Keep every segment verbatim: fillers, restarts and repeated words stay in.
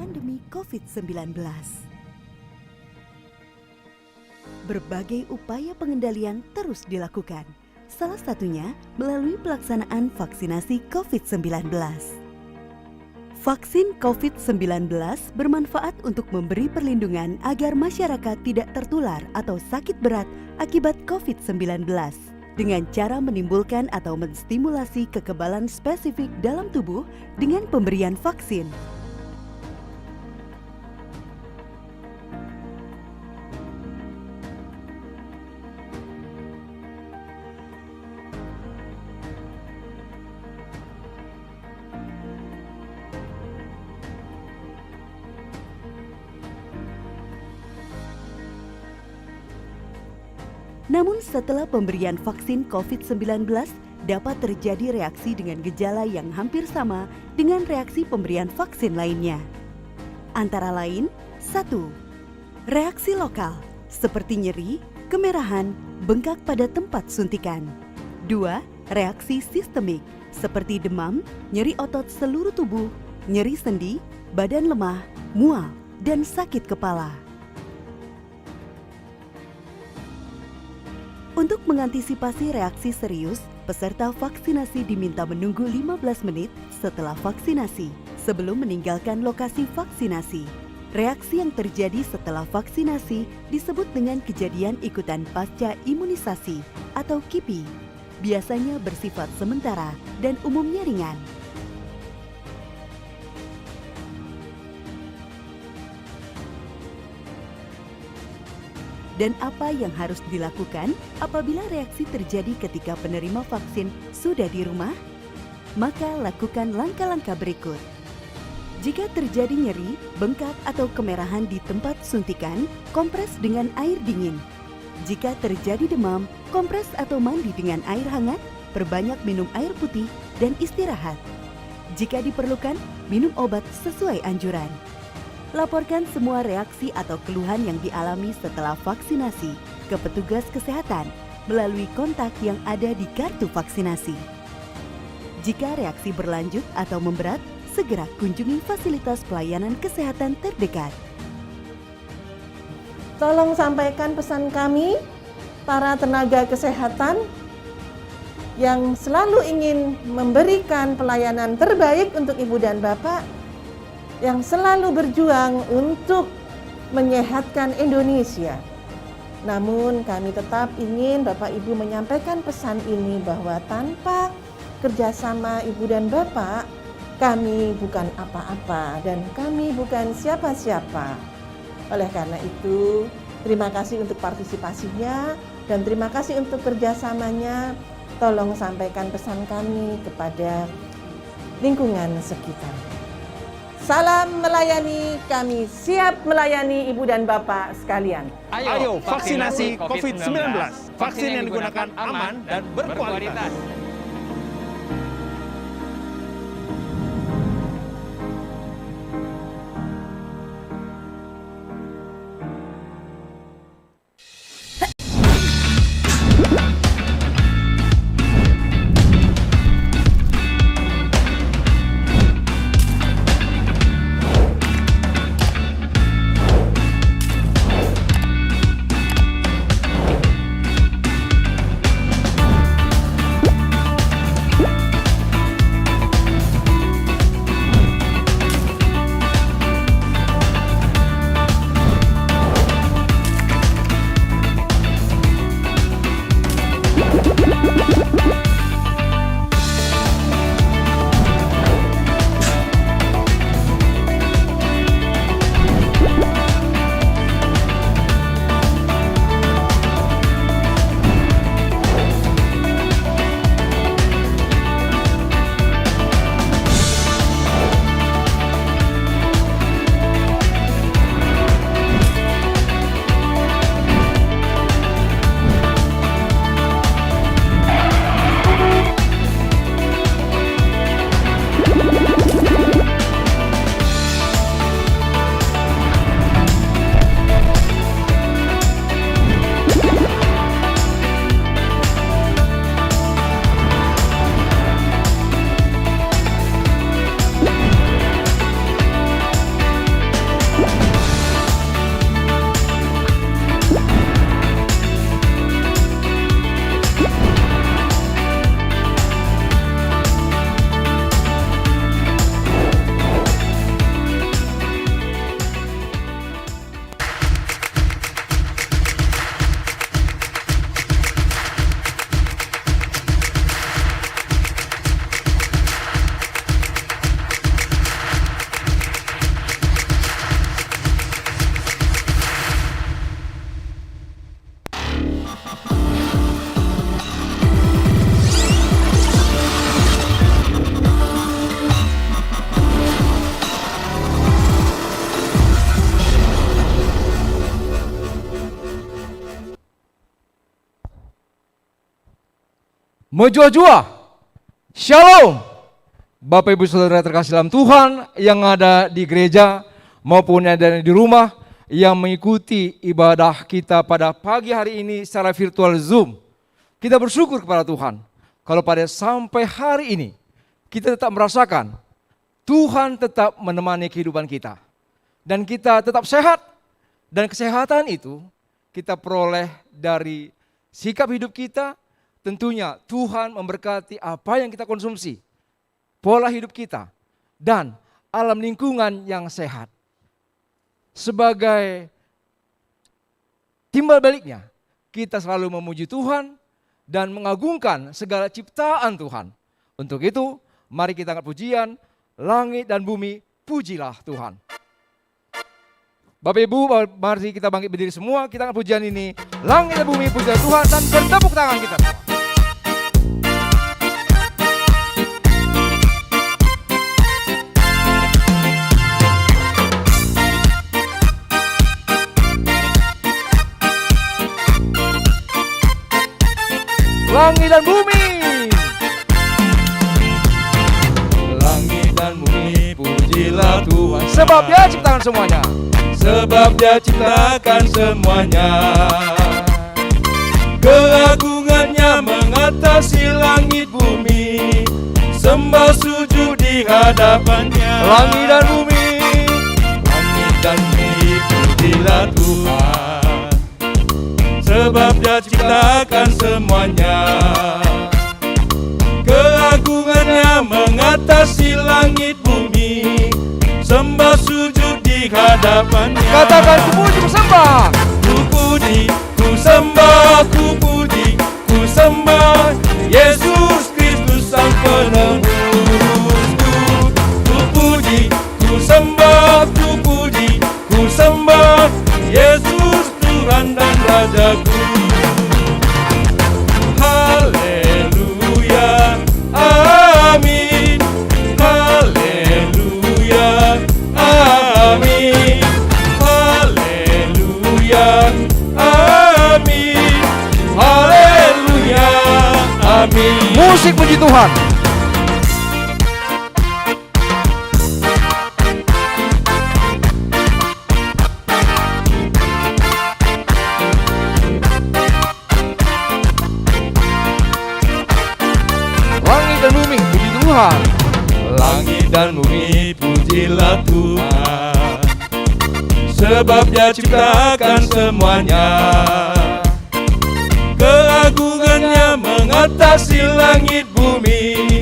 pandemi covid sembilan belas. Berbagai upaya pengendalian terus dilakukan, salah satunya melalui pelaksanaan vaksinasi covid sembilan belas. Vaksin covid sembilan belas bermanfaat untuk memberi perlindungan agar masyarakat tidak tertular atau sakit berat akibat covid sembilan belas dengan cara menimbulkan atau menstimulasi kekebalan spesifik dalam tubuh dengan pemberian vaksin. Namun, setelah pemberian vaksin covid sembilan belas, dapat terjadi reaksi dengan gejala yang hampir sama dengan reaksi pemberian vaksin lainnya. Antara lain, satu, reaksi lokal, seperti nyeri, kemerahan, bengkak pada tempat suntikan. Dua, reaksi sistemik, seperti demam, nyeri otot seluruh tubuh, nyeri sendi, badan lemah, mual, dan sakit kepala. Untuk mengantisipasi reaksi serius, peserta vaksinasi diminta menunggu lima belas menit setelah vaksinasi sebelum meninggalkan lokasi vaksinasi. Reaksi yang terjadi setelah vaksinasi disebut dengan kejadian ikutan pasca imunisasi atau kipi. Biasanya bersifat sementara dan umumnya ringan. Dan apa yang harus dilakukan apabila reaksi terjadi ketika penerima vaksin sudah di rumah? Maka lakukan langkah-langkah berikut. Jika terjadi nyeri, bengkak, atau kemerahan di tempat suntikan, kompres dengan air dingin. Jika terjadi demam, kompres atau mandi dengan air hangat, perbanyak minum air putih, dan istirahat. Jika diperlukan, minum obat sesuai anjuran. Laporkan semua reaksi atau keluhan yang dialami setelah vaksinasi ke petugas kesehatan melalui kontak yang ada di kartu vaksinasi. Jika reaksi berlanjut atau memberat, segera kunjungi fasilitas pelayanan kesehatan terdekat. Tolong sampaikan pesan kami, para tenaga kesehatan yang selalu ingin memberikan pelayanan terbaik untuk Ibu dan Bapak, yang selalu berjuang untuk menyehatkan Indonesia. Namun, kami tetap ingin Bapak Ibu menyampaikan pesan ini, bahwa tanpa kerjasama Ibu dan Bapak, kami bukan apa-apa dan kami bukan siapa-siapa. Oleh karena itu, terima kasih untuk partisipasinya dan terima kasih untuk kerjasamanya. Tolong sampaikan pesan kami kepada lingkungan sekitar. Salam melayani, kami siap melayani Ibu dan Bapak sekalian. Ayo, vaksinasi covid sembilan belas. Vaksin yang digunakan aman dan berkualitas. Mejuah-juah. Shalom. Bapak Ibu Saudara terkasih dalam Tuhan yang ada di gereja maupun yang ada di rumah yang mengikuti ibadah kita pada pagi hari ini secara virtual Zoom. Kita bersyukur kepada Tuhan kalau pada sampai hari ini kita tetap merasakan Tuhan tetap menemani kehidupan kita. Dan kita tetap sehat. Dan kesehatan itu kita peroleh dari sikap hidup kita. Tentunya Tuhan memberkati apa yang kita konsumsi, pola hidup kita, dan alam lingkungan yang sehat. Sebagai timbal baliknya, kita selalu memuji Tuhan dan mengagungkan segala ciptaan Tuhan. Untuk itu, mari kita angkat pujian, "Langit dan bumi, pujilah Tuhan." Bapak Ibu, ba-, mari kita bangkit berdiri semua, kita angkat pujian ini, "Langit dan bumi, pujilah Tuhan," dan bertepuk tangan kita semua. Langit dan bumi. Langit dan bumi, pujilah Tuhan. Sebab Dia ciptakan semuanya. Sebab Dia ciptakan semuanya. Keagungan-Nya mengatasi langit bumi. Sembah sujud di hadapan-Nya. Langit dan bumi. Langit dan bumi, pujilah Tuhan. Sebab Dia ciptakan semuanya. Keagungan-Nya mengatasi langit bumi. Sembah sujud di hadapan-Nya. Katakan, "Ku puji, ku sembah." Ku puji, ku sembah, ku puji, ku sembah Yesus Kristus Sang Penebusku. Ku puji, ku sembah, ku puji, ku sembah Yesus Tuhan dan Rajaku. Haleluya, amin. Haleluya, amin. Haleluya, amin. Haleluya, amin. Musik puji Tuhan. Langit dan bumi, puji Tuhan. Langit dan bumi, pujilah Tuhan. Sebab Dia ciptakan semuanya. Keagungan-Nya mengatasi langit bumi.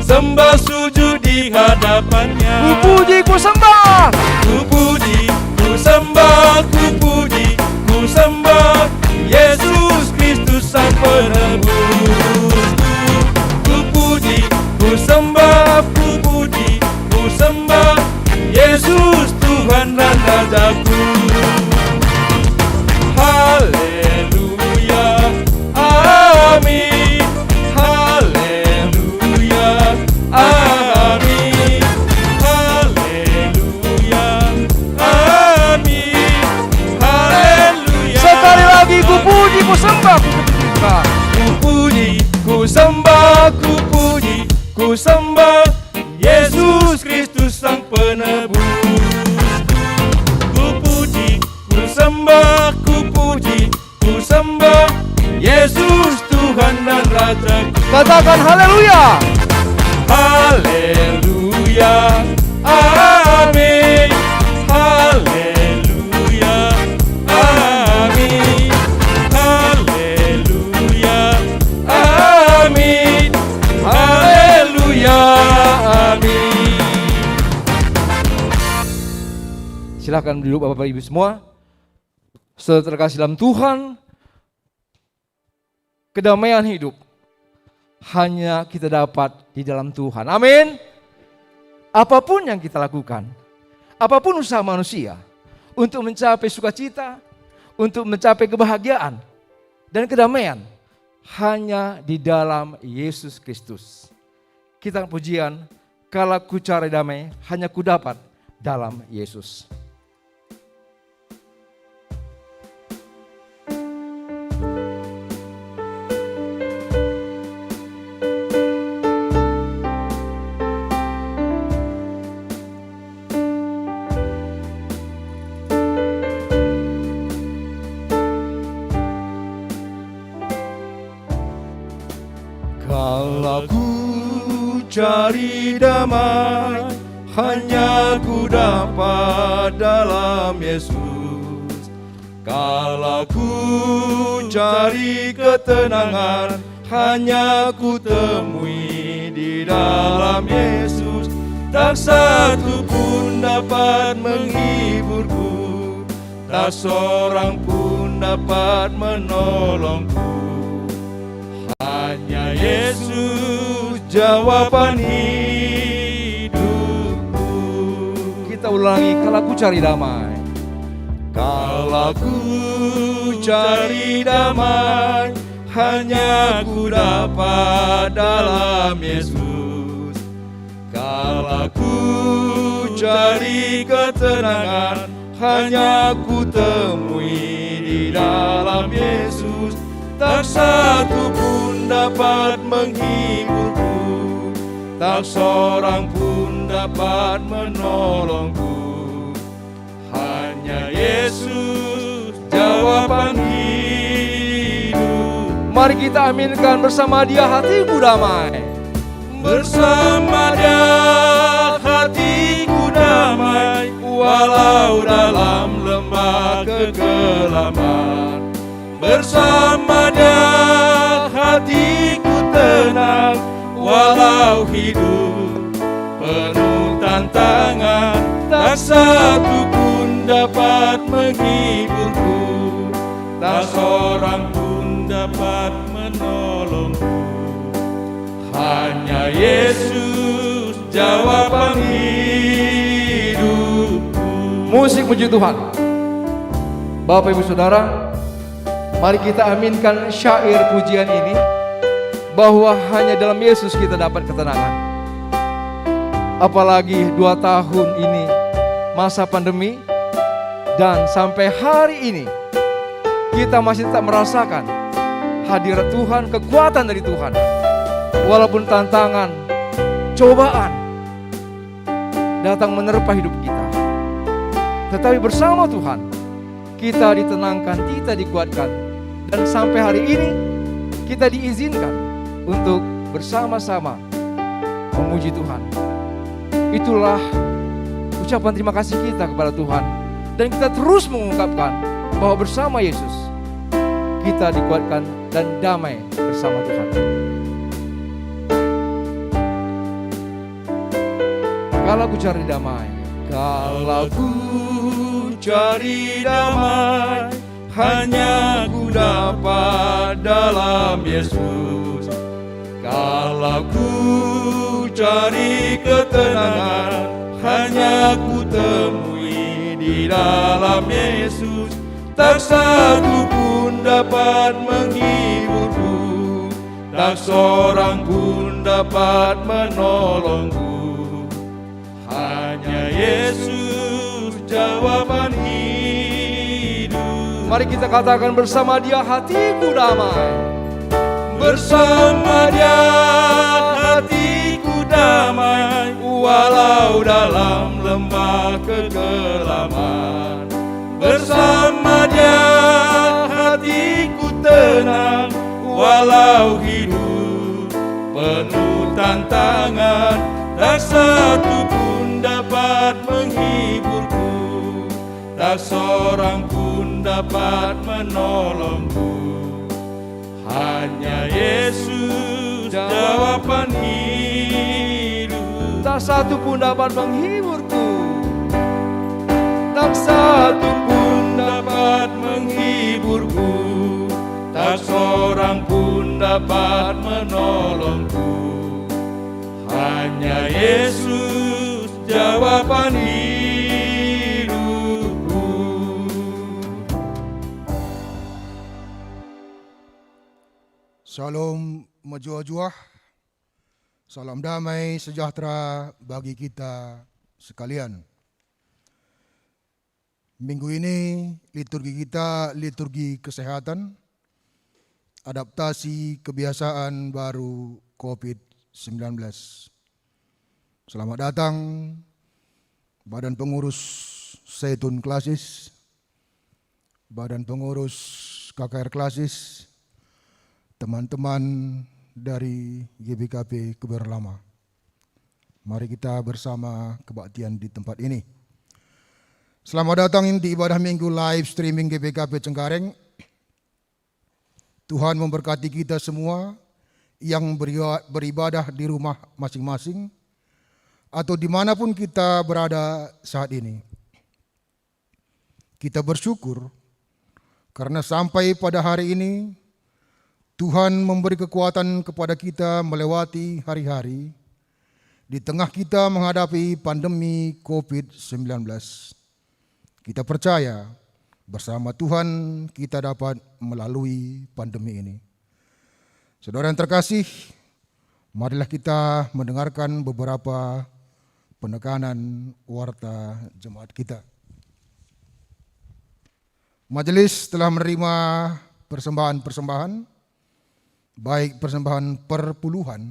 Sembah sujud di hadapan-Nya. Ku puji, ku sembah. Ku puji, ku sembah, ku puji, ku sembah Yesus Kristus Sang Penebusku. Ku puji, ku sembah, ku puji, ku sembah Yesus Tuhan dan Rajaku. Haleluya, amin. Haleluya, amin. Haleluya, amin. Haleluya. Sekali lagi, ku puji, ku sembah, ku puji. Ku puji, ku sembah, ku puji, ku sembah Yesus Kristus Sang Penebus. Ku puji, ku sembah, ku puji, ku sembah Yesus Tuhan dan Raja. Katakan haleluya. Haleluya. Amin. Haleluya. Amin. Haleluya. Amin. Haleluya. Amin. Silahkan duduk Bapak Ibu semua. Saudara terkasih dalam Tuhan, kedamaian hidup hanya kita dapat di dalam Tuhan. Amin. Apapun yang kita lakukan, apapun usaha manusia untuk mencapai sukacita, untuk mencapai kebahagiaan dan kedamaian, hanya di dalam Yesus Kristus. Kita pujian, "Kalak ku cari damai, hanya kudapat dalam Yesus." cari damai, hanya ku dapat dalam Yesus. Kalau ku cari ketenangan, hanya ku temui di dalam Yesus. Tak satu pun dapat menghiburku, tak seorang pun dapat menolongku. Hanya Yesus jawaban hidupku. Kita ulangi, kalau ku cari damai. Kalau ku cari damai, hanya ku dapat dalam Yesus. Kalau ku cari ketenangan, hanya ku temui di dalam Yesus. Tak satu pun dapat menghiburku, tak seorang pun dapat menolongku. Hanya Yesus jawaban hidup. Mari kita aminkan bersama Dia, hatiku damai. Bersama Dia hatiku damai, walau dalam lembah kegelapan. Bersama Dia hatiku tenang, walau hidup penuh tantangan. Tak satu pun dapat menghiburku, tak seorang pun dapat menolongku. Hanya Yesus jawaban hidupku. Musik puji Tuhan. Bapak, Ibu, Saudara, mari kita aminkan syair pujian ini, bahwa hanya dalam Yesus kita dapat ketenangan. Apalagi dua tahun ini masa pandemi, dan sampai hari ini kita masih tetap merasakan hadirat Tuhan, kekuatan dari Tuhan. Walaupun tantangan, cobaan datang menerpa hidup kita, tetapi bersama Tuhan kita ditenangkan, kita dikuatkan, dan sampai hari ini kita diizinkan untuk bersama-sama memuji Tuhan. Itulah ucapan terima kasih kita kepada Tuhan, dan kita terus mengungkapkan bahwa bersama Yesus kita dikuatkan dan damai bersama Tuhan. Kalau ku cari damai, kalau ku cari damai, hanya ku dapat dalam Yesus. Kalau ku cari ketenangan, hanya ku temui di dalam Yesus. Tak satu pun dapat menghiburku, tak seorang pun dapat menolongku. Hanya Yesus jawaban hidup. Mari kita katakan bersama Dia, hatiku damai. Bersama Dia hatiku damai, walau dalam lembah kegelapan. Bersama Dia hatiku tenang, walau hidup penuh tantangan. Tak satu pun dapat menghiburku, tak seorang pun dapat menolongku. Hanya Yesus jawaban hidup. Tak satu pun dapat menghiburku. Tak satu pun dapat menghiburku. Tak seorang pun dapat menolongku. Hanya Yesus jawaban hidupku. Shalom mejuah-juah. Salam damai sejahtera bagi kita sekalian. Minggu ini liturgi kita liturgi kesehatan, adaptasi kebiasaan baru covid sembilan belas. Selamat datang Badan Pengurus Zaitun Klasis, Badan Pengurus K K R Klasis, teman-teman dari G B K P Kebayoran Lama. Mari kita bersama kebaktian di tempat ini. Selamat datang di ibadah Minggu live streaming G B K P Cengkareng. Tuhan memberkati kita semua yang beri-, beribadah di rumah masing-masing atau dimanapun kita berada saat ini. Kita bersyukur karena sampai pada hari ini, Tuhan memberi kekuatan kepada kita melewati hari-hari di tengah kita menghadapi pandemi covid sembilan belas. Kita percaya, bersama Tuhan kita dapat melalui pandemi ini. Saudara yang terkasih, marilah kita mendengarkan beberapa penekanan warta jemaat kita. Majelis telah menerima persembahan-persembahan, baik persembahan perpuluhan,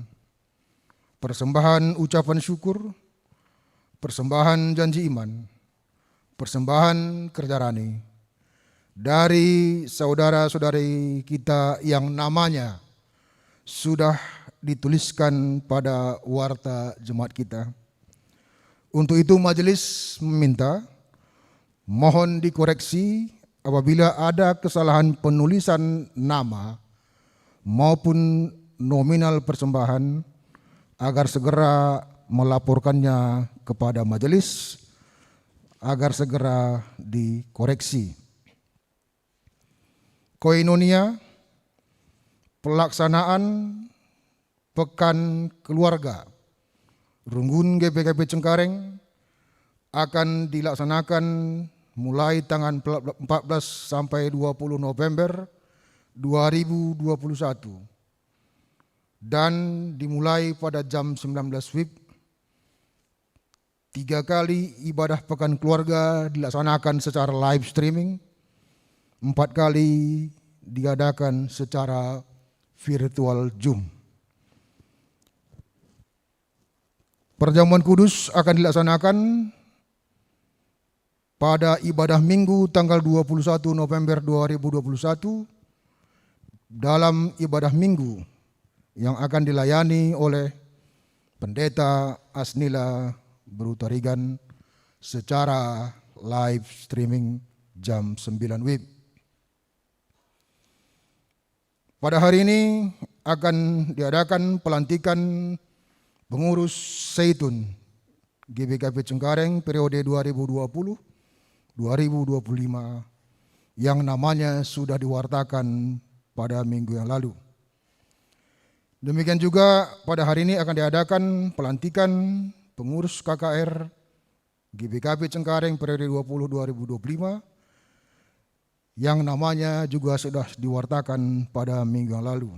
persembahan ucapan syukur, persembahan janji iman, persembahan kerja rani dari saudara-saudari kita yang namanya sudah dituliskan pada warta jemaat kita. Untuk itu, majelis meminta, mohon dikoreksi apabila ada kesalahan penulisan nama maupun nominal persembahan, agar segera melaporkannya kepada majelis, agar segera dikoreksi. Koinonia, pelaksanaan Pekan Keluarga Runggun G B K P Cengkareng akan dilaksanakan mulai tanggal empat belas sampai dua puluh November dua ribu dua puluh satu dan dimulai pada jam sembilan belas wib. Tiga kali ibadah Pekan Keluarga dilaksanakan secara live streaming, empat kali diadakan secara virtual Zoom. Perjamuan kudus akan dilaksanakan pada ibadah Minggu tanggal dua puluh satu November dua ribu dua puluh satu, dalam ibadah Minggu yang akan dilayani oleh Pendeta Asnila Beru Tarigan secara live streaming jam sembilan wib. Pada hari ini akan diadakan pelantikan pengurus Seitun G B K P Cengkareng periode dua ribu dua puluh dua ribu dua puluh lima yang namanya sudah diwartakan pada minggu yang lalu. Demikian juga pada hari ini akan diadakan pelantikan pengurus K K R G B K P Cengkareng periode dua puluh dua ribu dua puluh lima yang namanya juga sudah diwartakan pada minggu yang lalu.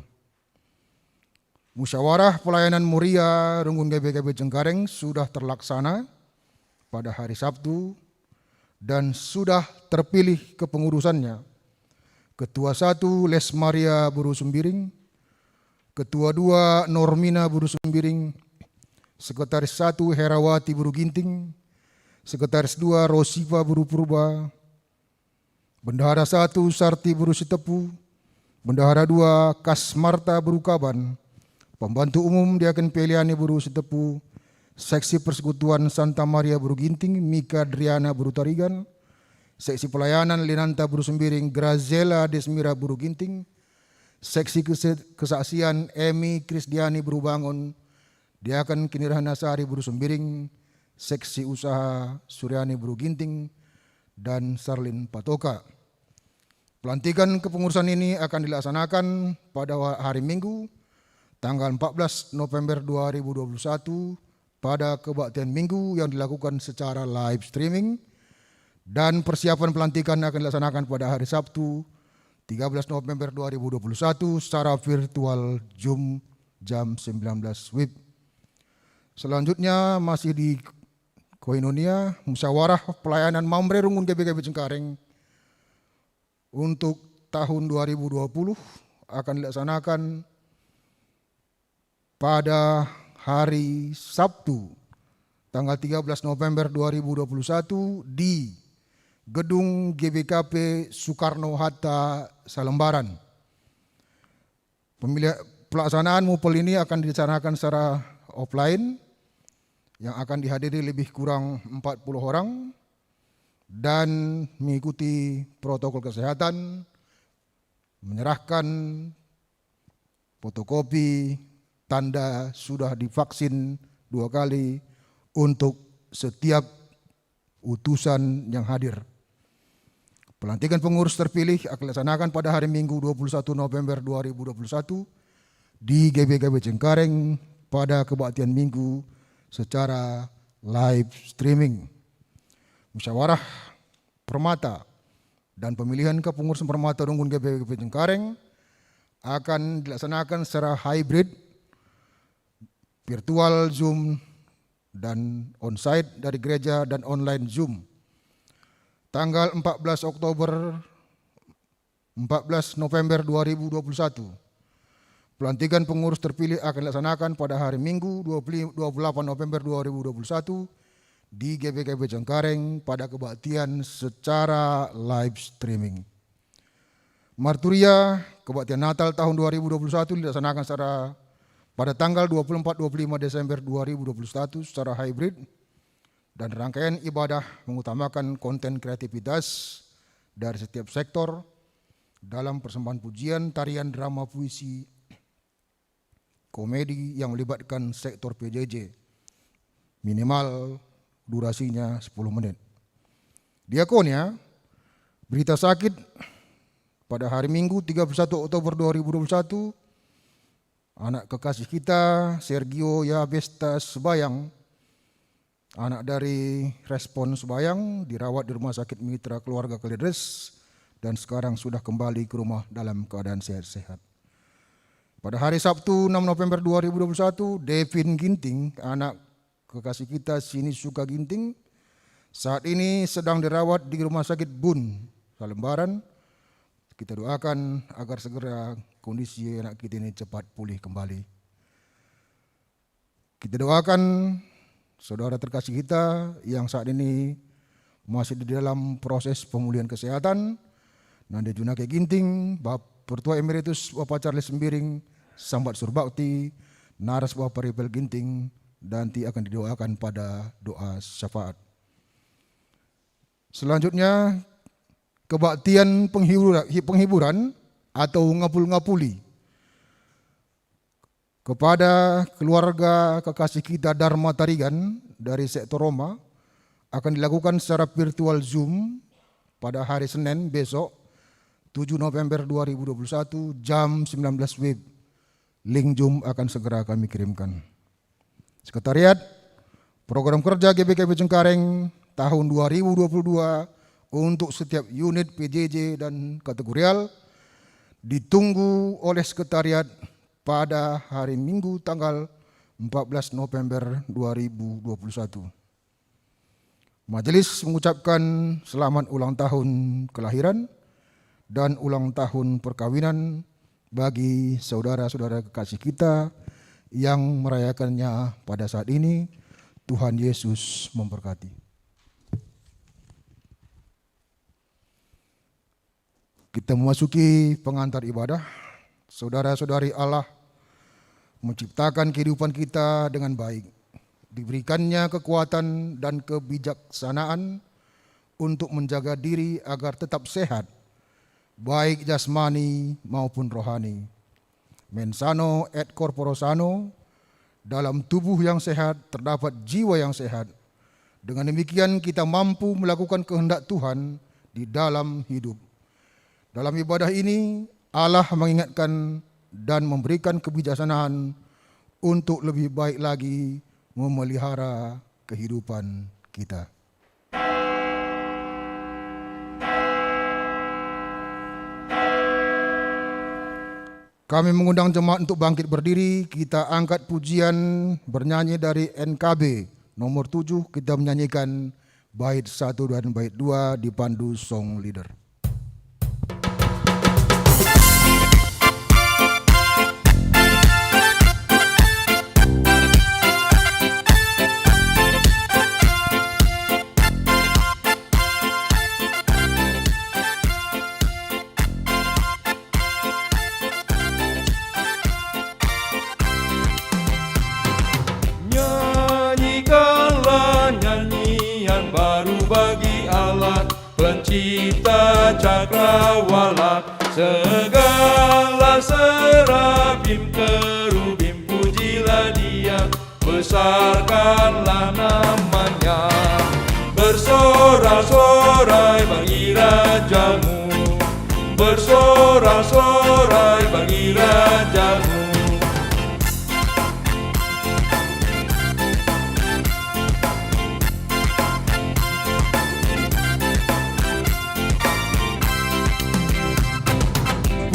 Musyawarah pelayanan Moria Runggun G B K P Cengkareng sudah terlaksana pada hari Sabtu dan sudah terpilih kepengurusannya. Ketua satu Les Maria Beru Sembiring, Ketua dua Normina Beru Sembiring, Sekretaris satu Herawati Beru Ginting, Sekretaris dua Rosipa Beru Purba, Bendahara satu Sarti Beru Sitepu, Bendahara dua Kas Marta Beru Kaban, Pembantu Umum Diaken Peliani Beru Sitepu, Seksi Persekutuan Santa Maria Beru Ginting, Mika Driana Beru Tarigan, Seksi Pelayanan Linanta Beru Sembiring, Grazela Desmira Beru Ginting, Seksi Kese-, Kesaksian Emi Krisdiani Beru Bangun, Diaken Kinirahana Sari Beru Sembiring, Seksi Usaha Suryani Beru Ginting, dan Sarlin Patoka. Pelantikan kepengurusan ini akan dilaksanakan pada wa-, hari Minggu, tanggal empat belas November dua ribu dua puluh satu, pada kebaktian Minggu yang dilakukan secara live streaming, dan persiapan pelantikan akan dilaksanakan pada hari Sabtu, tiga belas November dua ribu dua puluh satu, secara virtual Zoom jam sembilan belas wib. Selanjutnya, masih di Koinonia, Musyawarah Pelayanan Mamre Runggun G B K P Cengkareng untuk tahun dua ribu dua puluh akan dilaksanakan pada hari Sabtu, tanggal tiga belas November dua ribu dua puluh satu, di Gedung G B K P Soekarno-Hatta, Salembaran. Pemilihan, pelaksanaan mupel ini akan dilaksanakan secara offline, yang akan dihadiri lebih kurang empat puluh orang dan mengikuti protokol kesehatan, menyerahkan fotokopi tanda sudah divaksin dua kali untuk setiap utusan yang hadir. Pelantikan pengurus terpilih akan dilaksanakan pada hari Minggu, dua puluh satu November dua ribu dua puluh satu, di G B K P Cengkareng pada kebaktian Minggu secara live streaming. Musyawarah permata dan pemilihan kepengurusan permata runggun G B K P Cengkareng akan dilaksanakan secara hybrid, virtual Zoom, dan onsite dari gereja dan online Zoom. Tanggal empat belas Oktober, empat belas November dua ribu dua puluh satu. Pelantikan pengurus terpilih akan dilaksanakan pada hari Minggu, dua puluh, dua puluh delapan November dua ribu dua puluh satu, di G B K P Cengkareng pada kebaktian secara live streaming. Marturia, kebaktian Natal tahun dua ribu dua puluh satu dilaksanakan secara, pada tanggal dua puluh empat, dua puluh lima Desember dua ribu dua puluh satu secara hybrid, dan rangkaian ibadah mengutamakan konten kreativitas dari setiap sektor dalam persembahan pujian, tarian, drama, puisi, komedi yang melibatkan sektor P J J, minimal durasinya sepuluh menit. Diakonia, berita sakit pada hari Minggu, tiga puluh satu Oktober dua ribu dua puluh satu, anak kekasih kita, Sergio Yabesta Sebayang, anak dari Respon Sebayang, dirawat di Rumah Sakit Mitra Keluarga Kalideres, dan sekarang sudah kembali ke rumah dalam keadaan sehat-sehat. Pada hari Sabtu, enam November dua ribu dua puluh satu, Devin Ginting, anak kekasih kita, Sini Suka Ginting, saat ini sedang dirawat di Rumah Sakit Bun, Salembaran. Kita doakan agar segera kondisi anak kita ini cepat pulih kembali. Kita doakan saudara terkasih kita yang saat ini masih di dalam proses pemulihan kesehatan, nande Junake Ginting, Bap-, Pertua Emeritus Bapak Charles Sembiring, Sambat Surbakti, Naras Bapak Ripel Ginting, nanti akan didoakan pada doa syafaat. Selanjutnya, kebaktian penghibura-, hi-, penghiburan atau ngapul-ngapuli kepada keluarga kekasih kita Darma Tarigan dari sektor Roma akan dilakukan secara virtual Zoom pada hari Senin besok, tujuh November dua ribu dua puluh satu, jam sembilan belas W I B. Link Zoom akan segera kami kirimkan. Sekretariat, program kerja G B K P Cengkareng tahun dua ribu dua puluh dua untuk setiap unit P J J dan kategorial ditunggu oleh Sekretariat pada hari Minggu tanggal empat belas November dua ribu dua puluh satu. Majelis mengucapkan selamat ulang tahun kelahiran dan ulang tahun perkawinan bagi saudara-saudara kekasih kita yang merayakannya pada saat ini. Tuhan Yesus memberkati. Kita memasuki pengantar ibadah. Saudara-saudari, Allah menciptakan kehidupan kita dengan baik. Diberikan-Nya kekuatan dan kebijaksanaan untuk menjaga diri agar tetap sehat, baik jasmani maupun rohani. Mens sano et corpore sano, dalam tubuh yang sehat terdapat jiwa yang sehat. Dengan demikian, kita mampu melakukan kehendak Tuhan di dalam hidup. Dalam ibadah ini, Allah mengingatkan dan memberikan kebijaksanaan untuk lebih baik lagi memelihara kehidupan kita. Kami mengundang jemaat untuk bangkit berdiri, kita angkat pujian bernyanyi dari N K B nomor tujuh, kita menyanyikan bait satu dan bait dua dipandu song leader. Kita cakrawala, segala serafim, kerubim, pujilah Dia, besarkanlah nama-Nya. Bersorak-sorai bagi Rajamu, bersorak-sorai bagi Rajamu.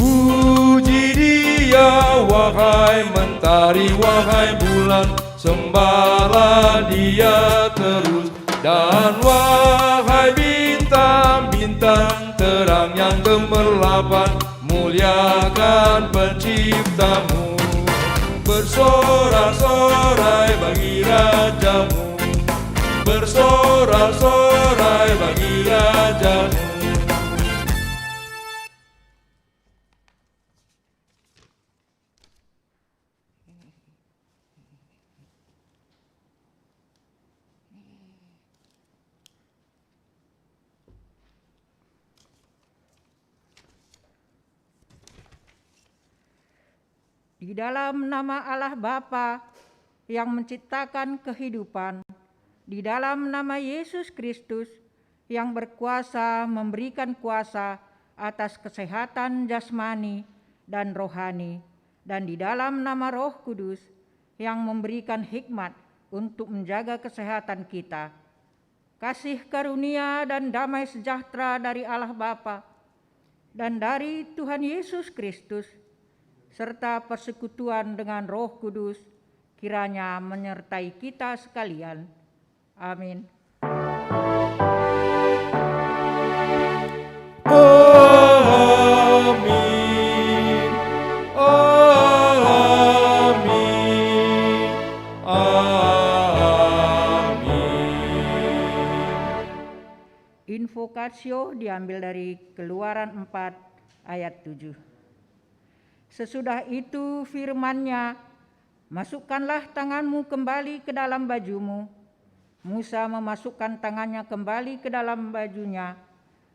Puji Dia, wahai mentari, wahai bulan, sembahlah Dia terus. Dan wahai bintang-bintang terang yang gemerlapan, muliakan Penciptamu. Bersorak-sorai bagi Rajamu, bersorak-sorai bagi Rajamu. Di dalam nama Allah Bapa yang menciptakan kehidupan, di dalam nama Yesus Kristus yang berkuasa memberikan kuasa atas kesehatan jasmani dan rohani, dan di dalam nama Roh Kudus yang memberikan hikmat untuk menjaga kesehatan kita. Kasih karunia dan damai sejahtera dari Allah Bapa dan dari Tuhan Yesus Kristus, serta persekutuan dengan Roh Kudus, kiranya menyertai kita sekalian. Amin. Amin. Amin. Amin. Invokasio diambil dari Keluaran empat ayat tujuh. Sesudah itu firman-Nya, "Masukkanlah tanganmu kembali ke dalam bajumu." Musa memasukkan tangannya kembali ke dalam bajunya,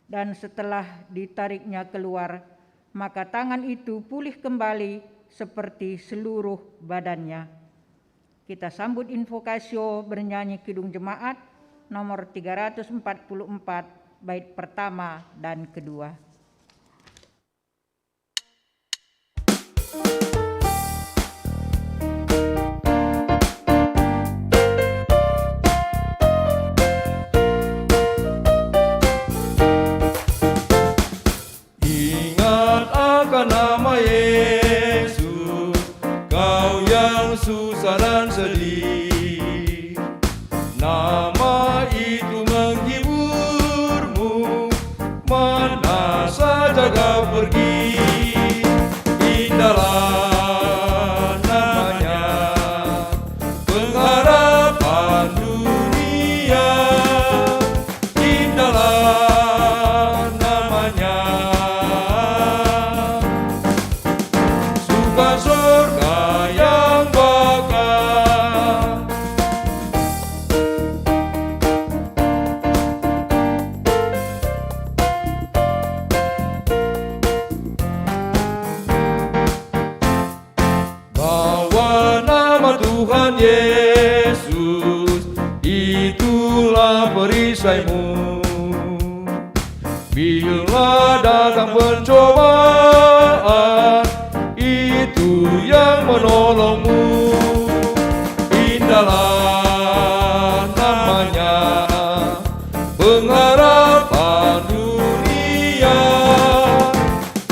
dan setelah ditariknya keluar, maka tangan itu pulih kembali seperti seluruh badannya. Kita sambut invokasio bernyanyi Kidung Jemaat nomor tiga ratus empat puluh empat, bait pertama dan kedua. Ingat akan nama Yesus, kau yang susah dan sedih. Nama itu menghiburmu, mana saja kau pergi. Indahlah nama-Nya, pengharapan dunia. Indahlah nama-Nya, surga-surga yang bakal. Bawa nama Tuhan Yesus, itulah perisaimu. Bila datang pencobaan, itu yang menolongmu. Indahlah nama-Nya, pengharapan dunia.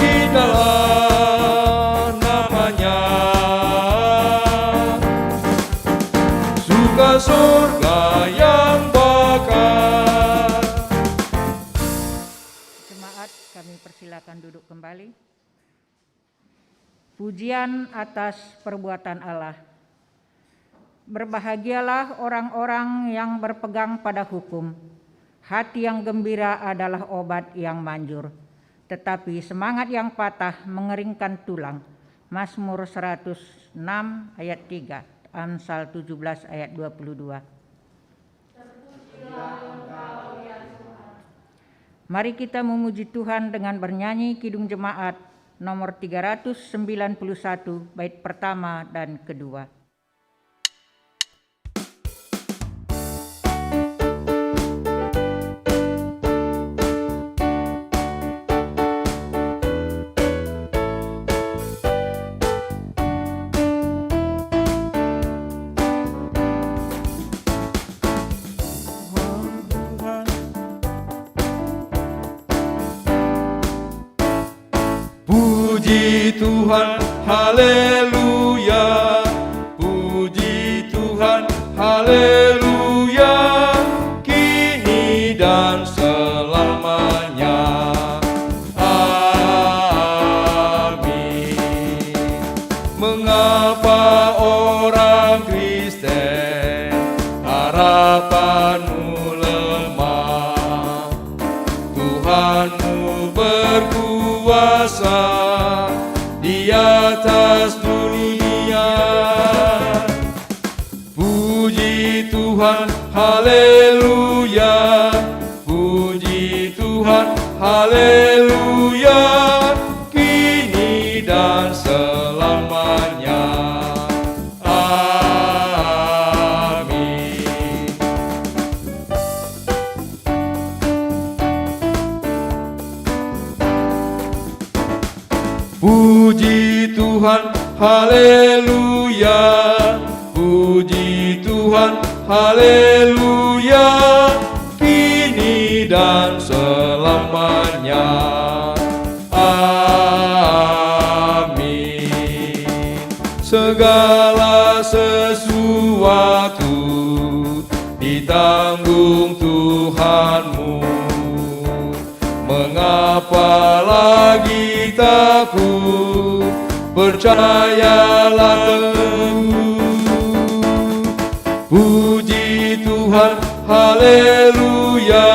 Indahlah nama-Nya, surga-surga yang bakal. Jemaat, kami persilakan duduk kembali. Pujian atas perbuatan Allah. Berbahagialah orang-orang yang berpegang pada hukum. Hati yang gembira adalah obat yang manjur, tetapi semangat yang patah mengeringkan tulang. Mazmur seratus enam ayat tiga, Amsal tujuh belas ayat dua puluh dua. Terpujilah Engkau, ya Tuhan. Mari kita memuji Tuhan dengan bernyanyi Kidung Jemaat nomor tiga ratus sembilan puluh satu, bait pertama dan kedua. Puji Tuhan, haleluya. Puji Tuhan, haleluya, kini dan selamanya. Amin. Mengapa orang Kristen harapanmu lemah? Tuhanmu berkuasa di atas dunia. Puji Tuhan, haleluya. Puji Tuhan, haleluya. Kini dan selamanya. Amin. Puji Tuhan, haleluya. Puji Tuhan, haleluya. Kini dan selamanya. Amin. Segala sesuatu ditanggung Tuhanmu. Mengapa lagi takut? Percayalah teguh. Puji Tuhan, haleluya.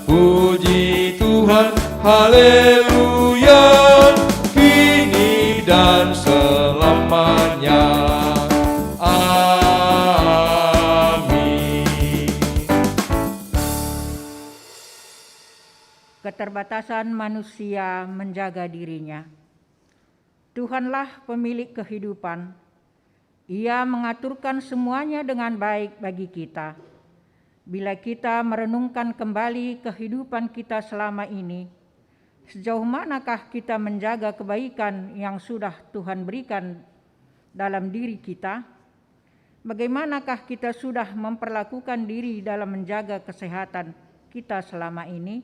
Puji Tuhan, haleluya. Kini dan selamanya. Amin. Keterbatasan manusia menjaga dirinya. Tuhanlah pemilik kehidupan. Ia mengaturkan semuanya dengan baik bagi kita. Bila kita merenungkan kembali kehidupan kita selama ini, sejauh manakah kita menjaga kebaikan yang sudah Tuhan berikan dalam diri kita? Bagaimanakah kita sudah memperlakukan diri dalam menjaga kesehatan kita selama ini?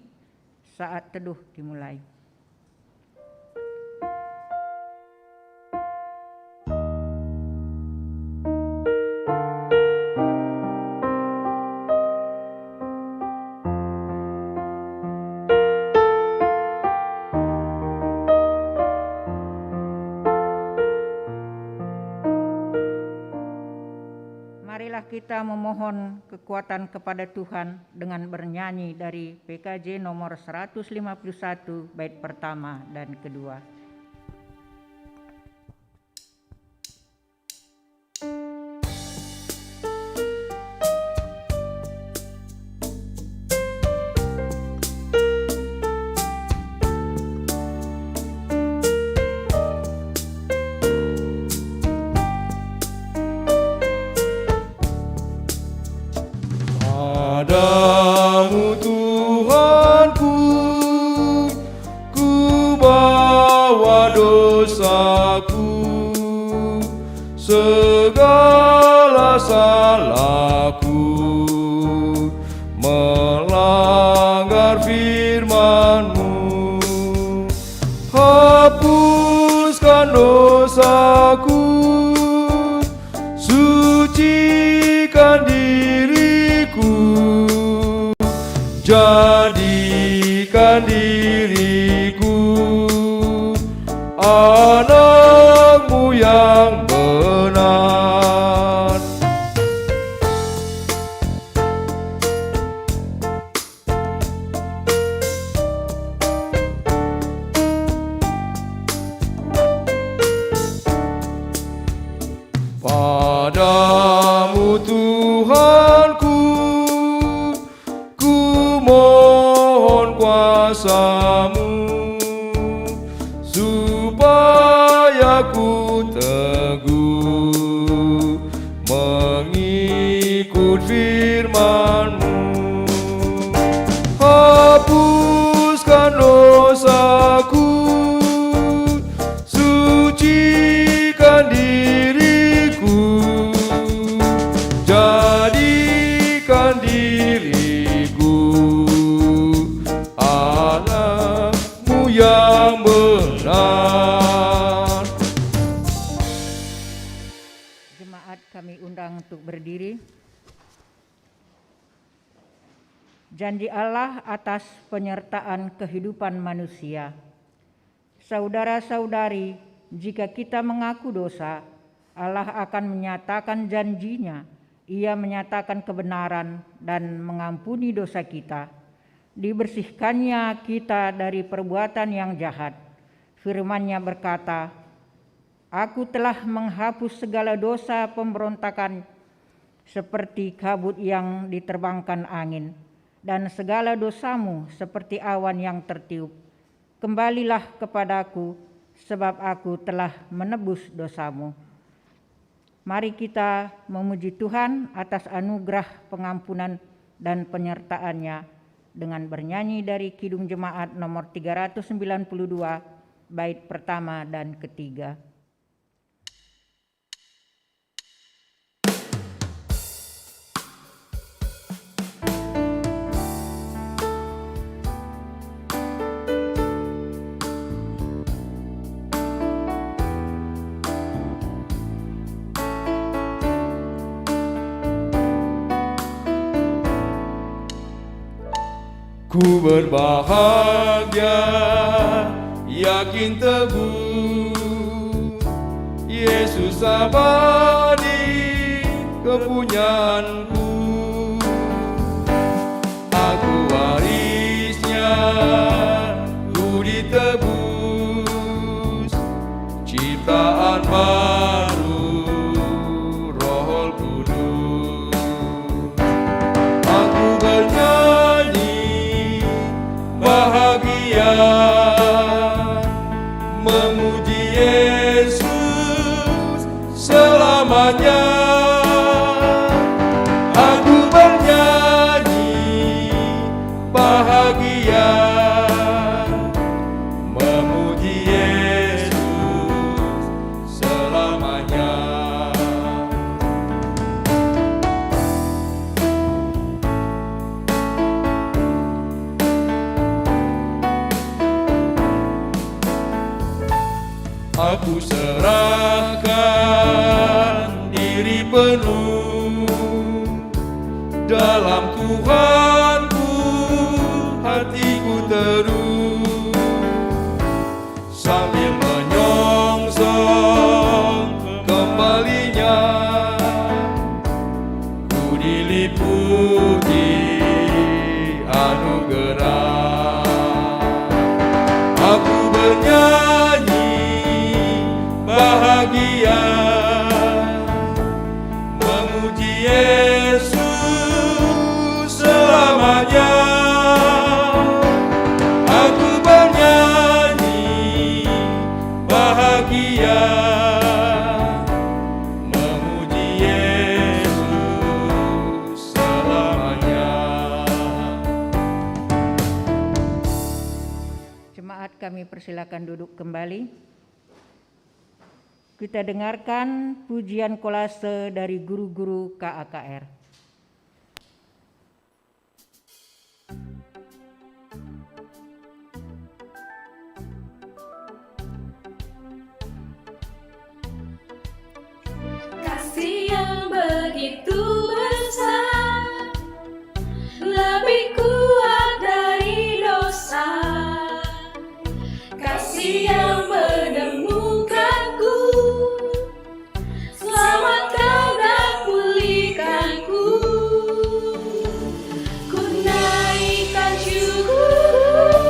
Saat teduh dimulai. Marilah kita memohon kekuatan kepada Tuhan dengan bernyanyi dari P K J nomor seratus lima puluh satu, bait pertama dan kedua. Padamu Tuhanku, kubawa dosaku, segala salahku, melanggar firman-Mu. Hapuskan dosaku, sucikan diriku, jadikan diriku anak-Mu yang benar. Padamu Tuhanku, kumohon Kamu, supaya ku teguh mengikut firman-Mu. Hapuskan dosaku, sucikan diriku, jadikan diriku anak-Mu yang benar. Jemaat kami undang untuk berdiri. Janji Allah atas penyertaan kehidupan manusia. Saudara-saudari, jika kita mengaku dosa, Allah akan menyatakan janji-Nya. Ia menyatakan kebenaran dan mengampuni dosa kita. Dibersihkan-Nya kita dari perbuatan yang jahat. Firman-Nya berkata, "Aku telah menghapus segala dosa pemberontakan seperti kabut yang diterbangkan angin, dan segala dosamu seperti awan yang tertiup. Kembalilah kepada-Ku, sebab Aku telah menebus dosamu." Mari kita memuji Tuhan atas anugerah pengampunan dan penyertaan-Nya dengan bernyanyi dari Kidung Jemaat nomor tiga ratus sembilan puluh dua, bait pertama dan ketiga. Ku berbahagia, yakin teguh, Yesus abadi kepunyanku. Aku warisnya, ku ditebus, ciptaan baru, Roh Kudus. Aku bernyanyi bahagia, memuji Yesus selamanya. Aku bernyanyi bahagia, memuji Yesus selamanya. Aku serahkan diri penuh dalam Tuhanku, hatiku teduh. Sambil menyongsong kembalinya, ku diliputi anugerah. Aku bernyanyi bahagia, memuji Yesus selamanya. Aku bernyanyi bahagia, memuji Yesus selamanya. Jemaat, kami persilakan duduk kembali. Kita dengarkan pujian kolase dari guru-guru K A K R. Kasih yang begitu besar, lebih kuat dari dosa. Kasih yang menemukanku, selamatkan dan pulihkanku. Ku naikkan syukurku,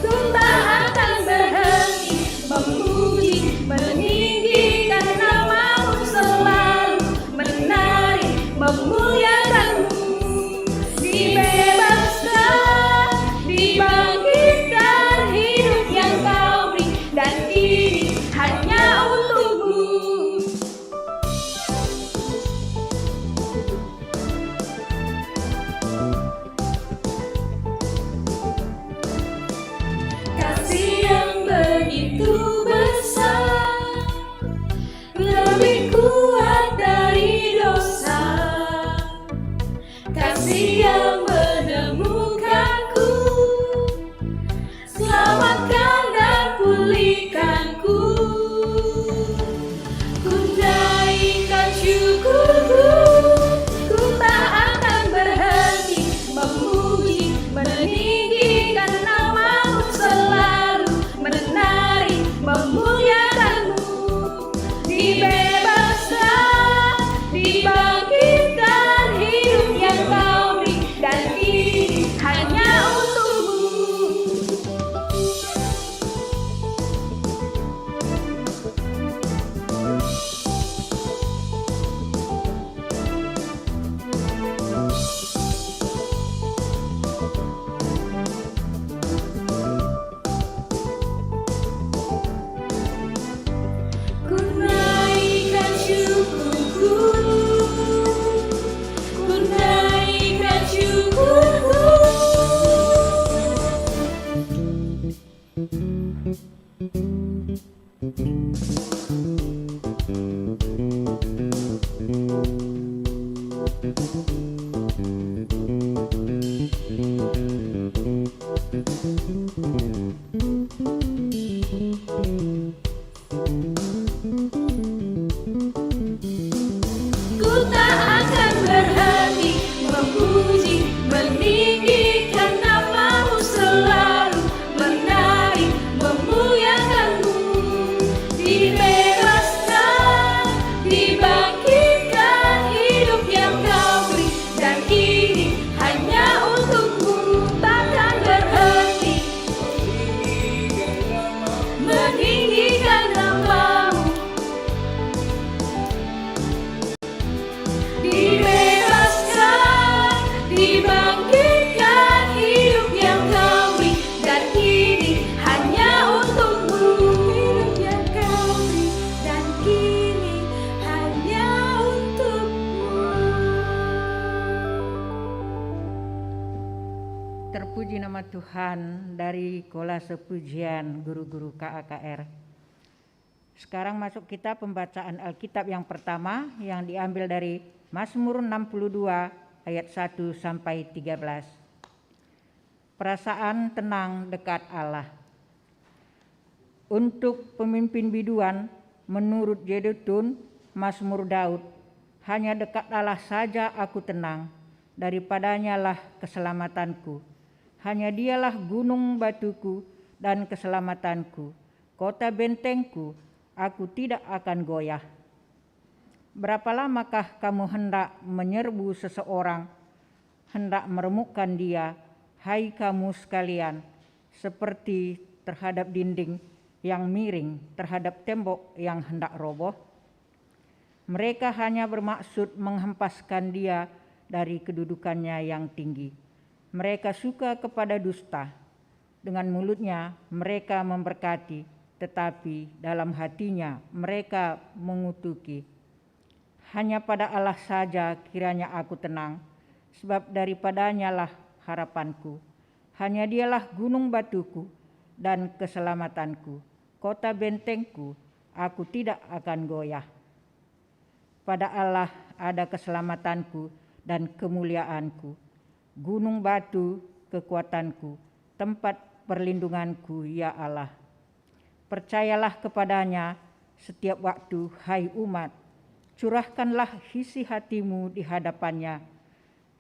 ku tak akan berhenti memuji, meninggikan nama-Mu selalu, menari Ku besar, lebih kuat dari dosa. Kasih yang menemukanku, selamatkan dan pulihkanku. Ku naikkan syukurku, ku tak akan berhenti memuji, meninggikan namamu selalu, menari, memuliakanmu. Dibebaskan, dibangkitkan hidup yang kau beri, dan ini hanya untukmu. Ku naikkan syukurku, ku naikkan syukurku. Ku tak akan berhenti memuji, meninggikan namamu selalu, menari, memuliakanmu. Dibebaskan, dibangkitkan hidup yang kau beri, dan ini hanya untukmu, takkan berhenti meninggikan namamu. Dibebaskan, dibangkitkan hidup yang kau beri, dan ini hanya untukmu. Hidup yang kau beri, dan ini hanya untukmu. Terpuji nama Tuhan. Dari kolase pujian guru-guru K A K R. Sekarang masuk kita pembacaan Alkitab yang pertama yang diambil dari Mazmur enam puluh dua ayat satu sampai tiga belas. Perasaan tenang dekat Allah. Untuk pemimpin biduan, menurut Jedutun, Mazmur Daud, "Hanya dekat Allah saja aku tenang, daripadanyalah keselamatanku. Hanya Dialah gunung batuku dan keselamatanku, kota bentengku, aku tidak akan goyah." Berapa lamakah kamu hendak menyerbu seseorang, hendak meremukkan dia, hai kamu sekalian, seperti terhadap dinding yang miring, terhadap tembok yang hendak roboh? Mereka hanya bermaksud menghempaskan dia dari kedudukannya yang tinggi. Mereka suka kepada dusta. Dengan mulutnya mereka memberkati, tetapi dalam hatinya mereka mengutuki. Hanya pada Allah saja kiranya aku tenang, sebab daripadanyalah harapanku. Hanya Dialah gunung batuku dan keselamatanku, kota bentengku, aku tidak akan goyah. Pada Allah ada keselamatanku dan kemuliaanku, gunung batu kekuatanku, tempat perlindunganku, ya Allah. Percayalah kepada-Nya setiap waktu, hai umat, curahkanlah isi hatimu di hadapan-Nya.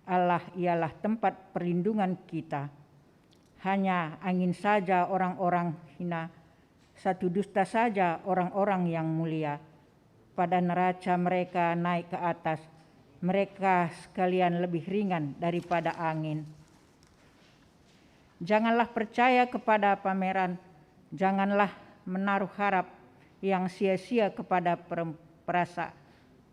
Allah ialah tempat perlindungan kita. Hanya angin saja orang-orang hina, satu dusta saja orang-orang yang mulia. Pada neraca mereka naik ke atas, mereka sekalian lebih ringan daripada angin. Janganlah percaya kepada pameran, janganlah menaruh harap yang sia-sia kepada perem-, perasa-,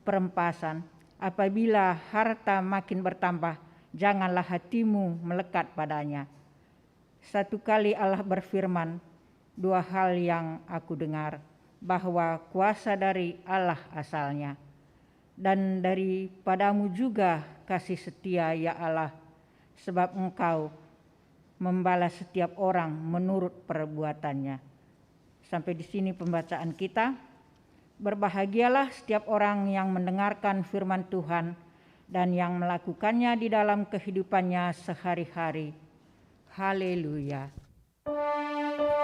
perempasan. Apabila harta makin bertambah, janganlah hatimu melekat padanya. Satu kali Allah berfirman, dua hal yang aku dengar, bahwa kuasa dari Allah asalnya. Dan daripadamu juga kasih setia, ya Allah, sebab Engkau membalas setiap orang menurut perbuatannya. Sampai di sini pembacaan kita. Berbahagialah setiap orang yang mendengarkan firman Tuhan dan yang melakukannya di dalam kehidupannya sehari-hari. Haleluya. Haleluya,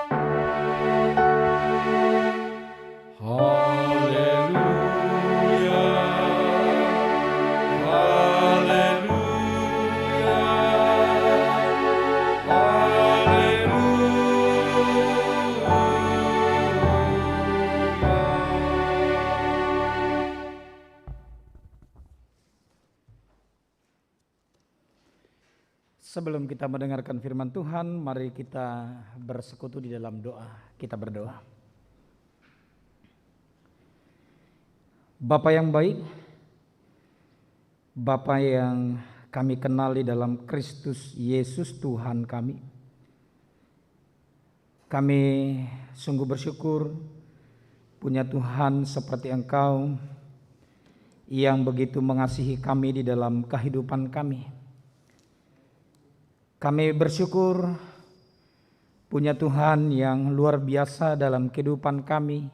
haleluya, haleluya. Sebelum kita mendengarkan firman Tuhan, mari kita bersekutu di dalam doa. Kita berdoa. Bapa yang baik, Bapa yang kami kenal di dalam Kristus Yesus Tuhan kami, kami sungguh bersyukur punya Tuhan seperti Engkau yang begitu mengasihi kami di dalam kehidupan kami. Kami bersyukur punya Tuhan yang luar biasa dalam kehidupan kami,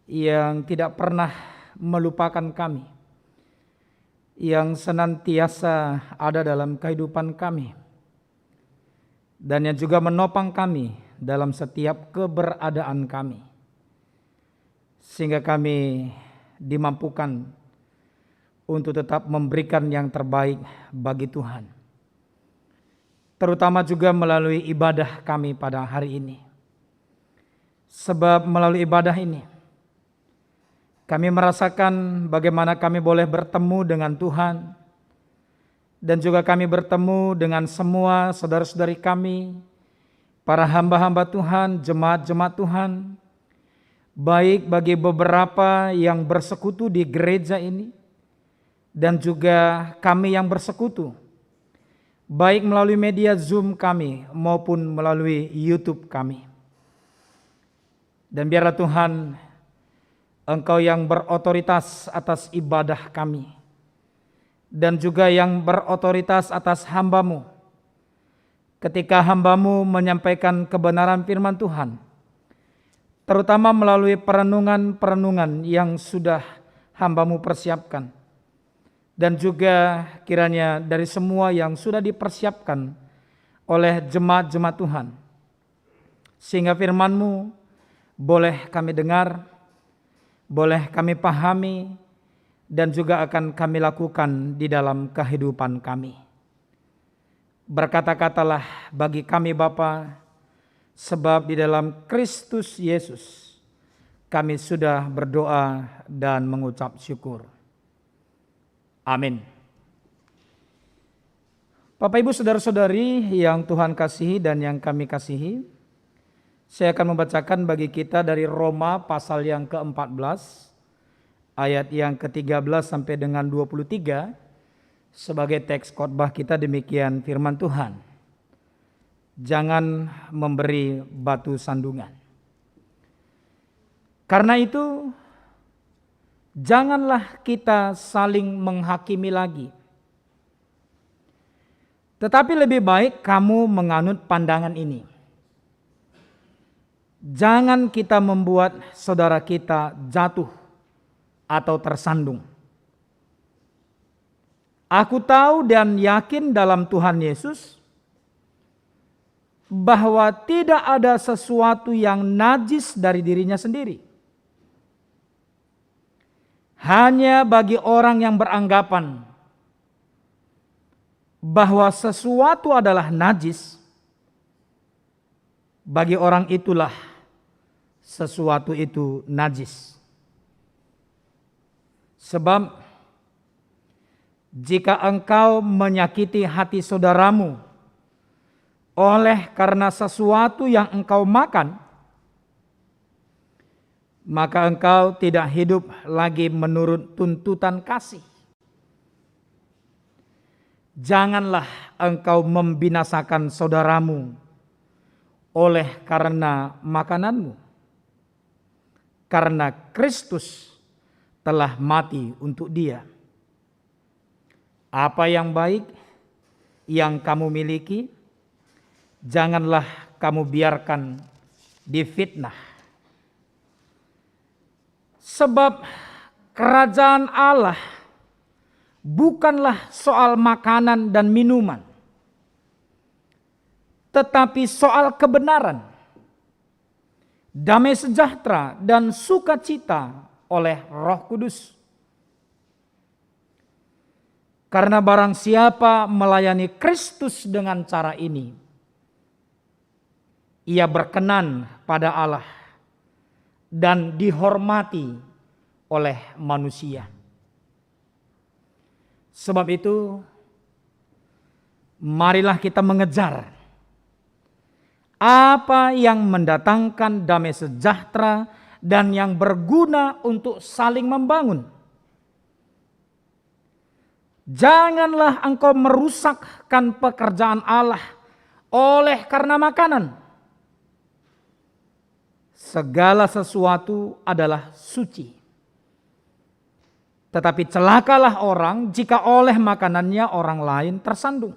yang tidak pernah melupakan kami, yang senantiasa ada dalam kehidupan kami, dan yang juga menopang kami dalam setiap keberadaan kami, sehingga kami dimampukan untuk tetap memberikan yang terbaik bagi Tuhan, terutama juga melalui ibadah kami pada hari ini. Sebab melalui ibadah ini, kami merasakan bagaimana kami boleh bertemu dengan Tuhan, dan juga kami bertemu dengan semua saudara-saudari kami, para hamba-hamba Tuhan, jemaat-jemaat Tuhan, baik bagi beberapa yang bersekutu di gereja ini, dan juga kami yang bersekutu, baik melalui media Zoom kami maupun melalui YouTube kami. Dan biarlah Tuhan, Engkau yang berotoritas atas ibadah kami, dan juga yang berotoritas atas hamba-Mu. Ketika hamba-Mu menyampaikan kebenaran firman Tuhan, terutama melalui perenungan-perenungan yang sudah hamba-Mu persiapkan, dan juga kiranya dari semua yang sudah dipersiapkan oleh jemaat-jemaat Tuhan, sehingga firman-Mu boleh kami dengar, boleh kami pahami, dan juga akan kami lakukan di dalam kehidupan kami. Berkata-katalah bagi kami, Bapa, sebab di dalam Kristus Yesus kami sudah berdoa dan mengucap syukur. Amin. Bapak, Ibu, saudara-saudari yang Tuhan kasihi dan yang kami kasihi, saya akan membacakan bagi kita dari Roma pasal yang keempat belas, ayat yang ketiga belas sampai dengan dua puluh tiga, sebagai teks khotbah kita. Demikian firman Tuhan. Jangan memberi batu sandungan. Karena itu, janganlah kita saling menghakimi lagi. Tetapi lebih baik kamu menganut pandangan ini. Jangan kita membuat saudara kita jatuh atau tersandung. Aku tahu dan yakin dalam Tuhan Yesus bahwa tidak ada sesuatu yang najis dari dirinya sendiri. Hanya bagi orang yang beranggapan bahwa sesuatu adalah najis, bagi orang itulah sesuatu itu najis. Sebab jika engkau menyakiti hati saudaramu oleh karena sesuatu yang engkau makan, maka engkau tidak hidup lagi menurut tuntutan kasih. Janganlah engkau membinasakan saudaramu oleh karena makananmu, karena Kristus telah mati untuk dia. Apa yang baik yang kamu miliki, janganlah kamu biarkan difitnah. Sebab kerajaan Allah bukanlah soal makanan dan minuman, tetapi soal kebenaran, damai sejahtera, dan sukacita oleh Roh Kudus. Karena barang siapa melayani Kristus dengan cara ini, ia berkenan pada Allah dan dihormati oleh manusia. Sebab itu, marilah kita mengejar apa yang mendatangkan damai sejahtera dan yang berguna untuk saling membangun. Janganlah engkau merusakkan pekerjaan Allah oleh karena makanan. Segala sesuatu adalah suci. Tetapi celakalah orang jika oleh makanannya orang lain tersandung.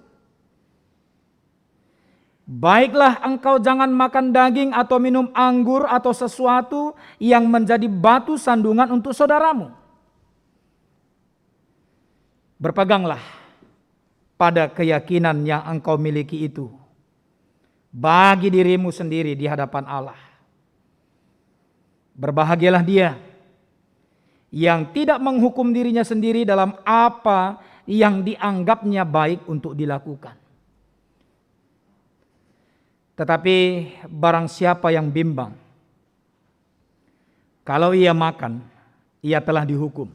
Baiklah, engkau jangan makan daging atau minum anggur atau sesuatu yang menjadi batu sandungan untuk saudaramu. Berpeganglah pada keyakinan yang engkau miliki itu bagi dirimu sendiri di hadapan Allah. Berbahagialah dia yang tidak menghukum dirinya sendiri dalam apa yang dianggapnya baik untuk dilakukan. Tetapi barang siapa yang bimbang, kalau ia makan, ia telah dihukum,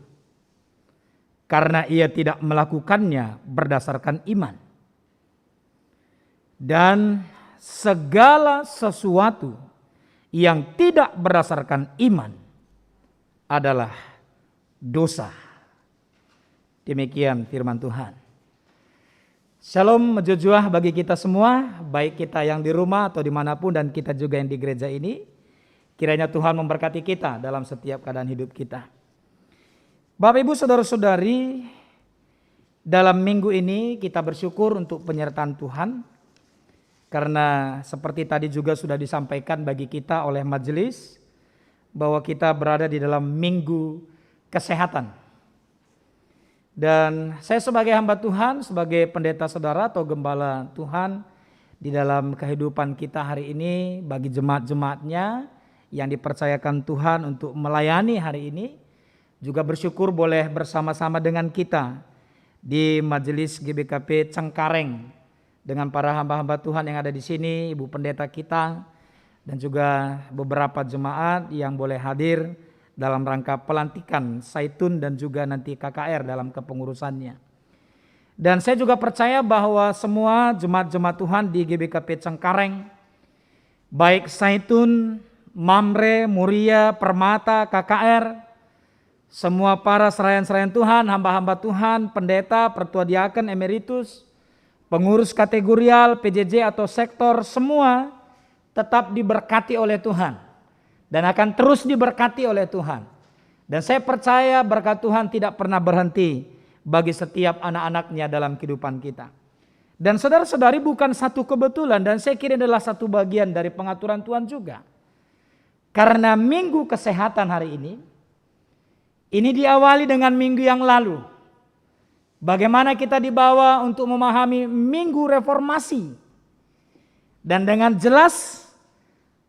karena ia tidak melakukannya berdasarkan iman. Dan segala sesuatu yang tidak berdasarkan iman adalah dosa. Demikian firman Tuhan. Shalom mejuah-juah bagi kita semua, baik kita yang di rumah atau dimanapun, dan kita juga yang di gereja ini. Kiranya Tuhan memberkati kita dalam setiap keadaan hidup kita. Bapak, Ibu, saudara-saudari, dalam minggu ini kita bersyukur untuk penyertaan Tuhan, karena seperti tadi juga sudah disampaikan bagi kita oleh majelis, bahwa kita berada di dalam minggu kesehatan. Dan saya sebagai hamba Tuhan, sebagai pendeta saudara atau gembala Tuhan di dalam kehidupan kita hari ini, bagi jemaat-jemaatnya yang dipercayakan Tuhan untuk melayani hari ini, juga bersyukur boleh bersama-sama dengan kita di Majelis G B K P Cengkareng, dengan para hamba-hamba Tuhan yang ada di sini, Ibu Pendeta kita, dan juga beberapa jemaat yang boleh hadir dalam rangka pelantikan Saitun dan juga nanti K K R dalam kepengurusannya. Dan saya juga percaya bahwa semua jemaat-jemaat Tuhan di G B K P Cengkareng, baik Saitun, Mamre, Muria, Permata, K K R, semua para serayan-serayan Tuhan, hamba-hamba Tuhan, pendeta, pertua diaken, emeritus, pengurus kategorial, P J J atau sektor, semua tetap diberkati oleh Tuhan dan akan terus diberkati oleh Tuhan. Dan saya percaya berkat Tuhan tidak pernah berhenti bagi setiap anak-anaknya dalam kehidupan kita. Dan saudara-saudari, bukan satu kebetulan, dan saya kira ini adalah satu bagian dari pengaturan Tuhan juga. Karena minggu kesehatan hari ini, ini diawali dengan minggu yang lalu. Bagaimana kita dibawa untuk memahami minggu reformasi. Dan dengan jelas,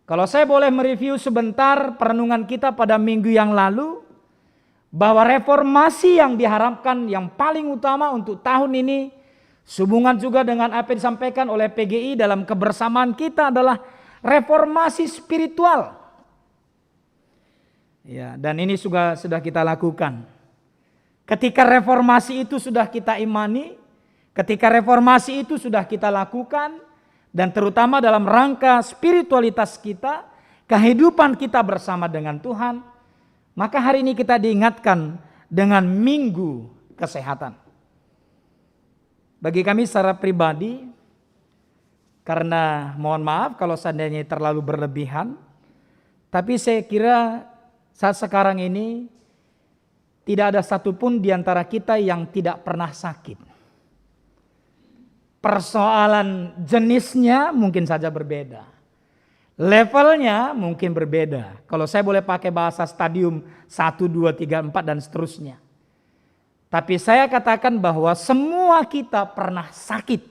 kalau saya boleh mereview sebentar perenungan kita pada minggu yang lalu, bahwa reformasi yang diharapkan yang paling utama untuk tahun ini, sehubungan juga dengan apa yang disampaikan oleh P G I dalam kebersamaan kita, adalah reformasi spiritual. Ya, dan ini juga sudah kita lakukan. Ketika reformasi itu sudah kita imani, ketika reformasi itu sudah kita lakukan, dan terutama dalam rangka spiritualitas kita, kehidupan kita bersama dengan Tuhan, maka hari ini kita diingatkan dengan Minggu Kesehatan. Bagi kami secara pribadi, karena mohon maaf kalau seandainya terlalu berlebihan, tapi saya kira saat sekarang ini tidak ada satupun di antara kita yang tidak pernah sakit. Persoalan jenisnya mungkin saja berbeda. Levelnya mungkin berbeda. Kalau saya boleh pakai bahasa stadium satu, dua, tiga, empat, dan seterusnya. Tapi saya katakan bahwa semua kita pernah sakit.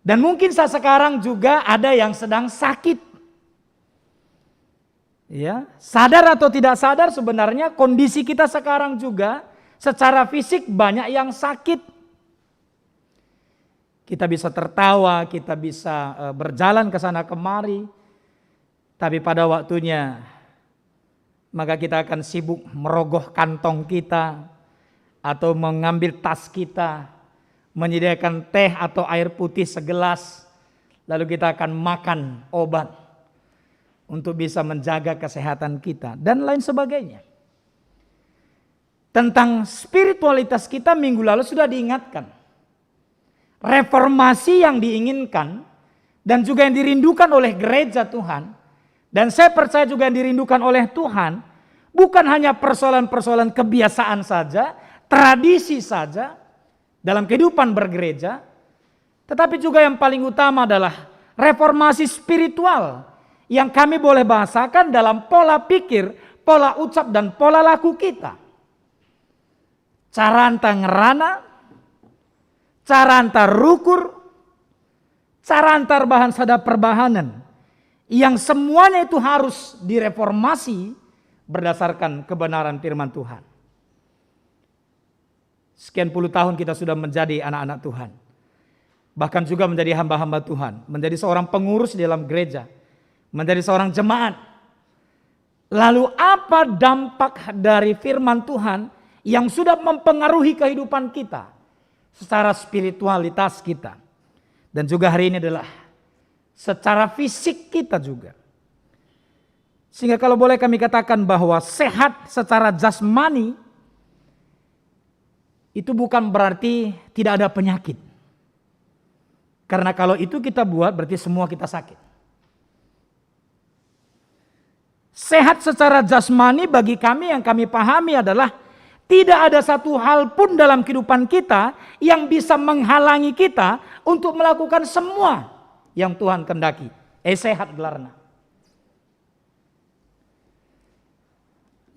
Dan mungkin saat sekarang juga ada yang sedang sakit. Ya, sadar atau tidak sadar, sebenarnya kondisi kita sekarang juga secara fisik banyak yang sakit. Kita bisa tertawa, kita bisa, eh, berjalan ke sana kemari, tapi pada waktunya maka kita akan sibuk merogoh kantong kita atau mengambil tas kita, menyediakan teh atau air putih segelas, lalu kita akan makan obat untuk bisa menjaga kesehatan kita, dan lain sebagainya. Tentang spiritualitas kita minggu lalu sudah diingatkan. Reformasi yang diinginkan dan juga yang dirindukan oleh gereja Tuhan, dan saya percaya juga yang dirindukan oleh Tuhan, bukan hanya persoalan-persoalan kebiasaan saja, tradisi saja dalam kehidupan bergereja, tetapi juga yang paling utama adalah reformasi spiritual yang kami boleh bahasakan dalam pola pikir, pola ucap, dan pola laku kita. Caranta ngerana, caranta rukur, caranta erbahan sada perbahanen yang semuanya itu harus direformasi berdasarkan kebenaran firman Tuhan. Sekian puluh tahun kita sudah menjadi anak-anak Tuhan. Bahkan juga menjadi hamba-hamba Tuhan, menjadi seorang pengurus di dalam gereja, menjadi seorang jemaat. Lalu apa dampak dari firman Tuhan yang sudah mempengaruhi kehidupan kita secara spiritualitas kita? Dan juga hari ini adalah secara fisik kita juga. Sehingga kalau boleh kami katakan bahwa sehat secara jasmani itu bukan berarti tidak ada penyakit. Karena kalau itu kita buat, berarti semua kita sakit. Sehat secara jasmani bagi kami yang kami pahami adalah tidak ada satu hal pun dalam kehidupan kita yang bisa menghalangi kita untuk melakukan semua yang Tuhan kehendaki. Eh, sehat gelarna.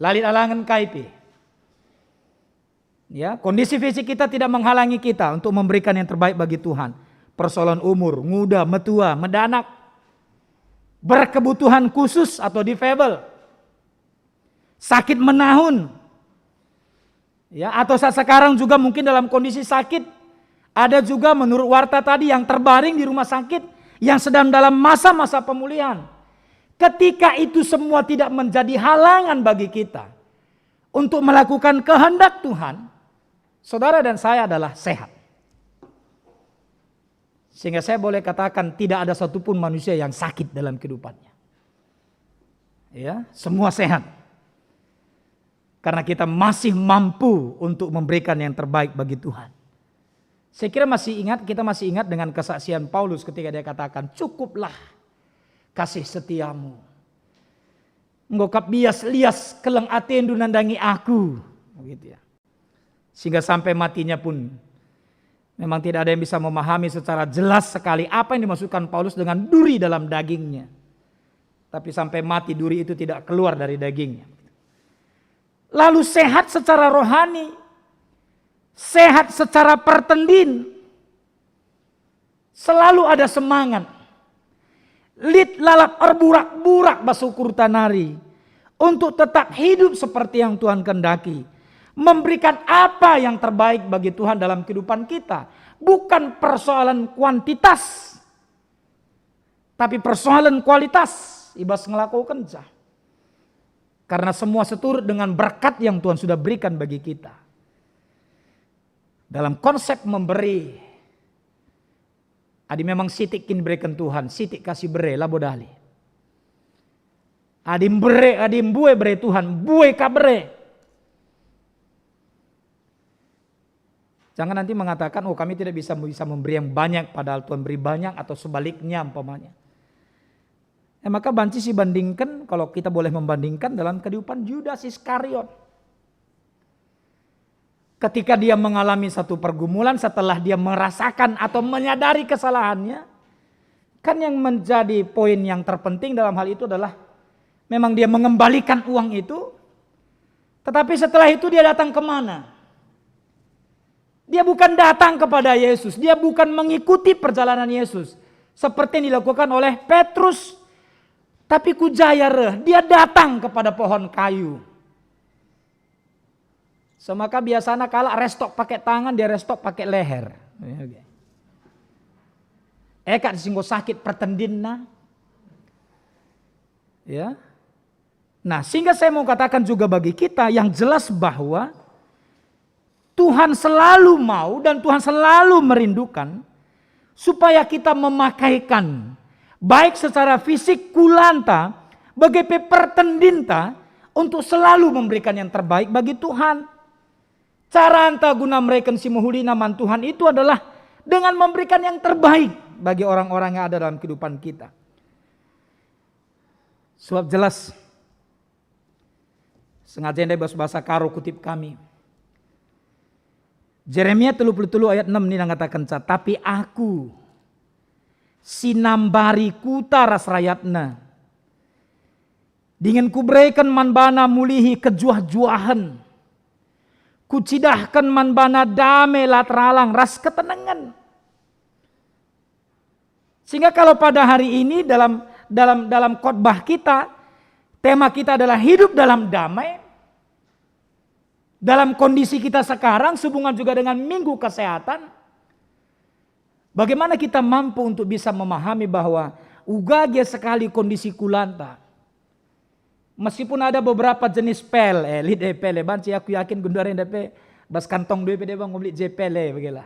Lalit alangen kai pe. Ya, kondisi fisik kita tidak menghalangi kita untuk memberikan yang terbaik bagi Tuhan. Persoalan umur, nguda, metua, medanak, berkebutuhan khusus atau difabel, sakit menahun, ya, atau saat sekarang juga mungkin dalam kondisi sakit. Ada juga menurut warta tadi yang terbaring di rumah sakit, yang sedang dalam masa-masa pemulihan. Ketika itu semua tidak menjadi halangan bagi kita untuk melakukan kehendak Tuhan, saudara dan saya adalah sehat. Sehingga saya boleh katakan tidak ada satupun manusia yang sakit dalam kehidupannya. Ya, semua sehat. Karena kita masih mampu untuk memberikan yang terbaik bagi Tuhan. Saya kira masih ingat, kita masih ingat dengan kesaksian Paulus ketika dia katakan, "Cukuplah kasih setiamu. Enggo kap bias-lias keleng atendu nandangi aku." Begitu ya. Sehingga sampai matinya pun memang tidak ada yang bisa memahami secara jelas sekali apa yang dimaksudkan Paulus dengan duri dalam dagingnya. Tapi sampai mati duri itu tidak keluar dari dagingnya. Lalu sehat secara rohani, sehat secara pertendin, selalu ada semangat. Lit lalap erburak-burak bas ukurta nari untuk tetap hidup seperti yang Tuhan kehendaki, memberikan apa yang terbaik bagi Tuhan dalam kehidupan kita. Bukan persoalan kuantitas, tapi persoalan kualitas i bas ngelakokenca. Karena semua seturut dengan berkat yang Tuhan sudah berikan bagi kita. Dalam konsep memberi, adi memang sitik kin bereken Tuhan, sitik kasih bere, labo dali. Adi mbere, adi mbue bere Tuhan, mbue ka bere. Jangan nanti mengatakan, "Oh, kami tidak bisa, bisa memberi yang banyak," padahal Tuhan beri banyak, atau sebaliknya umpamanya. Ya, maka banci sibandingken, kalau kita boleh membandingkan, dalam kehidupan Judas Iskariot. Ketika dia mengalami satu pergumulan, setelah dia merasakan atau menyadari kesalahannya, Kan yang menjadi poin yang terpenting dalam hal itu adalah memang dia mengembalikan uang itu, tetapi setelah itu dia datang kemana? Dia bukan datang kepada Yesus, dia bukan mengikuti perjalanan Yesus seperti yang dilakukan oleh Petrus, tapi ku ja ia reh, dia datang kepada pohon kayu. Semaka biasana kalak restok pakai tangan, dia restok pakai leher. Ya, oke. Eh, kak, si enggo sakit pertendinna. Ya. Nah, sehingga saya mau katakan juga bagi kita yang jelas bahwa Tuhan selalu mau dan Tuhan selalu merindukan supaya kita memakaikan, baik secara fisik kulanta, bage pe pertendinta, untuk selalu memberikan yang terbaik bagi Tuhan. Caranta guna mereken si mehulina man Tuhan itu adalah dengan memberikan yang terbaik bagi orang-orang yang ada dalam kehidupan kita. Sebab jelas, sengaja ndai bas bahasa Karo kutip kami. Jeremia telu puluh telu ayat enam nina ngatakenca, "Tapi Aku si nambari kuta ras rayatna, dingen Kubereken man bana mulihi kejuah-juahen. Kucidahken man bana dame la teralang ras ketenengen." Sehingga kalau pada hari ini dalam, dalam, dalam khotbah kita, tema kita adalah hidup dalam damai, dalam kondisi kita sekarang sehubungan juga dengan Minggu Kesehatan, bagaimana kita mampu untuk bisa memahami bahwa uga gia sekali kondisi kulanta. Meskipun ada beberapa jenis pel, eh, lit, eh, pel, eh, banci aku yakin genduari enda pe bas kantong dua pe deba nggo lit je pel, eh, bagela.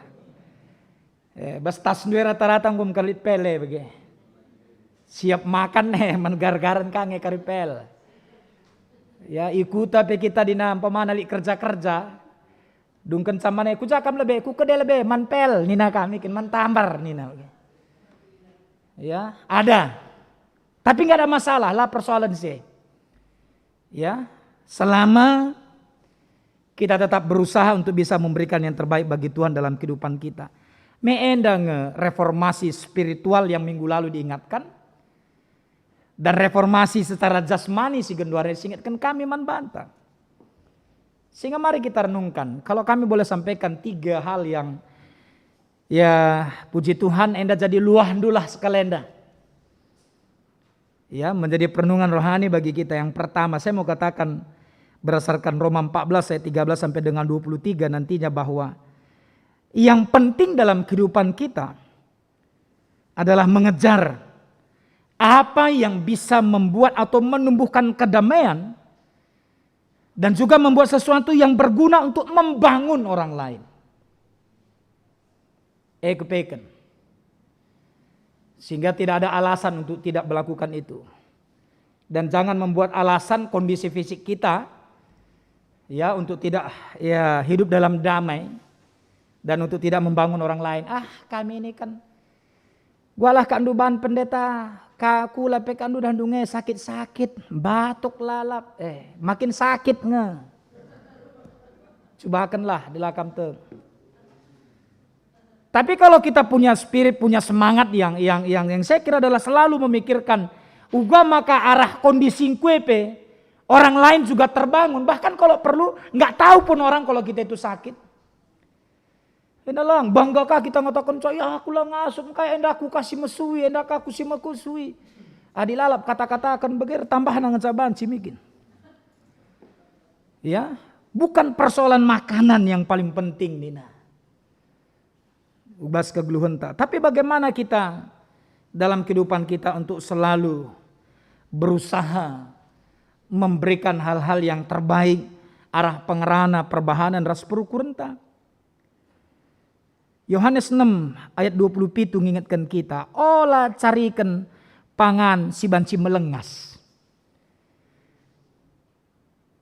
Eh, bas tas dua rata-rata nggo lit pel, eh, bage. Siap makan, eh, man gar-garen ka nge kari pel. Ya, i kuta pe kita dina umpamana lit kerja-kerja, dungken samana, "Ku ja kam lebe, ku kede lebe, man pel," nina kami, kin man tambar, nina. Ya, ada. Tapi nggak ada masalah lah persoalan si. Ya, selama kita tetap berusaha untuk bisa memberikan yang terbaik bagi Tuhan dalam kehidupan kita. Me enda nge reformasi spiritual yang minggu lalu diingatkan, dan reformasi secara jasmani si genduari siingetken kami man banta. Sehingga mari kita renungkan, kalau kami boleh sampaikan tiga hal yang, ya, puji Tuhan, enda jadi luahndulah sekalenda. Ya, menjadi perenungan rohani bagi kita. Yang pertama, saya mau katakan berdasarkan Roma empat belas ayat tiga belas sampai dengan dua puluh tiga nantinya, bahwa yang penting dalam kehidupan kita adalah mengejar apa yang bisa membuat atau menumbuhkan kedamaian dan juga membuat sesuatu yang berguna untuk membangun orang lain. Eh, kepeken. Sehingga tidak ada alasan untuk tidak melakukan itu. Dan jangan membuat alasan kondisi fisik kita, ya, untuk tidak, ya, hidup dalam damai dan untuk tidak membangun orang lain. "Ah, kami ini kan, gualah kandu ban pendeta, ka kula pe kandu dahndu nge sakit-sakit, batuk lalap, eh, makin sakit nge." Cubakenlah di lakam te. Tapi kalau kita punya spirit, punya semangat yang, yang, yang, yang saya kira adalah selalu memikirkan uga maka arah kondisi ngkue pe orang lain juga terbangun. Bahkan kalau perlu, nggak tahu pun orang kalau kita itu sakit. Enda lang, bangga kah kita ngataken, "Cak, ya aku la ngasup, kai enda aku kasih mesui, enda aku si mekusui." Adi lalap kata-kataken beger, tambahna ngenca banci migin. Ya, bukan persoalan makanan yang paling penting, nina. Ubas kegeluhenta. Tapi bagaimana kita dalam kehidupan kita untuk selalu berusaha memberikan hal-hal yang terbaik, arah pengerana, perbahanen, ras perukurenta? Yohanes enam ayat dua puluh pitu ngingetken kita, "Ola cariken pangan si banci melengas."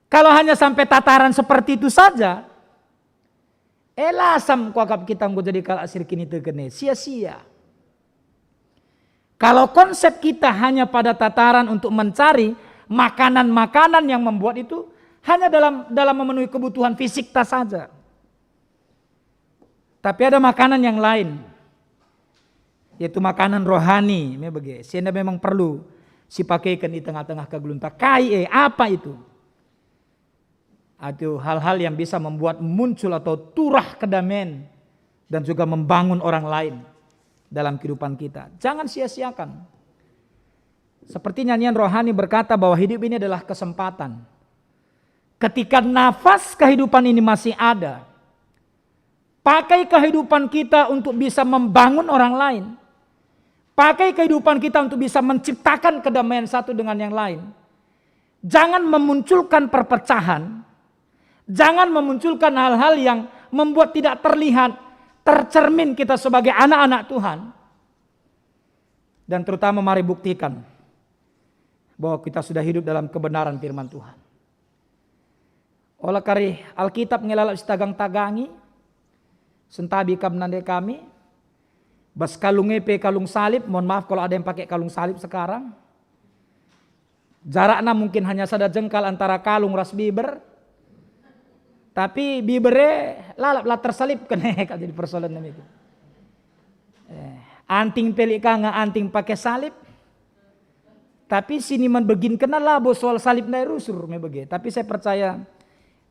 Kalau hanya sampai tataran seperti itu saja, eh, lasam kuakap kita enggo jadi kalak si erkiniteken e, sia-sia. Kalau konsep kita hanya pada tataran untuk mencari makanan-makanan yang membuat itu hanya dalam, dalam memenuhi kebutuhan fisikta saja. Tapi ada makanan yang lain. Yaitu makanan rohani, me bage. Si enda memang perlu sipakeken i tengah-tengah kegeluhenta. Kai e? Apa itu? Atau hal-hal yang bisa membuat muncul atau turah kedamaian dan juga membangun orang lain dalam kehidupan kita. Jangan sia-siakan. Seperti nyanyian rohani berkata bahwa hidup ini adalah kesempatan. Ketika nafas kehidupan ini masih ada, pakai kehidupan kita untuk bisa membangun orang lain. Pakai kehidupan kita untuk bisa menciptakan kedamaian satu dengan yang lain. Jangan memunculkan perpecahan. Jangan memunculkan hal-hal yang membuat tidak terlihat, tercermin kita sebagai anak-anak Tuhan. Dan terutama mari buktikan bahwa kita sudah hidup dalam kebenaran firman Tuhan. Ola kari Alkitab nge lalap sitagang-tagangi, sentabi kam nande kami, bas kalung e pe kalung salib, mohon maaf kalau ada yang pakai kalung salib sekarang. Jarakna mungkin hanya sada jengkal antara kalung ras biber, tapi biber e lalap la tersalibken, e, kal jadi persoalan nami itu. Eh, anting pelik ka nge anting pakai salib, tapi siniman begin kena labo soal salib ndai rusur me bage. Tapi saya percaya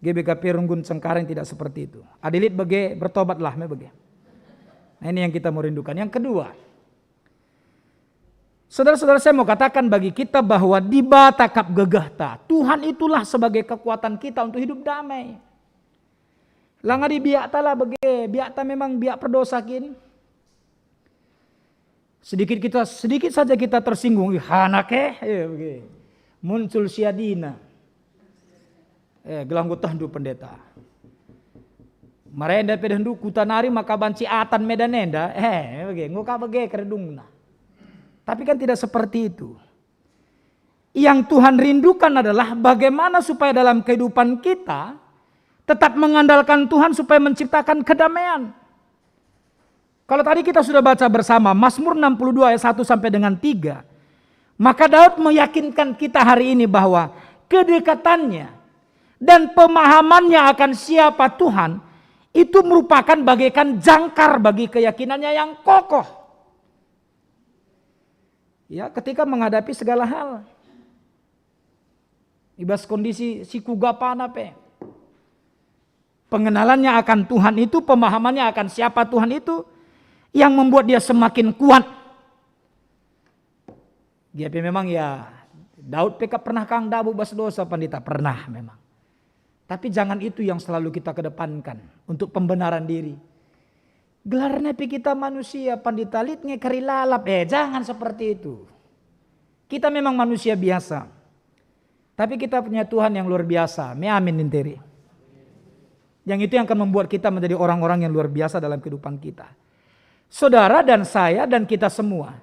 G B K P Runggun Cengkareng tidak seperti itu. Adi lit bage, bertobatlah me bage. Nah, ini yang kita mau rindukan. Yang kedua, saudara-saudara, saya mau katakan bagi kita bahwa Dibata kap gegehta. Tuhan itulah sebagai kekuatan kita untuk hidup damai. Langadi biakta lah bage, biakta memang biak perdosa kin. Sedikit kita, sedikit saja kita tersinggung, "Ih, anak eh," eh, bage. Muncul siadina. Eh, gelah enggo tehndu pendeta. Marenda pedehndu kuta nari maka banci atan medan enda. Eh, bage, enggo ka bage keredungna. Tapi kan tidak seperti itu. Yang Tuhan rindukan adalah bagaimana supaya dalam kehidupan kita tetap mengandalkan Tuhan supaya menciptakan kedamaian. Kalau tadi kita sudah baca bersama Mazmur enam puluh dua ayat satu sampai dengan tiga, maka Daud meyakinkan kita hari ini bahwa kedekatannya dan pemahamannya akan siapa Tuhan itu merupakan bagaikan jangkar bagi keyakinannya yang kokoh. Ya, ketika menghadapi segala hal. I bas kondisi si kuga pana pe. Pengenalannya akan Tuhan itu, pemahamannya akan siapa Tuhan itu, yang membuat dia semakin kuat. Dia pe memang ya, Daud pe ka pernah kang ndabuh bas dosa, Pandita, pernah memang. Tapi jangan itu yang selalu kita kedepankan untuk pembenaran diri. Gelarna pe kita manusia, Pandita, lit nge kari lalap. Eh, jangan seperti itu. Kita memang manusia biasa. Tapi kita punya Tuhan yang luar biasa. Me amin ninteri. Yang itu yang akan membuat kita menjadi orang-orang yang luar biasa dalam kehidupan kita. Saudara dan saya dan kita semua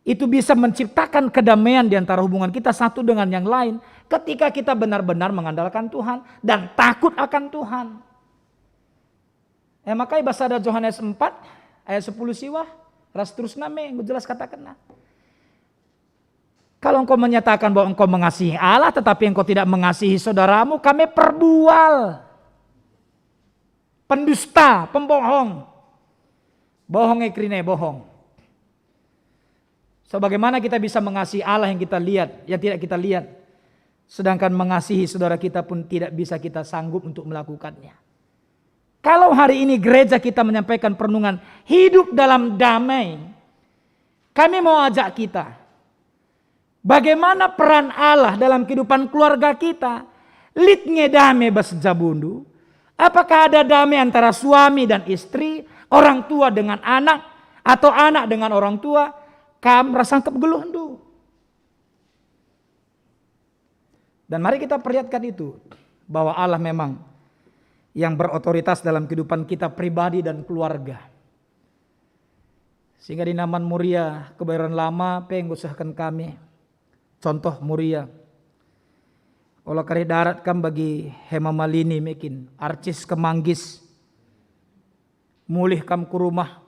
itu bisa menciptakan kedamaian di antara hubungan kita satu dengan yang lain ketika kita benar-benar mengandalkan Tuhan dan takut akan Tuhan. Eh, maka i bas sada Johanes empat ayat sepuluh siwah, ras terusna me, enggo jelas katakenna. Kalau engkau menyatakan bahwa engkau mengasihi Allah, tetapi engkau tidak mengasihi saudaramu, kami perbual. Pendusta, pembohong. Bohong e kerina e, bohong. So, bagaimana kita bisa mengasihi Allah yang kita lihat, yang tidak kita lihat, sedangkan mengasihi saudara kita pun tidak bisa kita sanggup untuk melakukannya? Kalau hari ini gereja kita menyampaikan perenungan hidup dalam damai, kami mau ajak kita, bagaimana peran Allah dalam kehidupan keluarga kita? Lit nge dame bas jabundu? Apakah ada damai antara suami dan istri, orang tua dengan anak, atau anak dengan orang tua? Kam ras sangkep geluhndu. Dan mari kita perlihatkan itu, bahwa Allah memang yang berotoritas dalam kehidupan kita pribadi dan keluarga. Sehingga di Naman Muria Kebayoran Lama pe enggo sehken kami. Contoh Muria. Ola kari darat kam bagi Hema Malini mekin, arcis kemanggis. Mulih kam ku rumah.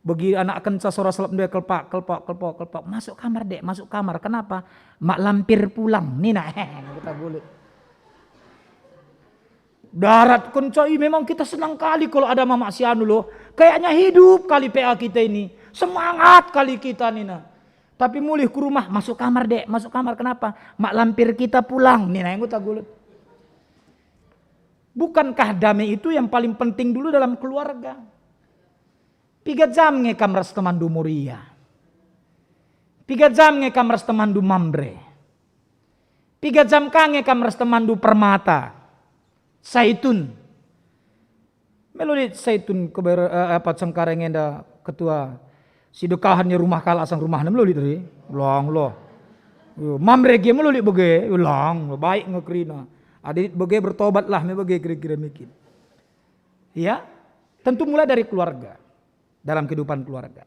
Bagi anak kenca sora selep ndai kelpak, kelpak, kelpak, kelpak. "Masuk kamar, Dek, masuk kamar." "Kenapa?" "Mak lampir pulang," nina. Kita gulut. Darat kenca i memang kita senang kali kalau ada mamak si anu loh. Kayaknya hidup kali P A kita ini. Semangat kali kita nina. Tapi mulih ku rumah, masuk kamar dek, masuk kamar. Kenapa? Mak lampir kita pulang nina anggota gulut. Bukankah damai itu yang paling penting dulu dalam keluarga? Piga jam nge kam ras temanndu Moria? Piga jam nge kam ras temanndu Mamre? Piga jam ka nge kam ras temanndu Permata? Saitun. Melo lit Saitun keber, eh, apa, Cengkareng enda ketua si dekahen i rumah kalak asang rumahna melo lit ri? Lang lo. Yo, Mamre ge melo lit bage? Lang lo, baik nge kerina. Adi lit bage bertobatlah me bage kira-kira mikin. Ya, tentu mulai dari keluarga, dalam kehidupan keluarga.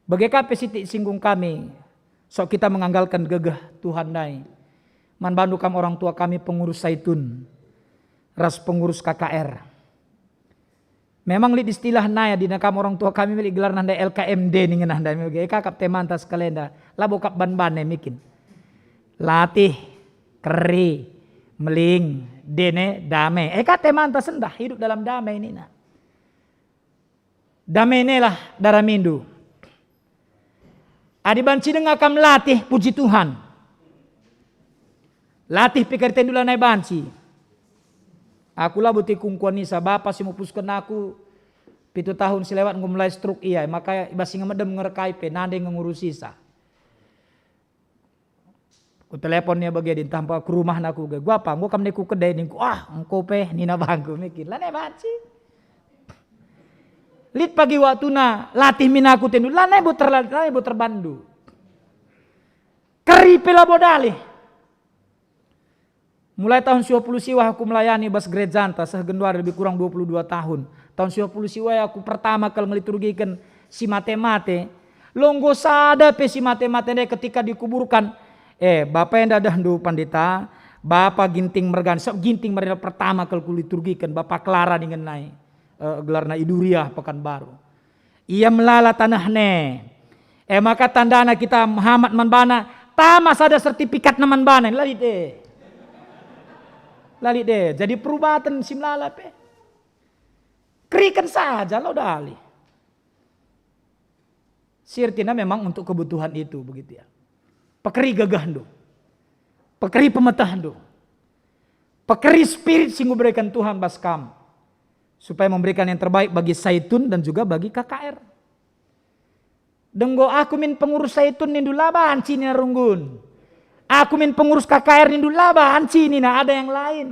Bage ka pe sitik singgung kami, sok kita mengandalkan gegeh Tuhan ndai. Man bandu kam orang tua kami pengurus Saitun, ras pengurus K K R. Memang lit istilah nai, adina kam orang tua kami milik gelar nandai L K M D ningen nandai, e ka kap temanta sekalenda, labo kap ban-ban e mikin. Latih, keri, meling, dene, dame. E ka temanta sendah hidup dalam damai nina. Damai nelah daramindu. Adi banci denga kam latih, puji Tuhan. Latih pe kertendu lanai banci. Aku labo tikung kuanisa, bapa si mupusken aku pitu tahun si lewat enggo mulai stroke ia, maka i bas si ngemedem ngerkai pe, nande nge ngurusisa. Ku telepon ia bage, dintah mpa ku rumahna ku ge. Guapa, enggo kam nai ku kedai ningku, ah, engko pe, nina bangku mikin. Lanai banci. Lit pagi waktuna latih min aku tendu, lanai bo terla-, lanai bo terbandu. Keri pe labo dalih. Mulai tahun siwa puluh siwa aku melayani bas gerejanta, seh genduari lebih kurang dua puluh dua tahun. Tahun siwa puluh siwa aku pertama kali ngeliturgiken si mate-mate. Longgo sada pe si mate-mate ndai ketika dikuburkan. Eh, bapa enda dehndu pandita, bapa Ginting mergana, sebab Ginting mergana pertama kali kuliturgiken, bapa Klara ningen nai, eh, gelarna i Duriah, Pekanbaru. Ia melala taneh ne. E maka tandana kita mehamat man bana, tama sada sertifikatna man bana, la lit e. La lit e. Jadi perubaten si melala pe. Keriken saja lo dalih. Sirtina memang untuk kebutuhan itu, begitu ya. Pekeri gegehndu. Pekeri pemetehndu. Pekeri spirit si nguberikan Tuhan bas kam, supaya memberikan yang terbaik bagi Saitun dan juga bagi K K R. Denggo aku min pengurus Saitun nindu, la banci nina runggun. Aku min pengurus K K R nindu, la banci nina, ada yang lain.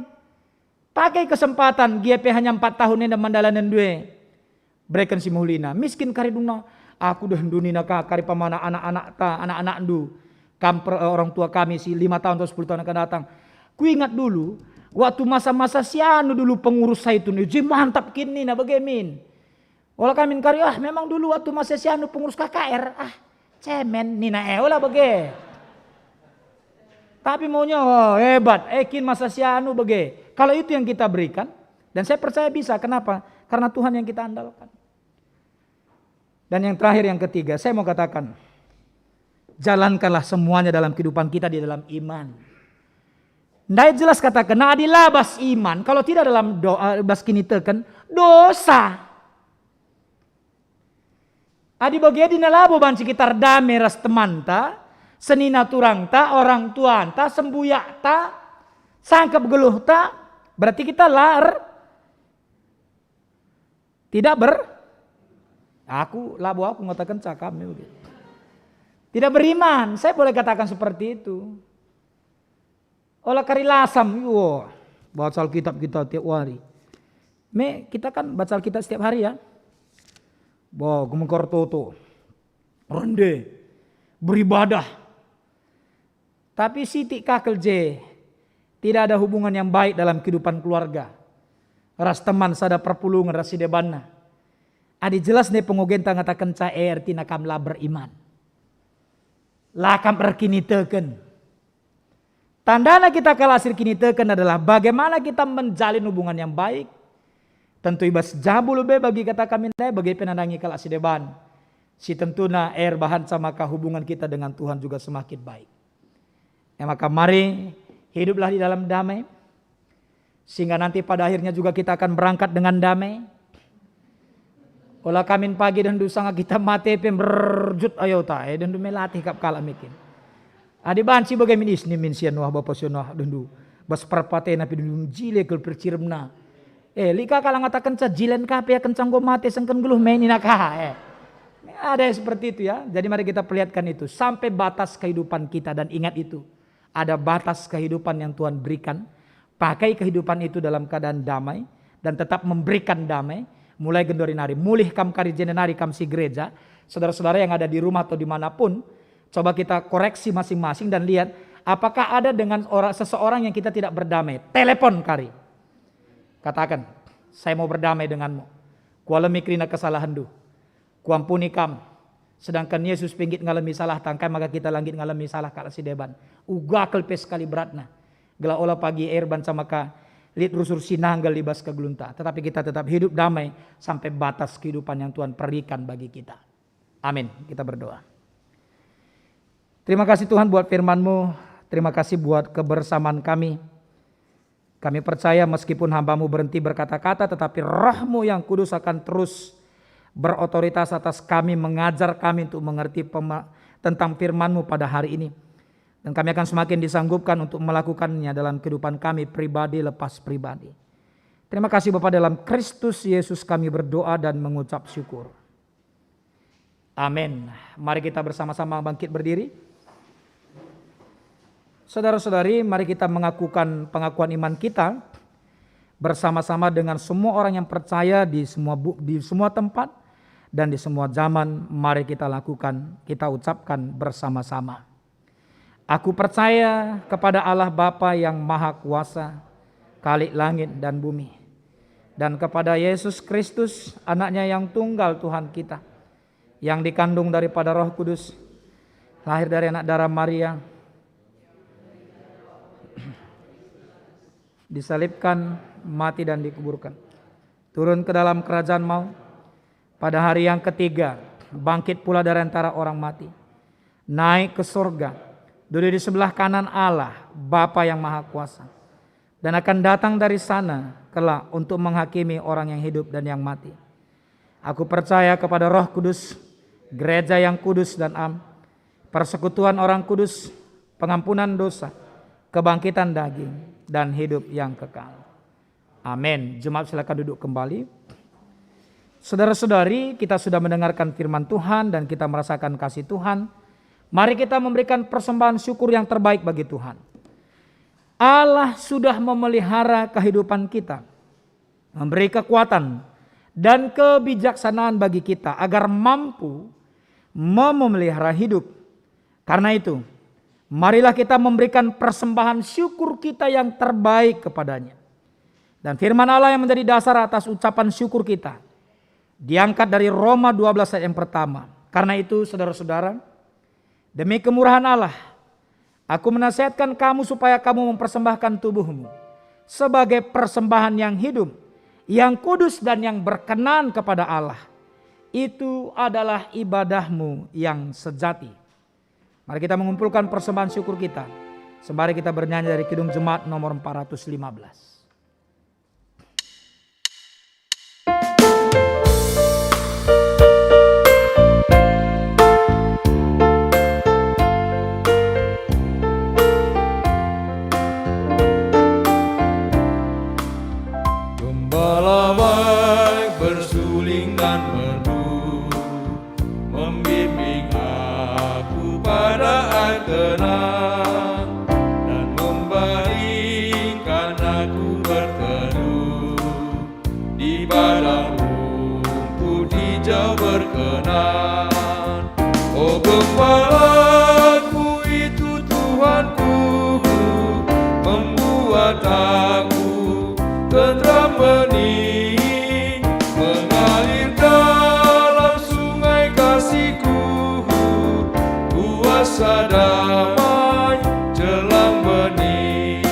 Pakai kesempatan, gia pe hanya empat tahun enda man dalanenndu e. Bereken si mehulina. Miskin kari dungna. Aku dehndu nina ka kari pamana anak-anakta, anak-anakndu. Kam per, eh, orang tua kami si lima tahun atau sepuluh tahun akan datang. Kuingat dulu, waktu masa-masa si anu dulu pengurus Saitun, je mantap kin nina bage min. Ola kami kari, ah, memang dulu waktu masa si anu pengurus K K R, ah, cemen nina, eh, ola bage. Tapi maunya, oh, hebat, eh, kin masa si anu bage. Kalau itu yang kita berikan, dan saya percaya bisa, kenapa? Karena Tuhan yang kita andalkan. Dan yang terakhir, yang ketiga, saya mau katakan, jalankanlah semuanya dalam kehidupan kita di dalam iman. Ndai jelas kataken, nah, adi la bas iman, kalau tidak dalam doa, bas kiniteken, dosa. Adi bage adi na labo banci kita erdame ras temanta, senina turangta, orang tuanta, sembuyakta, sangkep geluhta, berarti kita la er-, tidak ber-, aku, labo aku ngatakenca kami begitu. Tidak beriman, saya boleh katakan seperti itu. Ola kari lasam, wah, baca Alkitab kita tiap hari. Me, kita kan baca Alkitab setiap hari ya. Wah, gemengkar toto. Rende. Beribadah. Tapi sitik ka kel je, tidak ada hubungan yang baik dalam kehidupan keluarga. Ras teman sada perpulungen ras si debanna. Adi jelas nai pengogenta ngatakenca, eh, ertina kam la beriman. La kam erkiniteken. Tandana kita kalak si erkiniteken adalah bagaimana kita menjalin hubungan yang baik. Tentu i bas jabu lebe bagi kata kami ndai, bage pe nandangi kalak si deban. Si tentuna erbahanca maka hubungan kita dengan Tuhan juga semakin baik. E maka mari hiduplah di dalam damai, sehingga nanti pada akhirnya juga kita akan berangkat dengan damai. Ola kamin pagi dehndu sanga kita mate pe mberjut ayota, eh, dehndu me latih kap kalak mikin. Adi banci bage min isni min sia Noah bapa sia Noah dehndu bas perpatena pe dehndu jile kal perciremna. Eh, lit ka kalak ngatakenca jilen ka pe kenca enggo mate sengken geluh me nina ka, eh. Ada yang seperti itu ya. Jadi mari kita perlihatkan itu sampai batas kehidupan kita dan ingat itu. Ada batas kehidupan yang Tuhan berikan. Pakai kehidupan itu dalam keadaan damai dan tetap memberikan damai. Mulai genduari nari, mulih kam kari jenda nari kam si gereja, saudara-saudara yang ada di rumah atau dimanapun, coba kita koreksi masing-masing dan lihat apakah ada dengan orang, seseorang yang kita tidak berdamai. Telepon kari. Katakan, "Saya mau berdamai denganmu. Kualemi kerina kesalahenndu. Kuampuni kam." Sedangkan Yesus pe nggit ngalemi salah, tangkai maka kita la nggit ngalemi salah kalak si deban. Uga kal pe sekali beratna. Gelah ola pagi e banca maka lit rusur si nanggal i bas kegeluhenta. Tetapi kita tetap hidup damai sampai batas kehidupan yang Tuhan berikan bagi kita. Amin. Kita berdoa. Terima kasih Tuhan buat firman-Mu. Terima kasih buat kebersamaan kami. Kami percaya meskipun hamba-Mu berhenti berkata-kata, tetapi Roh-Mu yang Kudus akan terus berotoritas atas kami, mengajar kami untuk mengerti pema-, tentang firman-Mu pada hari ini. Dan kami akan semakin disanggupkan untuk melakukannya dalam kehidupan kami pribadi lepas pribadi. Terima kasih Bapa, dalam Kristus Yesus kami berdoa dan mengucap syukur. Amin. Mari kita bersama-sama bangkit berdiri. Saudara-saudari, mari kita mengakukan pengakuan iman kita bersama-sama dengan semua orang yang percaya di semua bu-, di semua tempat dan di semua zaman. Mari kita lakukan, kita ucapkan bersama-sama. Aku percaya kepada Allah Bapa yang Maha Kuasa, Khalik langit dan bumi, dan kepada Yesus Kristus, Anak-Nya yang tunggal, Tuhan kita, yang dikandung daripada Roh Kudus, lahir dari anak darah Maria, disalibkan, mati dan dikuburkan. Turun ke dalam kerajaan maut. Pada hari yang ketiga, bangkit pula dari antara orang mati. Naik ke surga, duduk di sebelah kanan Allah, Bapa yang Maha Kuasa. Dan akan datang dari sana kelak untuk menghakimi orang yang hidup dan yang mati. Aku percaya kepada Roh Kudus, gereja yang kudus dan am, persekutuan orang kudus, pengampunan dosa, kebangkitan daging, dan hidup yang kekal. Amin. Jemaat, silakan duduk kembali. Saudara-saudari, kita sudah mendengarkan firman Tuhan dan kita merasakan kasih Tuhan. Mari kita memberikan persembahan syukur yang terbaik bagi Tuhan. Allah sudah memelihara kehidupan kita, memberi kekuatan dan kebijaksanaan bagi kita agar mampu memelihara hidup. Karena itu, marilah kita memberikan persembahan syukur kita yang terbaik kepada-Nya. Dan firman Allah yang menjadi dasar atas ucapan syukur kita diangkat dari Roma dua belas ayat yang pertama. Karena itu, saudara-saudara, demi kemurahan Allah, aku menasihatkan kamu supaya kamu mempersembahkan tubuhmu sebagai persembahan yang hidup, yang kudus dan yang berkenan kepada Allah. Itu adalah ibadahmu yang sejati. Mari kita mengumpulkan persembahan syukur kita. Sembari kita bernyanyi dari Kidung Jemaat nomor empat ratus lima belas. Gembala baik bersuling dan merdu, membimbing aku pada air tenang, dan membaringkan aku berteduh di padang rumput hijau berkenan. O Gembalaku itu Tuhanku, membuat aku tentram bening, mengalir dalam sungai kasih-Ku, kuasa damai jelang bening.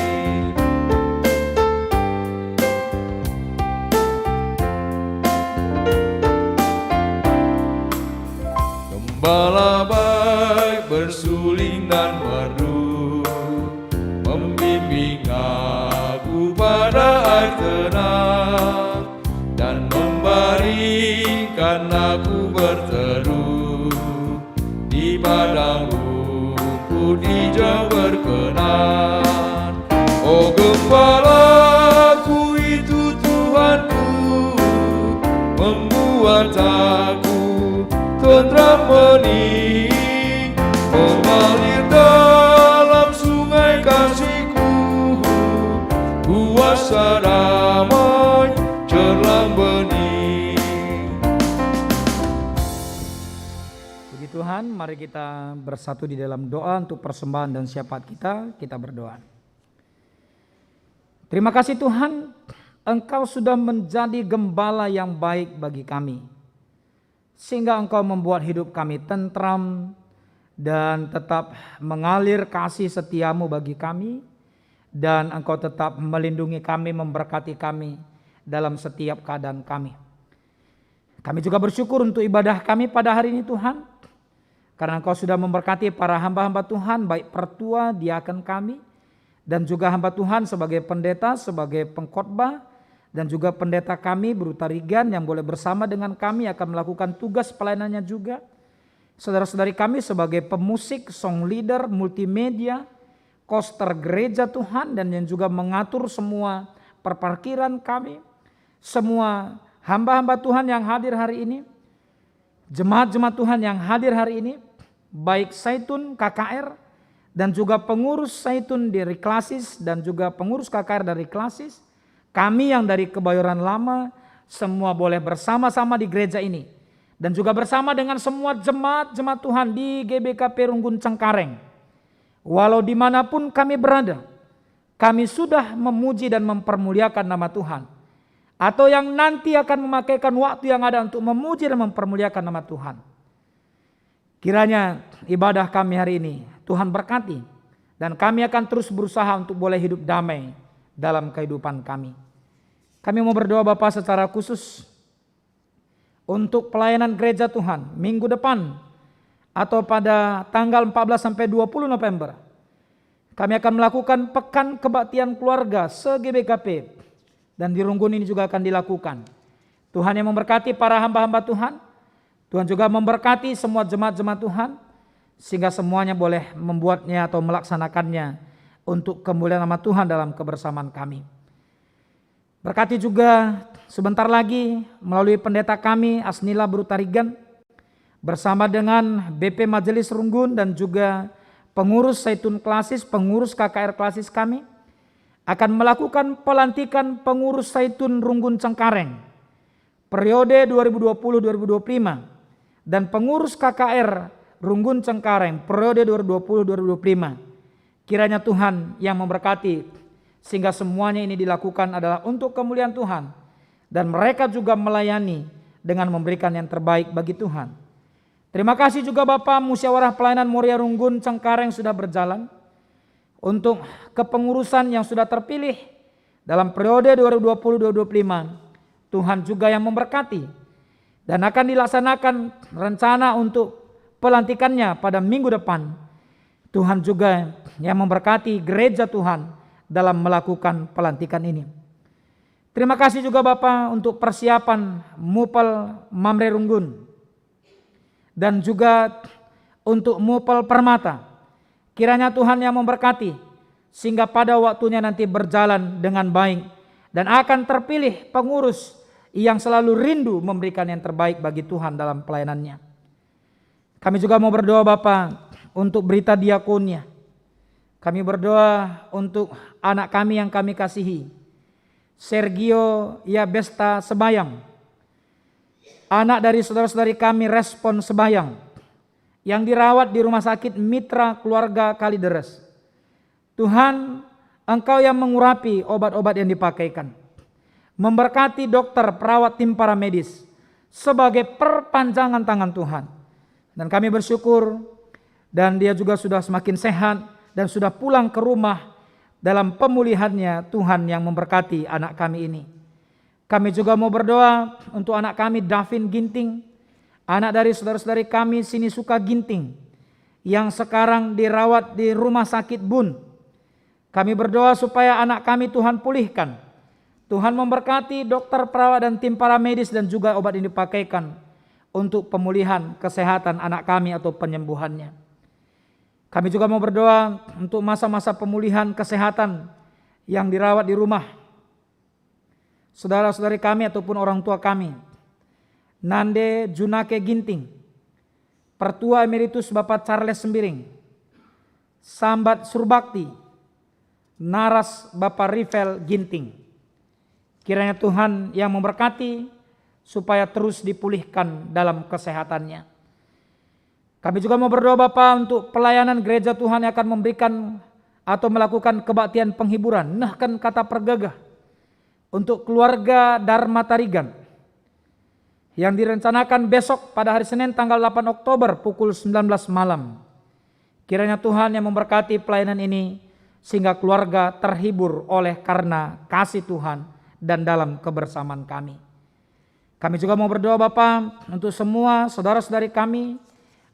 Gembala baik bersuling dan merdu, membimbing aku pada air tenang, dan membaring Kan aku berteduh di padang rumput hijau berkenan. O gembalaku itu Tuhanku, membuat aku tentram bening, mengalir dalam sungai kasihku, kuasa damai cerlah bening. Puji Tuhan, mari kita bersatu di dalam doa untuk persembahan dan syafaat kita. Kita berdoa. Terima kasih Tuhan, Engkau sudah menjadi gembala yang baik bagi kami, sehingga Engkau membuat hidup kami tentram dan tetap mengalir kasih setiamu bagi kami, dan Engkau tetap melindungi kami, memberkati kami dalam setiap keadaan kami. Kami juga bersyukur untuk ibadah kami pada hari ini, Tuhan, karena Engkau sudah memberkati para hamba-hamba Tuhan, baik pertua, diaken kami, dan juga hamba Tuhan sebagai pendeta, sebagai pengkhotbah, dan juga pendeta kami, Beru Tarigan, yang boleh bersama dengan kami akan melakukan tugas pelayanannya juga. Saudara-saudari kami sebagai pemusik, song leader, multimedia, koster gereja Tuhan, dan yang juga mengatur semua perparkiran kami, semua hamba-hamba Tuhan yang hadir hari ini, jemaat-jemaat Tuhan yang hadir hari ini, baik Saitun K K R dan juga pengurus Saitun dari Klasis dan juga pengurus K K R dari Klasis, kami yang dari Kebayoran Lama, semua boleh bersama-sama di gereja ini dan juga bersama dengan semua jemaat-jemaat Tuhan di G B K P Runggun Cengkareng. Walau dimanapun kami berada, kami sudah memuji dan mempermuliakan nama Tuhan, atau yang nanti akan memakaikan waktu yang ada untuk memuji dan mempermuliakan nama Tuhan. Kiranya ibadah kami hari ini Tuhan berkati, dan kami akan terus berusaha untuk boleh hidup damai dalam kehidupan kami. Kami mau berdoa, Bapa, secara khusus untuk pelayanan gereja Tuhan minggu depan atau pada tanggal empat belas sampai dua puluh November. Kami akan melakukan Pekan Kebaktian Keluarga se-G B K P, dan di Runggun ini juga akan dilakukan. Tuhan yang memberkati para hamba-hamba Tuhan. Tuhan juga memberkati semua jemaat-jemaat Tuhan, sehingga semuanya boleh membuatnya atau melaksanakannya untuk kemuliaan nama Tuhan dalam kebersamaan kami. Berkati juga sebentar lagi melalui pendeta kami, Asnila Beru Tarigan, bersama dengan B P Majelis Runggun dan juga pengurus Saitun Klasis, pengurus K K R Klasis kami, akan melakukan pelantikan pengurus Saitun Runggun Cengkareng periode dua ribu dua puluh dua ribu dua puluh lima dan pengurus K K R Runggun Cengkareng periode dua ribu dua puluh dua ribu dua puluh lima. Kiranya Tuhan yang memberkati, sehingga semuanya ini dilakukan adalah untuk kemuliaan Tuhan, dan mereka juga melayani dengan memberikan yang terbaik bagi Tuhan. Terima kasih juga Bapa, musyawarah pelayanan Moria Runggun Cengkareng sudah berjalan. Untuk kepengurusan yang sudah terpilih dalam periode dua ribu dua puluh dua ribu dua puluh lima, Tuhan juga yang memberkati dan akan dilaksanakan rencana untuk pelantikannya pada minggu depan. Tuhan juga yang memberkati gereja Tuhan dalam melakukan pelantikan ini. Terima kasih juga Bapa untuk persiapan Mupel Mamre Runggun dan juga untuk Mupel Permata. Kiranya Tuhan yang memberkati, sehingga pada waktunya nanti berjalan dengan baik dan akan terpilih pengurus yang selalu rindu memberikan yang terbaik bagi Tuhan dalam pelayanannya. Kami juga mau berdoa, Bapa, untuk Berita Diakonia. Kami berdoa untuk anak kami yang kami kasihi, Sergio Yabesta Sebayang, anak dari saudara-saudari kami Respon Sebayang, yang dirawat di Rumah Sakit Mitra Keluarga Kalideres. Tuhan, Engkau yang mengurapi obat-obat yang dipakaikan, memberkati dokter, perawat, tim paramedis sebagai perpanjangan tangan Tuhan. Dan kami bersyukur, dan dia juga sudah semakin sehat dan sudah pulang ke rumah dalam pemulihannya. Tuhan yang memberkati anak kami ini. Kami juga mau berdoa untuk anak kami, Davin Ginting, anak dari saudara-saudari kami, Sinisuka Ginting, yang sekarang dirawat di Rumah Sakit Bun. Kami berdoa supaya anak kami Tuhan pulihkan. Tuhan memberkati dokter, perawat, dan tim paramedis dan juga obat yang dipakaikan. untuk pemulihan kesehatan anak kami atau penyembuhannya. Kami juga mau berdoa untuk masa-masa pemulihan kesehatan yang dirawat di rumah saudara-saudari kami ataupun orang tua kami, Nande Junake Ginting, Pertua Emeritus Bapak Charles Sembiring, Sambat Surbakti, Naras Bapak Rivel Ginting. Kiranya Tuhan yang memberkati supaya terus dipulihkan dalam kesehatannya. Kami juga mau berdoa Bapa untuk pelayanan gereja Tuhan yang akan memberikan atau melakukan kebaktian penghiburan, nehken kata pergegah untuk keluarga Dharma Tarigan yang direncanakan besok pada hari Senin tanggal delapan Oktober pukul sembilan belas malam. Kiranya Tuhan yang memberkati pelayanan ini sehingga keluarga terhibur oleh karena kasih Tuhan dan dalam kebersamaan kami. Kami juga mau berdoa Bapa untuk semua saudara-saudari kami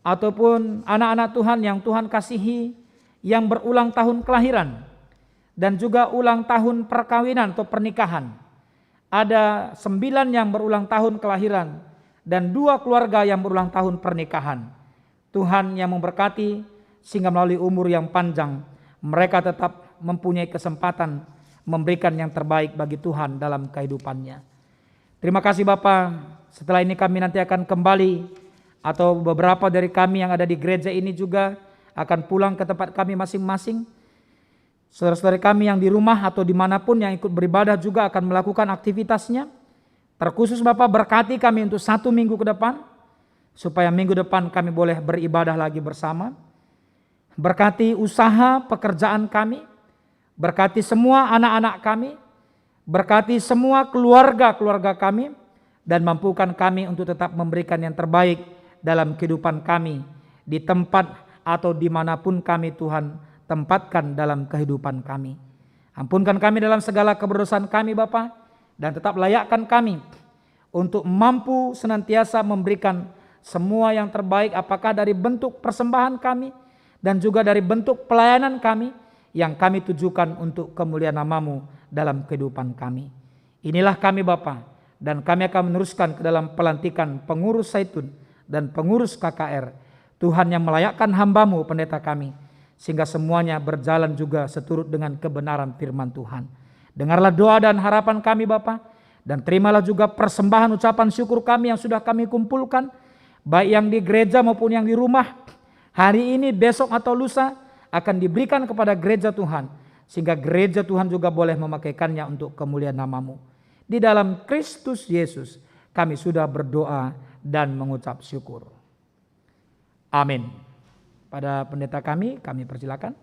ataupun anak-anak Tuhan yang Tuhan kasihi yang berulang tahun kelahiran dan juga ulang tahun perkawinan atau pernikahan. Ada sembilan yang berulang tahun kelahiran dan dua keluarga yang berulang tahun pernikahan. Tuhan yang memberkati, sehingga melalui umur yang panjang, mereka tetap mempunyai kesempatan memberikan yang terbaik bagi Tuhan dalam kehidupannya. Terima kasih Bapa. Setelah ini kami nanti akan kembali, atau beberapa dari kami yang ada di gereja ini juga akan pulang ke tempat kami masing-masing. Saudara-saudari kami yang di rumah atau dimanapun yang ikut beribadah juga akan melakukan aktivitasnya. Terkhusus Bapa, berkati kami untuk satu minggu ke depan, supaya minggu depan kami boleh beribadah lagi bersama. Berkati usaha pekerjaan kami, berkati semua anak-anak kami, berkati semua keluarga-keluarga kami, dan mampukan kami untuk tetap memberikan yang terbaik dalam kehidupan kami, di tempat atau dimanapun kami, Tuhan, tempatkan dalam kehidupan kami. Ampunkan kami dalam segala keberdosaan kami, Bapa, dan tetap layakkan kami untuk mampu senantiasa memberikan semua yang terbaik, apakah dari bentuk persembahan kami dan juga dari bentuk pelayanan kami yang kami tujukan untuk kemuliaan nama-Mu dalam kehidupan kami. Inilah kami, Bapa, dan kami akan meneruskan ke dalam pelantikan pengurus Saitun dan pengurus K K R. Tuhan yang melayakkan hamba-Mu, pendeta kami, sehingga semuanya berjalan juga seturut dengan kebenaran firman Tuhan. Dengarlah doa dan harapan kami, Bapa, dan terimalah juga persembahan ucapan syukur kami yang sudah kami kumpulkan, baik yang di gereja maupun yang di rumah. Hari ini, besok, atau lusa akan diberikan kepada gereja Tuhan, sehingga gereja Tuhan juga boleh memakaikannya untuk kemuliaan nama-Mu. Di dalam Kristus Yesus kami sudah berdoa dan mengucap syukur. Amin. Pada pendeta kami, kami persilakan.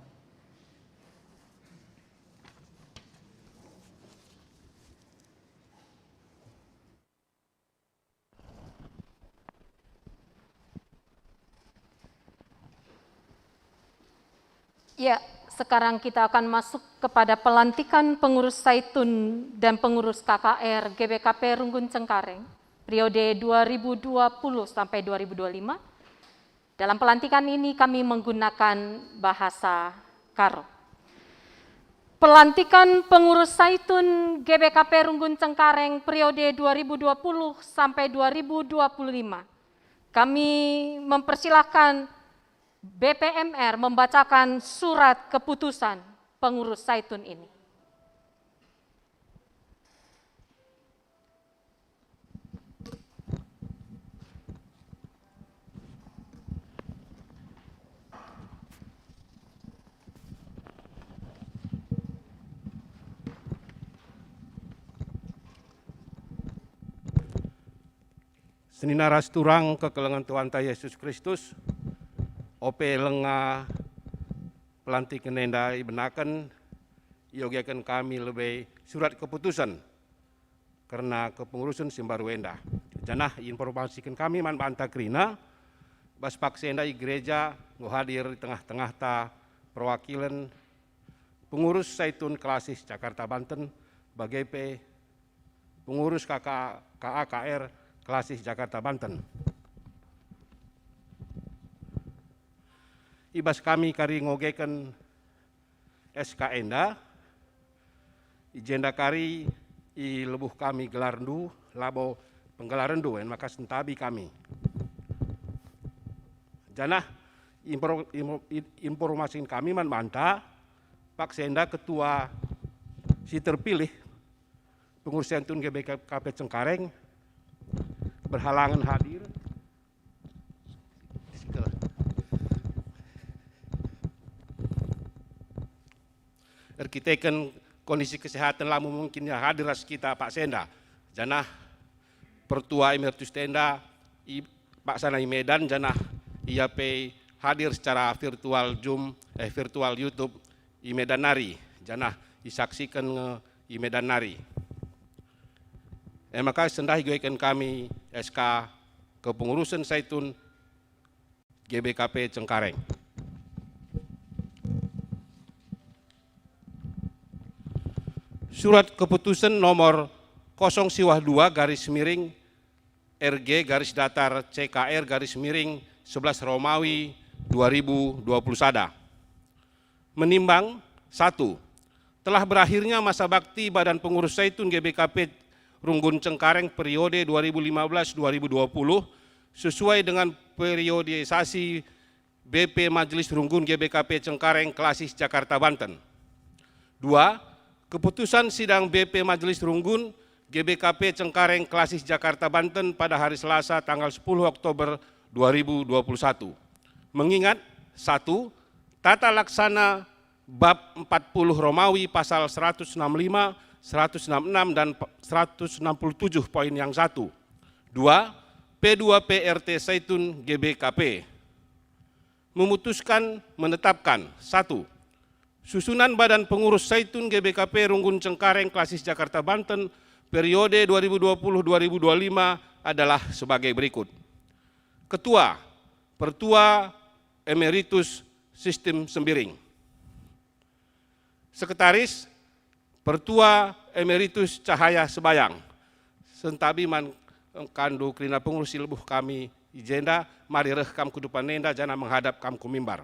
Ya, sekarang kita akan masuk kepada pelantikan pengurus Saitun dan pengurus K K R G B K P Runggun Cengkareng, periode dua ribu dua puluh sampai dua ribu dua puluh lima. Dalam pelantikan ini kami menggunakan bahasa Karo. Pelantikan pengurus Saitun G B K P Runggun Cengkareng periode dua ribu dua puluh sampai dua ribu dua puluh lima. Kami mempersilahkan B P M R membacakan surat keputusan pengurus Saitun ini. Senina ras turang kekelengen Tuhanta Yesus Kristus, ope lenga pelantiken enda ibenaken, iogeken kami lebe surat keputusen kerna kepengurusen si mbaru enda. Janah iinformasiken kami man banta kerina, bas paksa enda i gereja enggo hadir i tengah-tengahta perwakilen pengurus Saitun Kelasih Jakarta Banten, bage pe pengurus K K, K A K R Kelasih Jakarta Banten. I bas kami kari ngogeken S K enda, i jenda kari ilebuh kami gelarndu, labo penggelarenndu, en maka sentabi kami. Janah impor-, impo-, i-, informasi kami man banta, Pak Senda, ketua si terpilih pengurus saitun G B K P Cengkareng, berhalangan hadir. Erkiteken kondisi kesehatan la mungkin ia hadir ras kita Pak Senda, janah Pertua Emeritus Tenda i, paksana i Medan, janah ia pe hadir secara virtual Zoom, eh, virtual YouTube i Medan nari, janah isaksiken nge i Medan nari. E maka sendah igoiken kami S K kepengurusen saitun G B K P Cengkareng. Surat keputusan nomor kosong siwah dua garis miring R G garis datar C K R garis miring sebelas Romawi dua ribu dua puluh sada. Menimbang, satu, telah berakhirnya masa bakti Badan Pengurus Saitun G B K P Runggun Cengkareng periode dua ribu lima belas dua ribu dua puluh sesuai dengan periodisasi B P Majelis Runggun G B K P Cengkareng Klasih Jakarta Banten. Dua, keputusan sidang B P Majelis Runggun G B K P Cengkareng Klasih Jakarta Banten pada hari Selasa tanggal sepuluh Oktober dua ribu dua puluh satu. Mengingat, satu, tata laksana bab empat puluh Romawi pasal seratus enam lima, seratus enam enam, dan seratus enam puluh tujuh poin yang satu. Dua, P dua P R T Saitun G B K P. Memutuskan, menetapkan, satu, susunan Badan Pengurus Saitun G B K P Runggun Cengkareng Klasih Jakarta Banten periode dua ribu dua puluh dua ribu dua puluh lima adalah sebagai berikut. Ketua, Pertua Emeritus Sistem Sembiring. Sekretaris, Pertua Emeritus Cahaya Sebayang. Sentabi man engkandu kerina pengurus si lebuh kami i jenda, mari reh kam ku depan enda janah menghadap kam ku mimbar.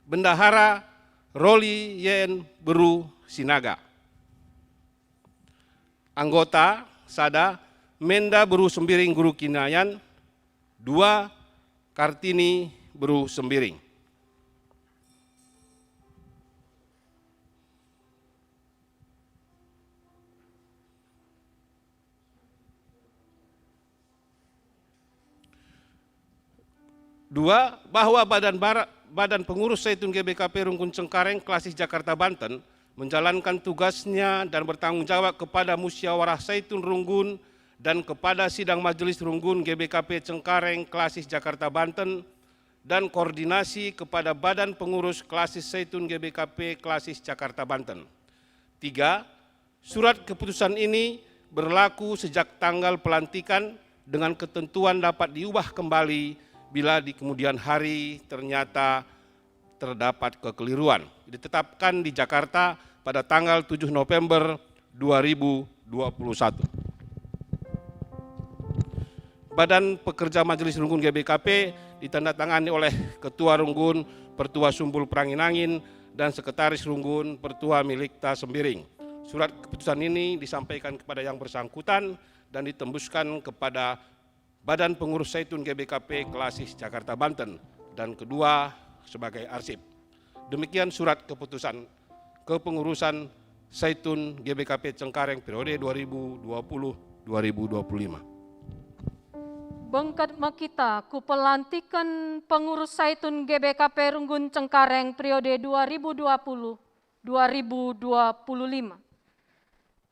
Bendahara Roli Yen Beru Sinaga. Anggota, sada, Menda Beru Sembiring Guru Kinayan, dua, Kartini Beru Sembiring. Dua, bahwa Badan Bara-, Badan Pengurus Saitun G B K P Runggun Cengkareng Klasih Jakarta Banten menjalankan tugasnya dan bertanggung jawab kepada Musyawarah Saitun Runggun dan kepada Sidang Majelis Runggun G B K P Cengkareng Klasih Jakarta Banten dan koordinasi kepada Badan Pengurus Klasih Saitun G B K P Klasih Jakarta Banten. Tiga, surat keputusan ini berlaku sejak tanggal pelantikan dengan ketentuan dapat diubah kembali bila di kemudian hari ternyata terdapat kekeliruan. Ditetapkan di Jakarta pada tanggal tujuh November dua ribu dua puluh satu. Badan Pekerja Majelis Runggun G B K P ditandatangani oleh Ketua Runggun Pertua Sumbul Perangin-angin dan Sekretaris Runggun Pertua Milikta Sembiring. Surat keputusan ini disampaikan kepada yang bersangkutan dan ditembuskan kepada Badan Pengurus Saitun G B K P Klasih Jakarta Banten dan kedua sebagai arsip. Demikian surat keputusan kepengurusan Saitun G B K P Cengkareng periode dua ribu dua puluh dua ribu dua puluh lima. Bengket me kita ku pelantiken pengurus Saitun G B K P Runggun Cengkareng periode dua ribu dua puluh dua ribu dua puluh lima.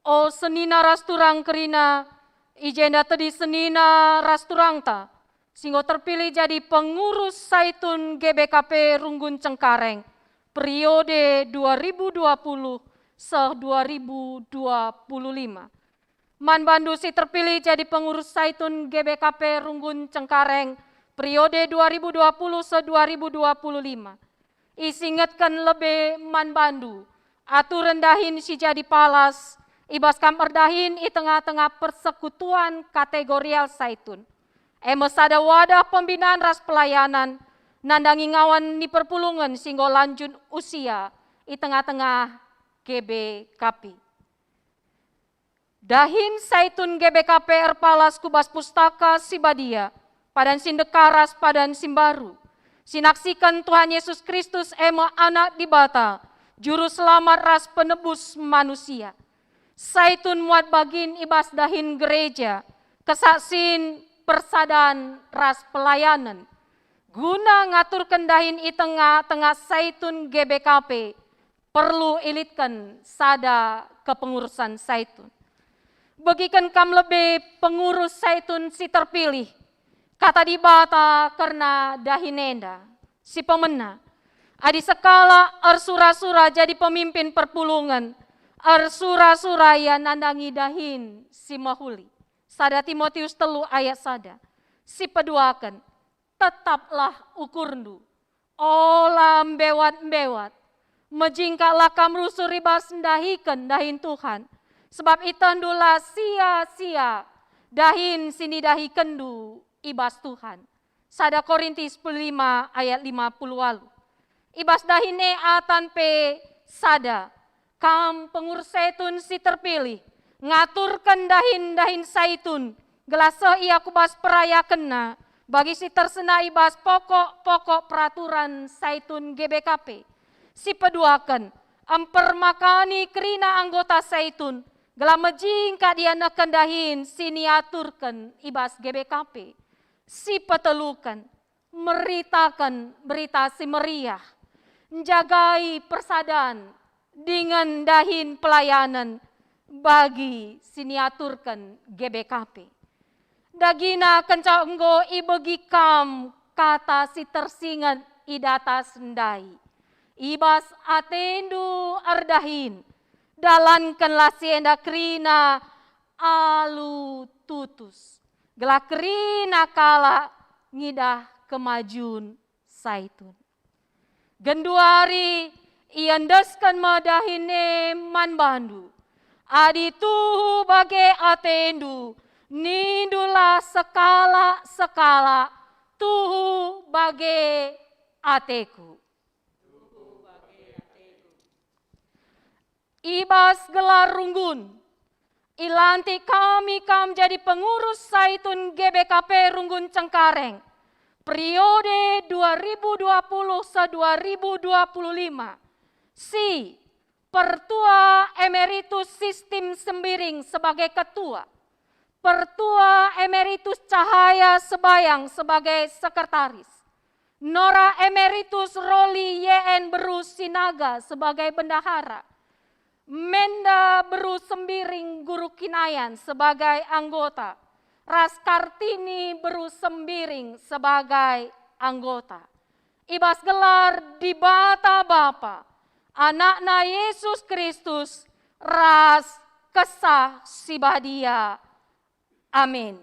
O senina ras turang kerina, i jenda tedi senina ras turangta, si enggo terpilih jadi pengurus Saitun G B K P Runggun Cengkareng, periode dua ribu dua puluh seh dua ribu dua puluh lima. Man bandu si terpilih jadi pengurus Saitun G B K P Runggun Cengkareng, periode dua ribu dua puluh seh dua ribu dua puluh lima. Isingetken lebe man bandu aturen dahin si jadi palas i bas kam erdahin i tengah-tengah persekutuan kategorial Saitun. E me sada wadah pembinaan ras pelayanan, nandangi ngawan ni perpulungen si enggo lanjut usia i tengah-tengah G B K P. Dahin Saitun G B K P erpalas ku bas Pustaka Si Badia, Padan si ndekah ras padan si mbaru, si naksiken Tuhan Yesus Kristus e me Anak Dibata, Juru Selamat ras Penebus manusia. Saitun muat bagin i bas dahin gereja, kesaksin, persadan, ras pelayanen. Guna ngaturken dahin i tengah-tengah Saitun G B K P, perlu ilitken sada kepengurusan Saitun. Begiken kam lebe pengurus Saitun si terpilih, kata Dibata kerna dahin enda, si pemena, adi sekalak ersura-sura jadi pemimpin perpulungen, ersura-sura ia nandangi dahin si mehuli. Sada Timotius telu ayat sada. Si peduaken, tetaplah ukurndu. Ola mbewat-mbewat. Mejingkaklah kam rusur i bas ndahiken dahin Tuhan, sebab itehndu la sia-sia dahin si nidahikenndu i bas Tuhan. Sada Korinti sepuluh lima ayat lima puluh walu. I bas dahin e atan pe sada, kam pengurus Saitun si terpilih, ngaturken dahin-dahin Saitun, gelah seh ia ku bas perayakenna, bagi si tersena i bas pokok-pokok peraturan Saitun G B K P. Si peduaken, empermakani kerina anggota Saitun, gelah mejingkat ia nehken dahin si niaturken i bas G B K P. Si peteluken, meritaken Berita Si Meriah, njagai persadan dingen dahin pelayanen bagi si niaturken G B K P. Dagina kenca enggo ibegi kam kata si tersinget i datas ndai, i bas atendu erdahin, dalankenlah si enda kerina alu tutus, gelah kerina kalak ngidah kemajun Saitun. Genduari iendesken me dahin e man bandu. Adi tuhu bage atendu, nindulah sekalak-sekalak, "Tuhu bage ateku." I bas gelar runggun, ilantik kami kam jadi pengurus Saitun G B K P Runggun Cengkareng, periode dua ribu dua puluh se dua ribu dua puluh lima. Si, Pertua Emeritus Sistim Sembiring sebagai ketua, Pertua Emeritus Cahaya Sebayang sebagai sekretaris, Nora Emeritus Roli Y N Beru Sinaga sebagai bendahara, Menda Beru Sembiring Guru Kinayan sebagai anggota, ras Kartini Beru Sembiring sebagai anggota. I bas gelar Dibata Bapa, Anakna Yesus Kristus, ras Kesah Si Badia. Amin.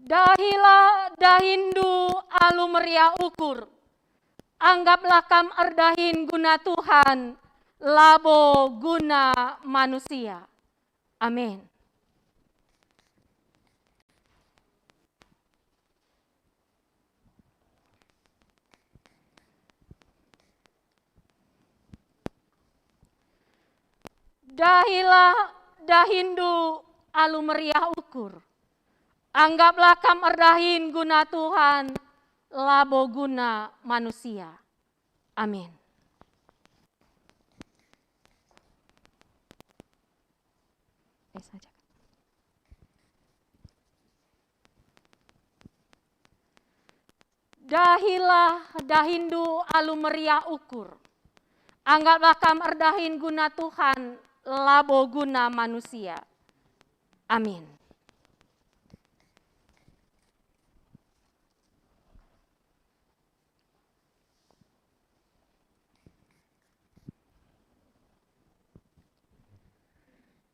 Dahilah dahinndu alu meriah ukur. Anggaplah kam erdahin guna Tuhan, labo guna manusia. Amin. Dahilah dahinndu alu meriah ukur. Anggaplah kam erdahin guna Tuhan, labo guna manusia. Amin. Dahilah dahinndu alu meriah ukur. Anggaplah kam erdahin guna Tuhan, labo guna manusia. Amin.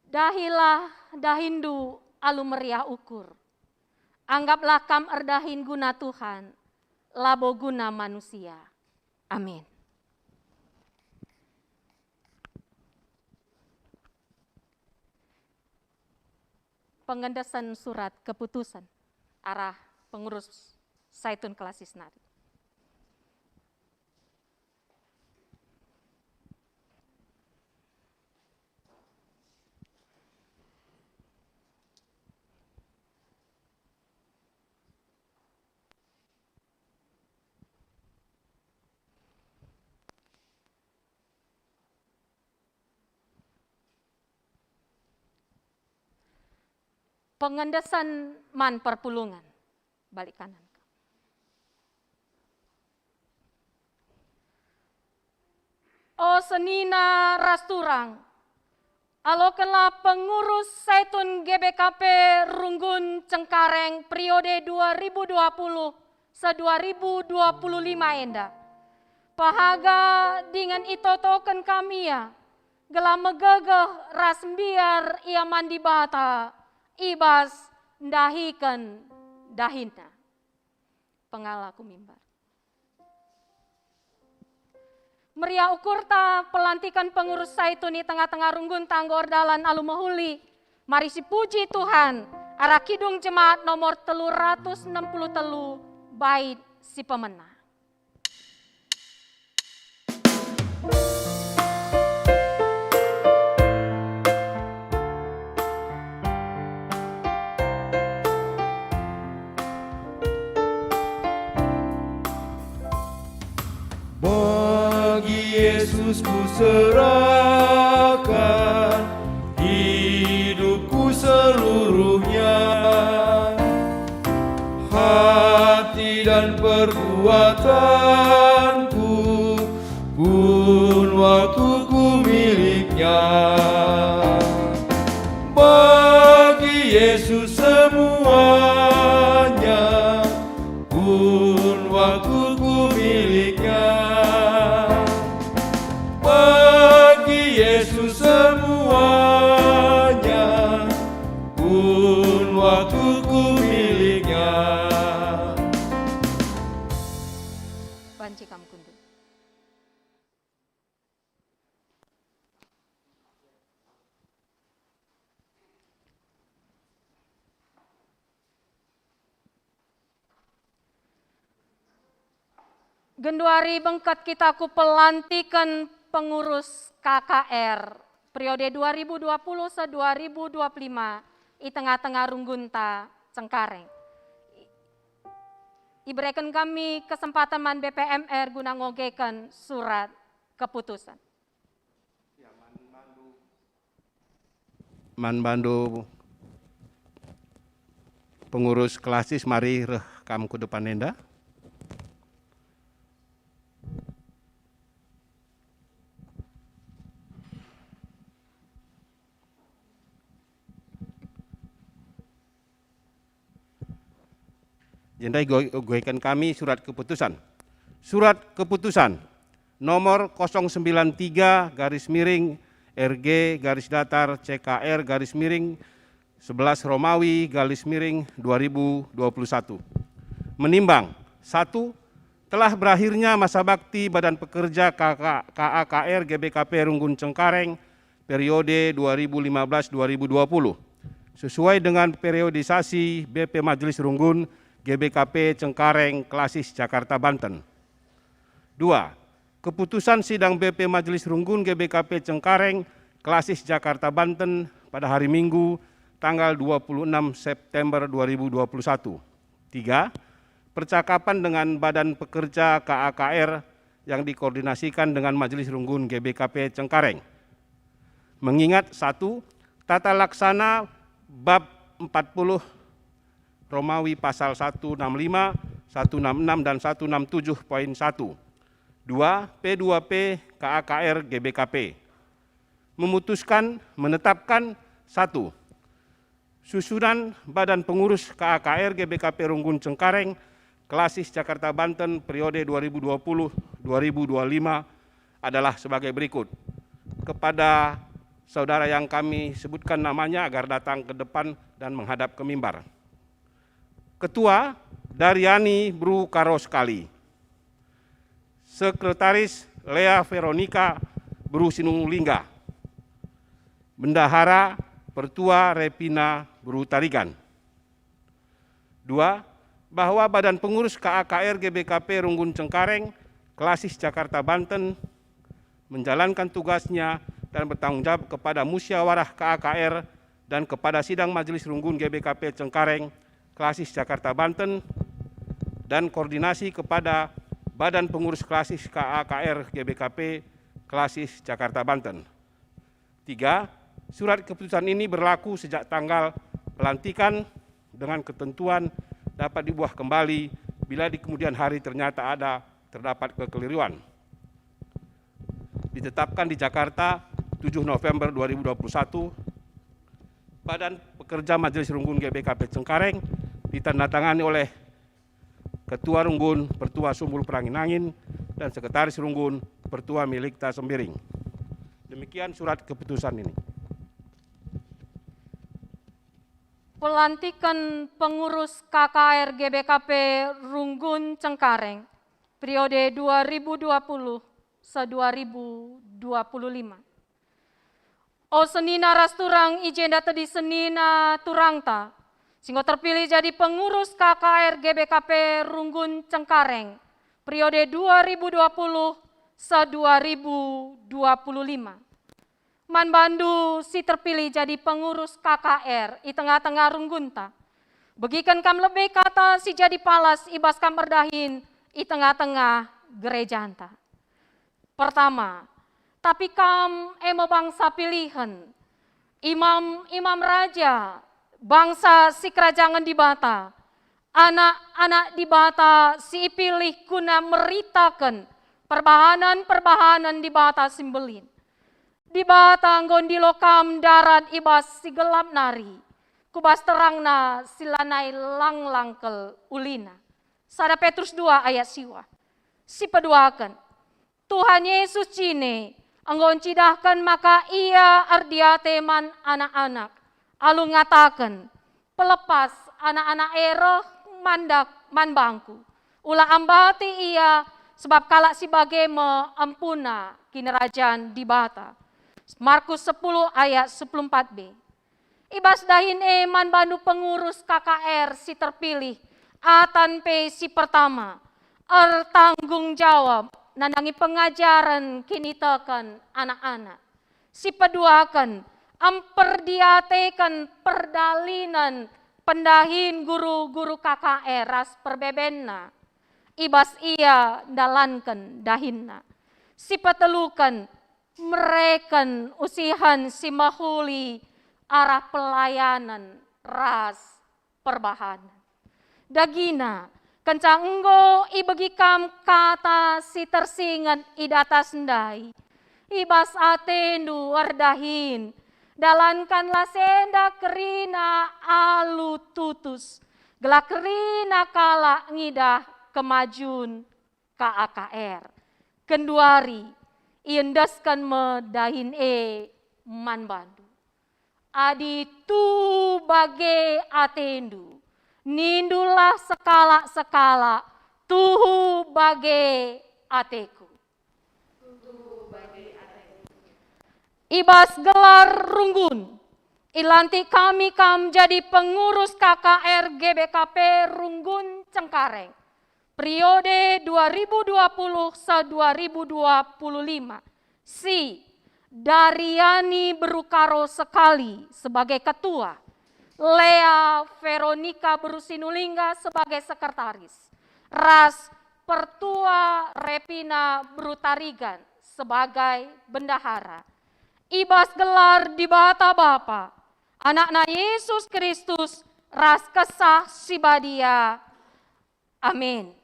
Dahilah dahinndu alu meriah ukur. Anggaplah kam erdahin guna Tuhan, labo guna manusia. Amin. Pengendesen surat keputusen arah pengurus Saitun Klasis nari. Pengendesen man perpulungen. Balik kanan. O senina ras turang, alokenlah pengurus Saitun G B K P Runggun Cengkareng periode dua ribu dua puluh se dua ribu dua puluh lima enda. Pehaga dingen itotoken kami ia, gelah megegeh ras mbiar ia man Dibata i bas ndahiken dahinna. Pengala ku mimbar. Meriah ukurta pelantiken pengurus Saitun i tengah-tengah runggunta enggo erdalan alu mehuli. Mari sipuji Tuhan, arah Kidung Jemaat nomor telu ratus enam puluh telu, bait si pemena. Bagi Yesus kuserahkan hidupku seluruhnya, hati dan perbuatanku pun waktuku miliknya. Bagi Yesus semuanya pun waktuku miliknya. Bagi Yesus semuanya pun waktuku miliknya. Banci kam kundul. Genduari bengket kita ku pelantiken pengurus K K R periode dua ribu dua puluh se dua ribu dua puluh lima i tengah-tengah runggunta Cengkareng. I-, ibereken kami kesempatan man B P M R guna ngogeken surat keputusan. Man bandu pengurus klasis, mari reh kam ku depan enda. Jenda igo-, igoiken kami surat keputusan. Surat keputusan nomor kosong sembilan tiga garis miring R G garis datar C K R garis miring sebelas Romawi garis miring dua ribu dua puluh satu. Menimbang, satu, telah berakhirnya masa bakti Badan Pekerja K K, K A K R G B K P Runggun Cengkareng periode dua ribu lima belas dua ribu dua puluh, sesuai dengan periodisasi B P Majelis Runggun G B K P Cengkareng Klasis Jakarta, Banten. Dua, keputusan sidang B P Majelis Runggun G B K P Cengkareng Klasis Jakarta, Banten pada hari Minggu, tanggal dua puluh enam September dua ribu dua puluh satu. Tiga, percakapan dengan Badan Pekerja K A K R yang dikoordinasikan dengan Majelis Runggun G B K P Cengkareng. Mengingat, satu, tata laksana bab empat puluh Romawi pasal satu enam lima, satu enam enam, dan satu enam tujuh poin satu. Dua, P dua P K A K R G B K P. Memutuskan, menetapkan, satu, susunan Badan Pengurus K A K R G B K P Runggun Cengkareng, Klasis Jakarta, Banten, periode dua ribu dua puluh dua ribu dua puluh lima adalah sebagai berikut. Kepada saudara yang kami sebutkan namanya agar datang ke depan dan menghadap ke mimbar. Ketua, Dariani Bru Karo Sekali. Sekretaris, Lea Veronica Bru Sinulingga. Bendahara, Pertua Repina Bru Tarigan. Dua, bahwa Badan Pengurus K A K R G B K P Runggun Cengkareng, Klasis Jakarta, Banten, menjalankan tugasnya dan bertanggung jawab kepada Musyawarah K A K R dan kepada Sidang Majelis Runggun G B K P Cengkareng, Klasis Jakarta, Banten, dan koordinasi kepada Badan Pengurus Klasis K A K R G B K P Klasis Jakarta, Banten. Tiga, surat keputusan ini berlaku sejak tanggal Pelantikan dengan ketentuan dapat diubah kembali bila di kemudian hari ternyata ada terdapat kekeliruan. Ditetapkan di Jakarta, tujuh November dua ribu dua puluh satu, Badan Pekerja Majelis Runggun G B K P Cengkareng ditandatangani oleh Ketua Runggun Pertua Sumbul Perangin-angin dan Sekretaris Runggun Pertua Milikta Sembiring. Demikian surat keputusan ini. Pelantiken pengurus K K R G B K P Runggun Cengkareng, periode dua ribu dua puluh se dua ribu dua puluh lima. O senina ras turang, i jenda tedi senina turangta, si enggo terpilih jadi pengurus K K R G B K P Runggun Cengkareng, periode dua ribu dua puluh se dua ribu dua puluh lima. Man bandu si terpilih jadi pengurus K K R i tengah-tengah runggunta, begiken kam lebe kata si jadi palas i bas kam erdahin i tengah-tengah gerejanta. Pertama, tapi kam e me bangsa pilihen, imam-imam raja, bangsa sikerajangen Dibata, anak-anak Dibata si ipilih guna meritaken perbahanen-perbahanen Dibata si mbelin. Dibata enggo ndilo kam ndarat i bas si gelap nari, ku bas terangna si lanai lang-lang kal ulina. Sada Petrus dua ayat siwah. Si peduaken, Tuhan Yesus jine enggo ncidahken maka Ia erdiate man anak-anak, alu ngataken, "Pelepas anak-anak e reh man dak-, man bangKu. Ula ambati ia, sebab kalak si bage me empuna Kinirajan Dibata." Markus sepuluh ayat sepuluh empat b. I bas dahin e man bandu pengurus K K R si terpilih, atan pe si pertama, ertanggung jawab nandangi pengajaren kiniteken anak-anak. Si peduaken, mperdiateken perdalinen pendahin guru-guru K K R ras perbebenna. I bas ia ndalanken dahinna. Si peteluken, mereken usihen si mehuli arah pelayanen ras perbahanen. Dagina, kenca enggo ibegi kam kata si tersinget i datas ndai, i bas atendu erdahin, dalankanlah si enda kerina alu tutus, gelah kerina kalak ngidah kemajun K A K R. Genduari iendesken me dahin e man bandu. Adi tuhu bage atendu, nindulah sekalak-sekalak, "Tuhu bage ateku." I bas gelar runggun, ilantik kami kam jadi pengurus K K R G B K P Runggun Cengkareng, periode dua ribu dua puluh se dua ribu dua puluh lima, si Dariani Beru Karo Sekali sebagai ketua, Lea Veronika Beru Sinulingga sebagai sekretaris, ras Pertua Repina Beru Tarigan sebagai bendahara. I bas gelar Dibata Bapa, Anakna Yesus Kristus, ras Kesah Si Badia. Amin.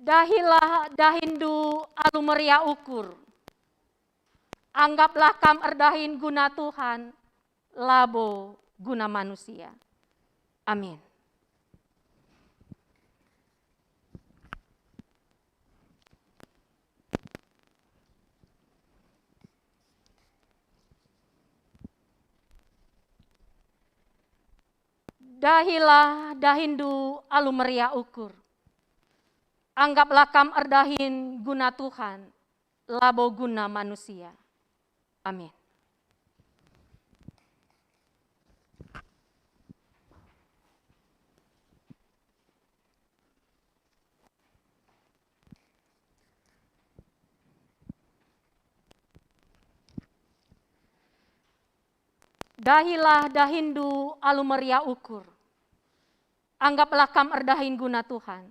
Dahilah dahinndu alu meriah ukur. Anggaplah kam erdahin guna Tuhan, labo guna manusia. Amin. Dahilah dahinndu alu meriah ukur. Anggaplah kam erdahin guna Tuhan, labo guna manusia. Amin. Dahilah dahinndu alu meriah ukur. Anggaplah kam erdahin guna Tuhan,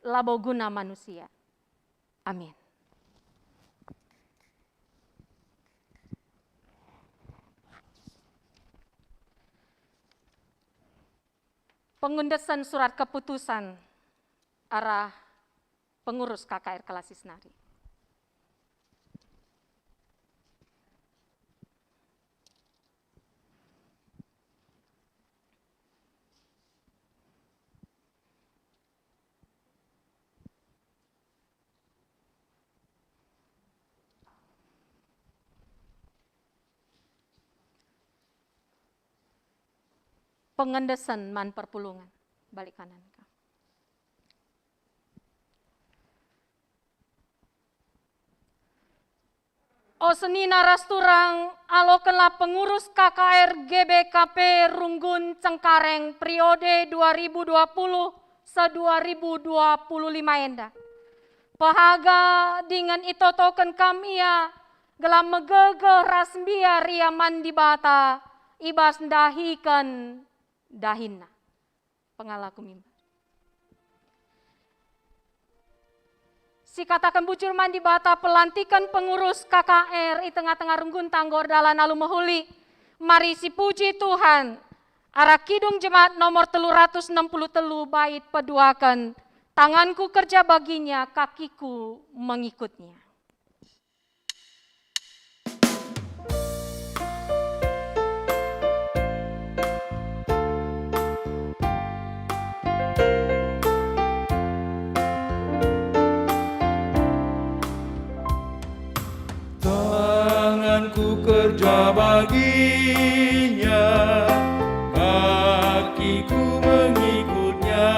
labo guna manusia. Amin. Pengendesen surat keputusan arah pengurus K K R Kelasis nari. Pengendesen man perpulungen. Balik kanan ka. O senina ras turang, alokenlah pengurus K K R G B K P Runggun Cengkareng periode dua ribu dua puluh se dua ribu dua puluh lima enda. Pehaga dingen itotoken kam ia, gelah megegeh ras mbiar ia man Dibata i bas ndahiken dahinna. Pengalaku mimbar. Sikataken bujur man Dibata, pelantiken pengurus K K R i tengah-tengah runggun tanggo erdalan alu mehuli. Mari sipuji Tuhan. Arah Kidung Jemaat nomor telu ratus enam puluh telu, bait peduaken, "Tanganku kerja baginya, kakiku mengikutnya." Tanganku kerja baginya, kakiku mengikutnya.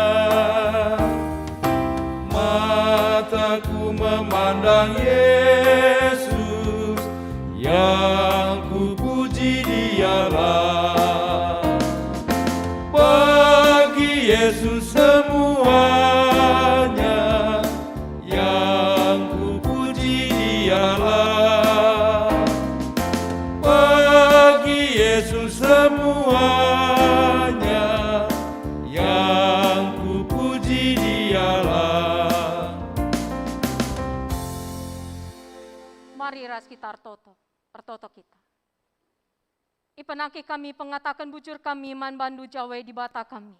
Mataku memandang Yesus, yang kupuji Dialah. Bagi Yesus semuanya, yang kupuji Dialah. Bagi Yesus semuanya, yang kupuji Dialah. Mari ras kita ertoto, ertoto kita. Ipenangki kami pengataken bujur kami man bandu Jawe Dibata kami.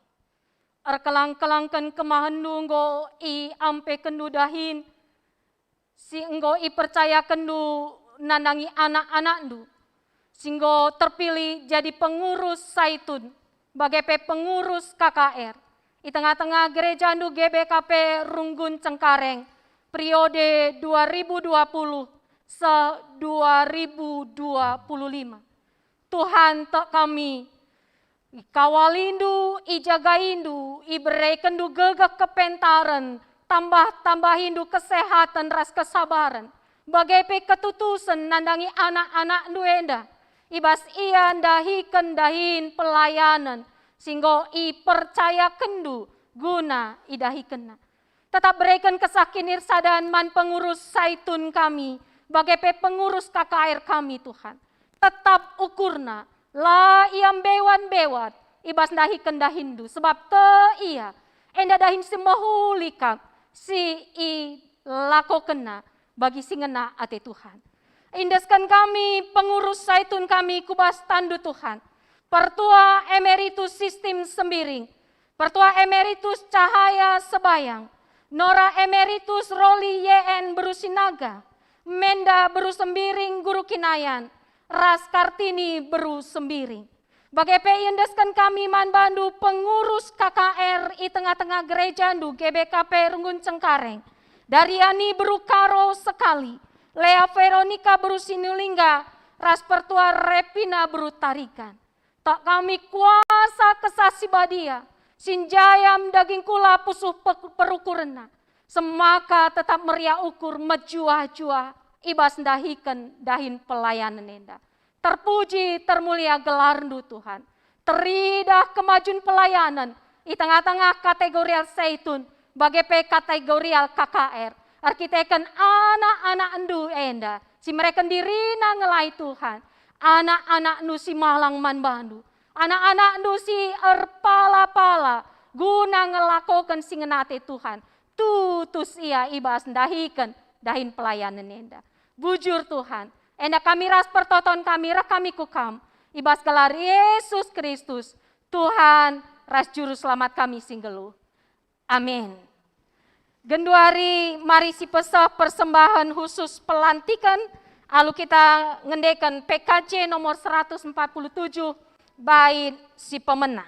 Erkelang-kelangken kemahenndu enggo iampekenndu dahin, si enggo ipercayakenndu nandangi anak-anakndu, si enggo terpilih jadi pengurus Saitun, bage pe pengurus K K R, i tengah-tengah gerejandu G B K P Runggun Cengkareng, periode dua ribu dua puluh se dua ribu dua puluh lima. Tuhan, tek kami, ikawalindu, ijagaindu, iberekenndu gegeh kepentaren, tambah-tambahindu kesehaten ras kesabaren, bage pe ketutusen nandangi anak-anakndu enda, i bas ia ndahiken dahin pelayanen si enggo ipercayakenndu guna idahikenna. Tetap bereken kesah kinirsadan man pengurus Saitun kami, bage pe pengurus K K R kami, Tuhan. Tetap ukurna, la ia mbewan-mbewan i bas ndahiken dahinndu, sebab tek ia enda dahin si mehuli kap si ilakokenna bagi si ngena ate Tuhan. Iendesken kami pengurus Saitun kami ku bas tanNdu, Tuhan. Pertua Emeritus Sistim Sembiring, Pertua Emeritus Cahaya Sebayang, Nora Emeritus Roli Y N beru Sinaga, Menda beru Sembiring Guru Kinayan, ras Kartini beru Sembiring. Bage pe iendesken kami man bandu pengurus K K R i tengah-tengah gerejandu G B K P Runggun Cengkareng, Dariani beru Karo Sekali, Lea Veronika beru Sinulingga, ras Pertua Repina beru Tarigan. Tek kami kuasa Kesah Si Badia, si njayam daging kula pusuh pe-, perukurenna, semaka tetap meriah ukur mejuah-juah i bas ndahiken dahin pelayanen enda. Terpuji, termulia gelarNdu, Tuhan. Teridah kemajun pelayanen i tengah-tengah kategorial Saitun, bage pe kategorial K K R, erkiteken anak-anakNdu enda si mereken dirina ngelai Tuhan, anak-anakNdu si malang man bandu, anak-anakNdu si erpala-pala, guna ngelakoken si ngena ate Tuhan, tutus ia i bas ndahiken dahin pelayanen enda. Bujur Tuhan, enda kami ras pertoton kami reh kami ku Kam, i bas gelar Yesus Kristus, Tuhan ras Juru Selamat kami si nggeluh. Amin. Genduari mari sipeseh persembahen khusus pelantiken alu kita ngendeken P K J nomor seratus empat puluh tujuh, bait si pemena.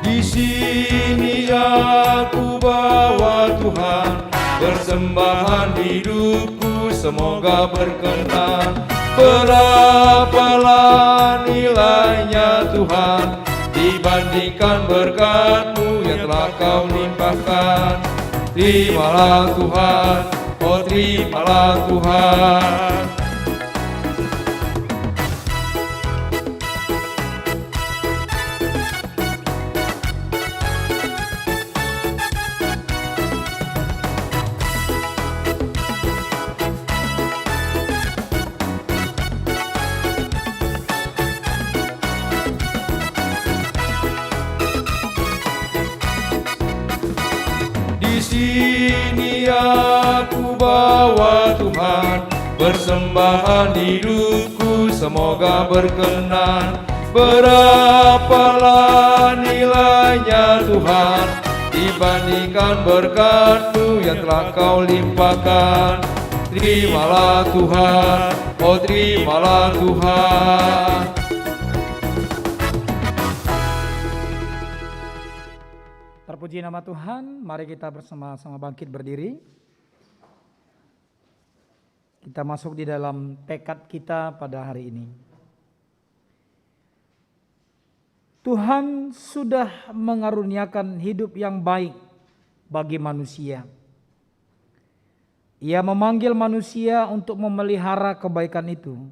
Di sini aku bawa Tuhan, persembahan hidupku semoga berkenan. Berapalah nilainya Tuhan, dibandingkan berkat-Mu yang telah Kau limpahkan. Terimalah Tuhan, oh terimalah Tuhan. Di sini aku bawa Tuhan, persembahan hidupku semoga berkenan. Berapalah nilainya Tuhan, dibandingkan berkat-Mu yang telah Kau limpahkan. Terimalah Tuhan, oh terimalah Tuhan. Terpuji nama Tuhan, mari kita bersama-sama bangkit berdiri. Kita masuk di dalam tekad kita pada hari ini. Tuhan sudah mengaruniakan hidup yang baik bagi manusia. Ia memanggil manusia untuk memelihara kebaikan itu,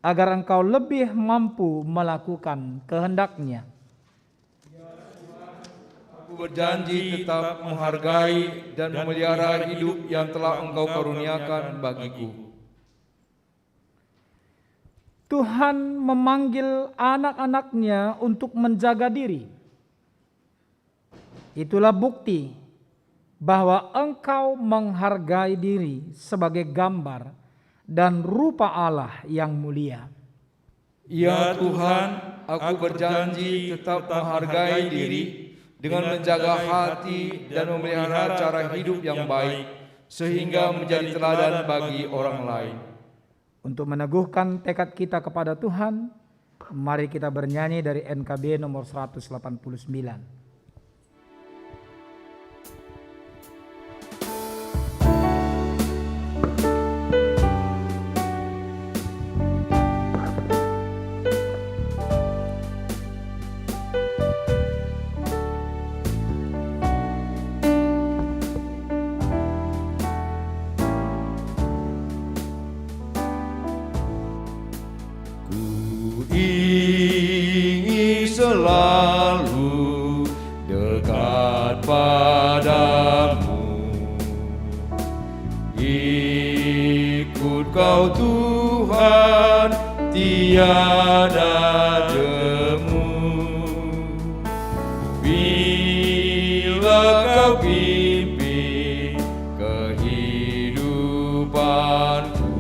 agar engkau lebih mampu melakukan kehendak-Nya. Aku berjanji tetap menghargai dan memelihara hidup yang telah Engkau karuniakan bagiku. Tuhan memanggil anak-anak-Nya untuk menjaga diri. Itulah bukti bahwa engkau menghargai diri sebagai gambar dan rupa Allah yang mulia. Ya Tuhan, aku berjanji tetap menghargai diri dengan menjaga hati dan memelihara cara hidup yang baik, sehingga menjadi teladan bagi orang lain. Untuk meneguhkan tekad kita kepada Tuhan, mari kita bernyanyi dari N K B nomor seratus delapan puluh sembilan. Ku ingin selalu dekat padamu. Ikut Kau Tuhan, tiada jemu. Bila Kau pimpin kehidupanku,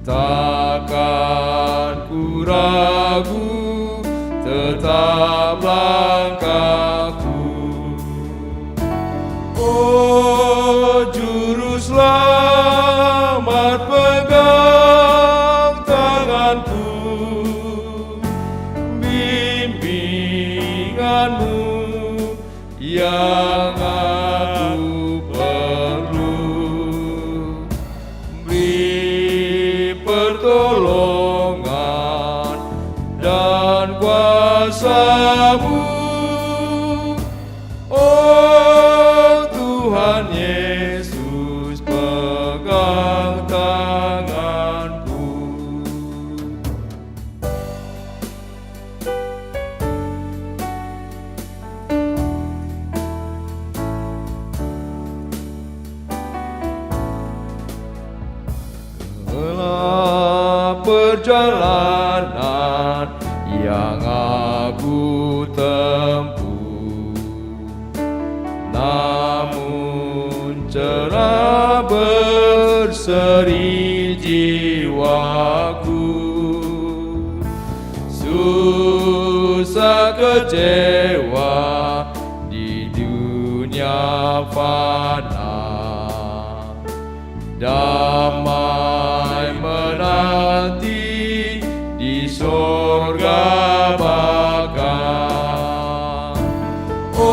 takkan ku ragu tetap langkahku. O Juru Selamat, pegang tanganku, bimbingan-Mu yang aku perlu. Beri pertolongan dan kuasa-Mu, o perjalanan yang aku tempuh, namun celah berseri jiwaku, susah kecewa di dunia fana. Damai menanti di sorga baka. O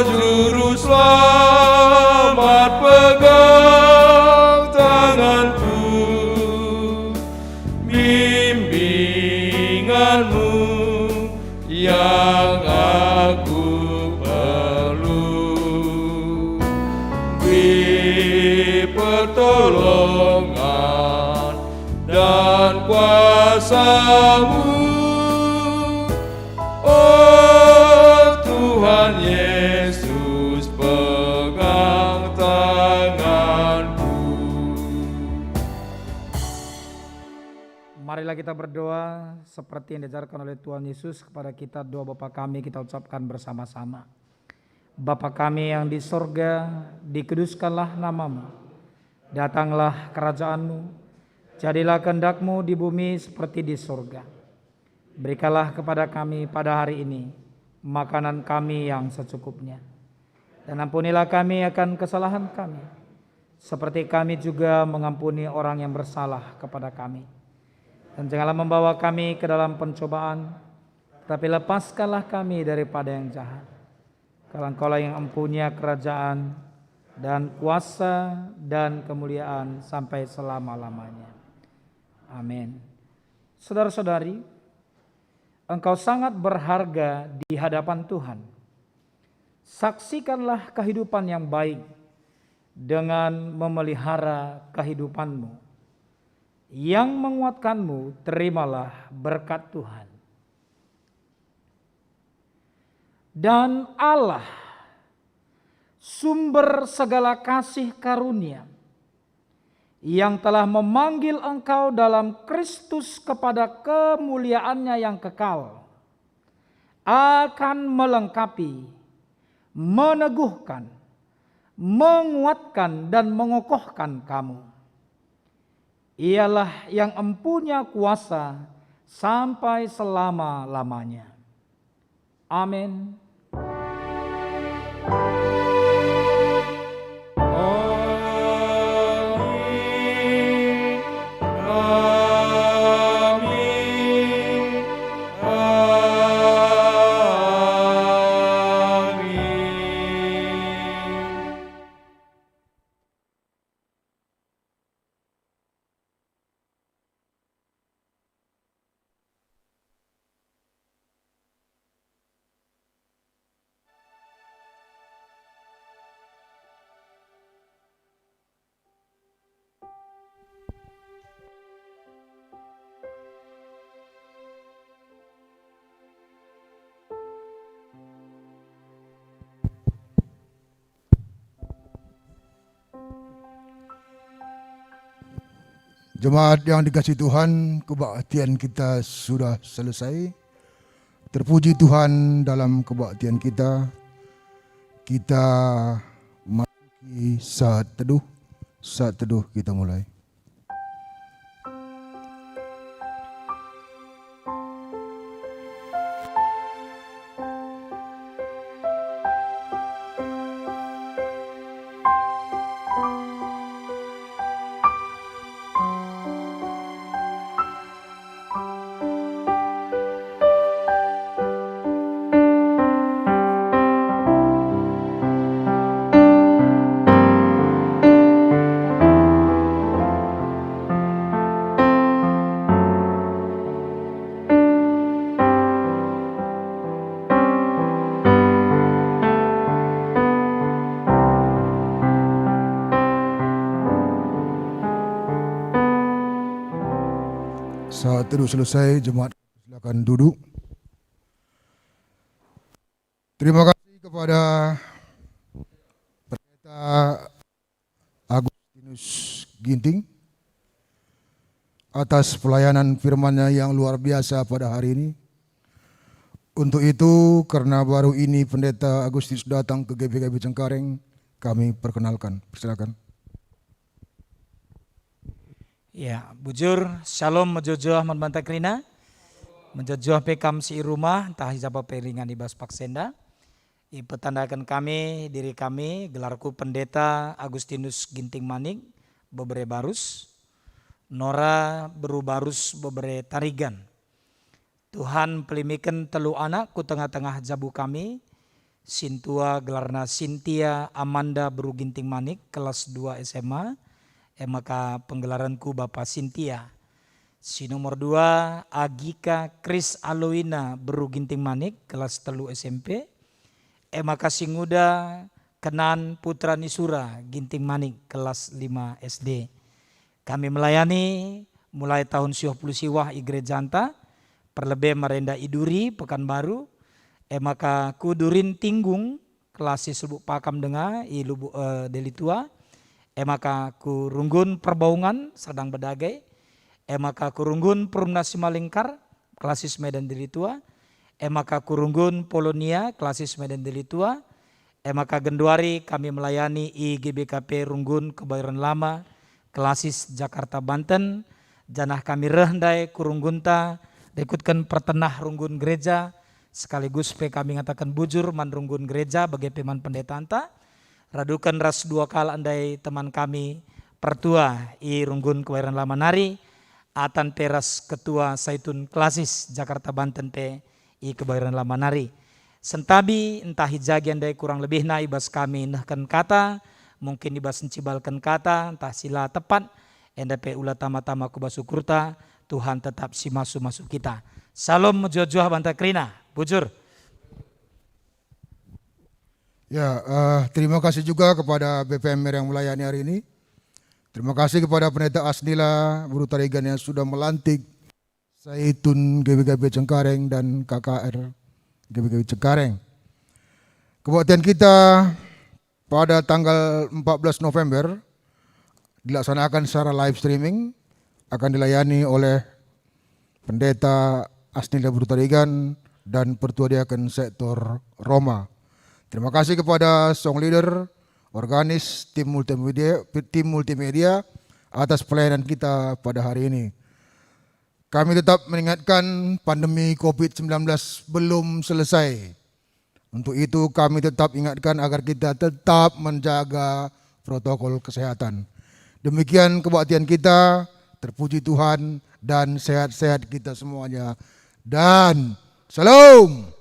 Juru Selamat, pegang tanganku, bimbinganmu yang aku perlu. Beri pertolongan dan kuasamu, oh Tuhan Yesus, pegang tanganku. Marilah kita berdoa seperti yang diajarkan oleh Tuhan Yesus kepada kita. Doa Bapa kami kita ucapkan bersama-sama. Bapa kami yang di sorga, dikuduskanlah namamu. Datanglah kerajaanmu, jadilah kehendakmu di bumi seperti di sorga. Berikanlah kepada kami pada hari ini makanan kami yang secukupnya. Dan ampunilah kami akan kesalahan kami, seperti kami juga mengampuni orang yang bersalah kepada kami. Dan janganlah membawa kami ke dalam pencobaan, tetapi lepaskanlah kami daripada yang jahat. Karena Engkaulah yang empunya kerajaan dan kuasa dan kemuliaan sampai selama-lamanya. Amin. Saudara-saudari, engkau sangat berharga di hadapan Tuhan. Saksikanlah kehidupan yang baik dengan memelihara kehidupanmu. Yang menguatkanmu, terimalah berkat Tuhan. Dan Allah, sumber segala kasih karunia, yang telah memanggil engkau dalam Kristus kepada kemuliaan-Nya yang kekal, akan melengkapi, meneguhkan, menguatkan, dan mengokohkan kamu. Ialah yang empunya kuasa sampai selama-lamanya. Amin. Amin. Amin. Amin. Jemaat yang dikasihi Tuhan, kebaktian kita sudah selesai. Terpuji Tuhan dalam kebaktian kita. Kita masuki saat teduh. Saat teduh kita mulai. Saat teduh selesai, jemaat silakan duduk. Terima kasih kepada Pendeta Agustinus Ginting. atas pelayanan firman-Nya yang luar biasa pada hari ini. Untuk itu, karena baru ini Pendeta Agustinus datang ke G B K P Cengkareng, kami perkenalkan. Persilakan. Ya, bujur, syalom mejuah-juah man banta kerina. Mejuah-juah pe kam si i rumah, ntah i japa pe ringan i bas paksa enda. Ipetandaken kami diri kami, gelarku Pendeta Agustinus Ginting Manik, bebere Barus, Nora beru Barus, bebere Tarigan. Tuhan pelimiken telu anak ku tengah-tengah jabu kami, sintua gelarna Sintia Amanda beru Ginting Manik, kelas dua S M A, e maka penggelaranku Bapa Sintia. Si nomor dua, Agika Kris Aloina beru Ginting Manik, kelas telu S M P. E maka si nguda, Kenan Putra Nisura Ginting Manik, kelas lima S D. Kami melayani mulai tahun siwah puluh siwah i gerejanta, perlebe marenda i Duri, Pekanbaru. E maka ku Durin Tinggung, kelasis Lubuk Pakam denga i Lubuk, eh, Deli Tua. E maka ku Runggun Perbaungan, Serdang Bedage. E maka ku Runggun Perumna Simalingkar, kelasis Medan Deli Tua. E maka ku Runggun Polonia, kelasis Medan Deli Tua. E maka genduari kami melayani i G B K P Runggun Kebayoran Lama, kelasis Jakarta Banten, janah kami reh ndai ku runggunta, rikutken pertenah runggun gereja, sekaligus pe kami ngataken bujur man runggun gereja, bage pe man pendetanta, raduken ras dua kalak ndai teman kami pertua i Runggun Kebayoran Lama nari, Atan pe ras Ketua Saitun Klasis Jakarta Banten pe i Kebayoran Lama nari. Sentabi ntah i jagi ndai kurang lebihna i bas kami nehken kata, mungkin i bas ncibalken kata, ntah si la tepat, enda pe ula tama-tama ku bas ukurta, Tuhan tetap si masu-masu kita. Salom mejuah-juah banta kerina, bujur. Ya, eh, terima kasih juga kepada B P M R yang melayani hari ini. Terima kasih kepada Pendeta Asnila Beru Tarigan yang sudah melantik Saitun G B K P Cengkareng dan K K R G B K P Cengkareng. Kebaktian kita pada tanggal empat belas November dilaksanakan secara live streaming, akan dilayani oleh Pendeta Asnila Beru Tarigan dan Pertua Diaken Sektor Roma. Terima kasih kepada song leader, organis, tim multimedia, tim multimedia atas pelayanan kita pada hari ini. Kami tetap mengingatkan pandemi covid sembilan belas belum selesai. Untuk itu, kami tetap ingatkan agar kita tetap menjaga protokol kesehatan. Demikian kebaktian kita, terpuji Tuhan, dan sehat-sehat kita semuanya. Dan Shalom!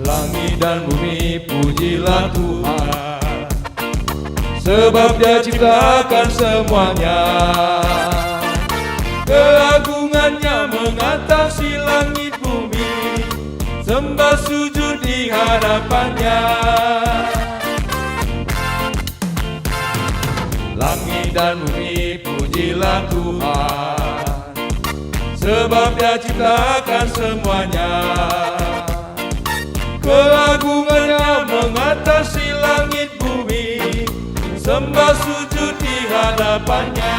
Langit dan bumi, pujilah Tuhan, sebab Dia ciptakan semuanya. Keagungan-Nya mengatasi langit bumi, sembah sujud di hadapan-Nya. Langit dan bumi, pujilah Tuhan, sebab Dia ciptakan semuanya. Keagungan-Nya mengatasi langit bumi, sembah sujud di hadapan-Nya.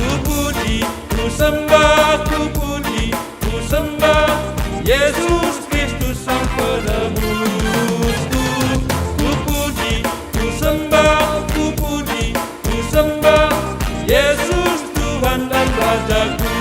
Ku puji, ku sembah, ku puji, ku sembah Yesus Kristus Sang Penebusku. Ku puji, ku sembah, ku puji, ku sembah Yesus Tuhan dan Rajaku.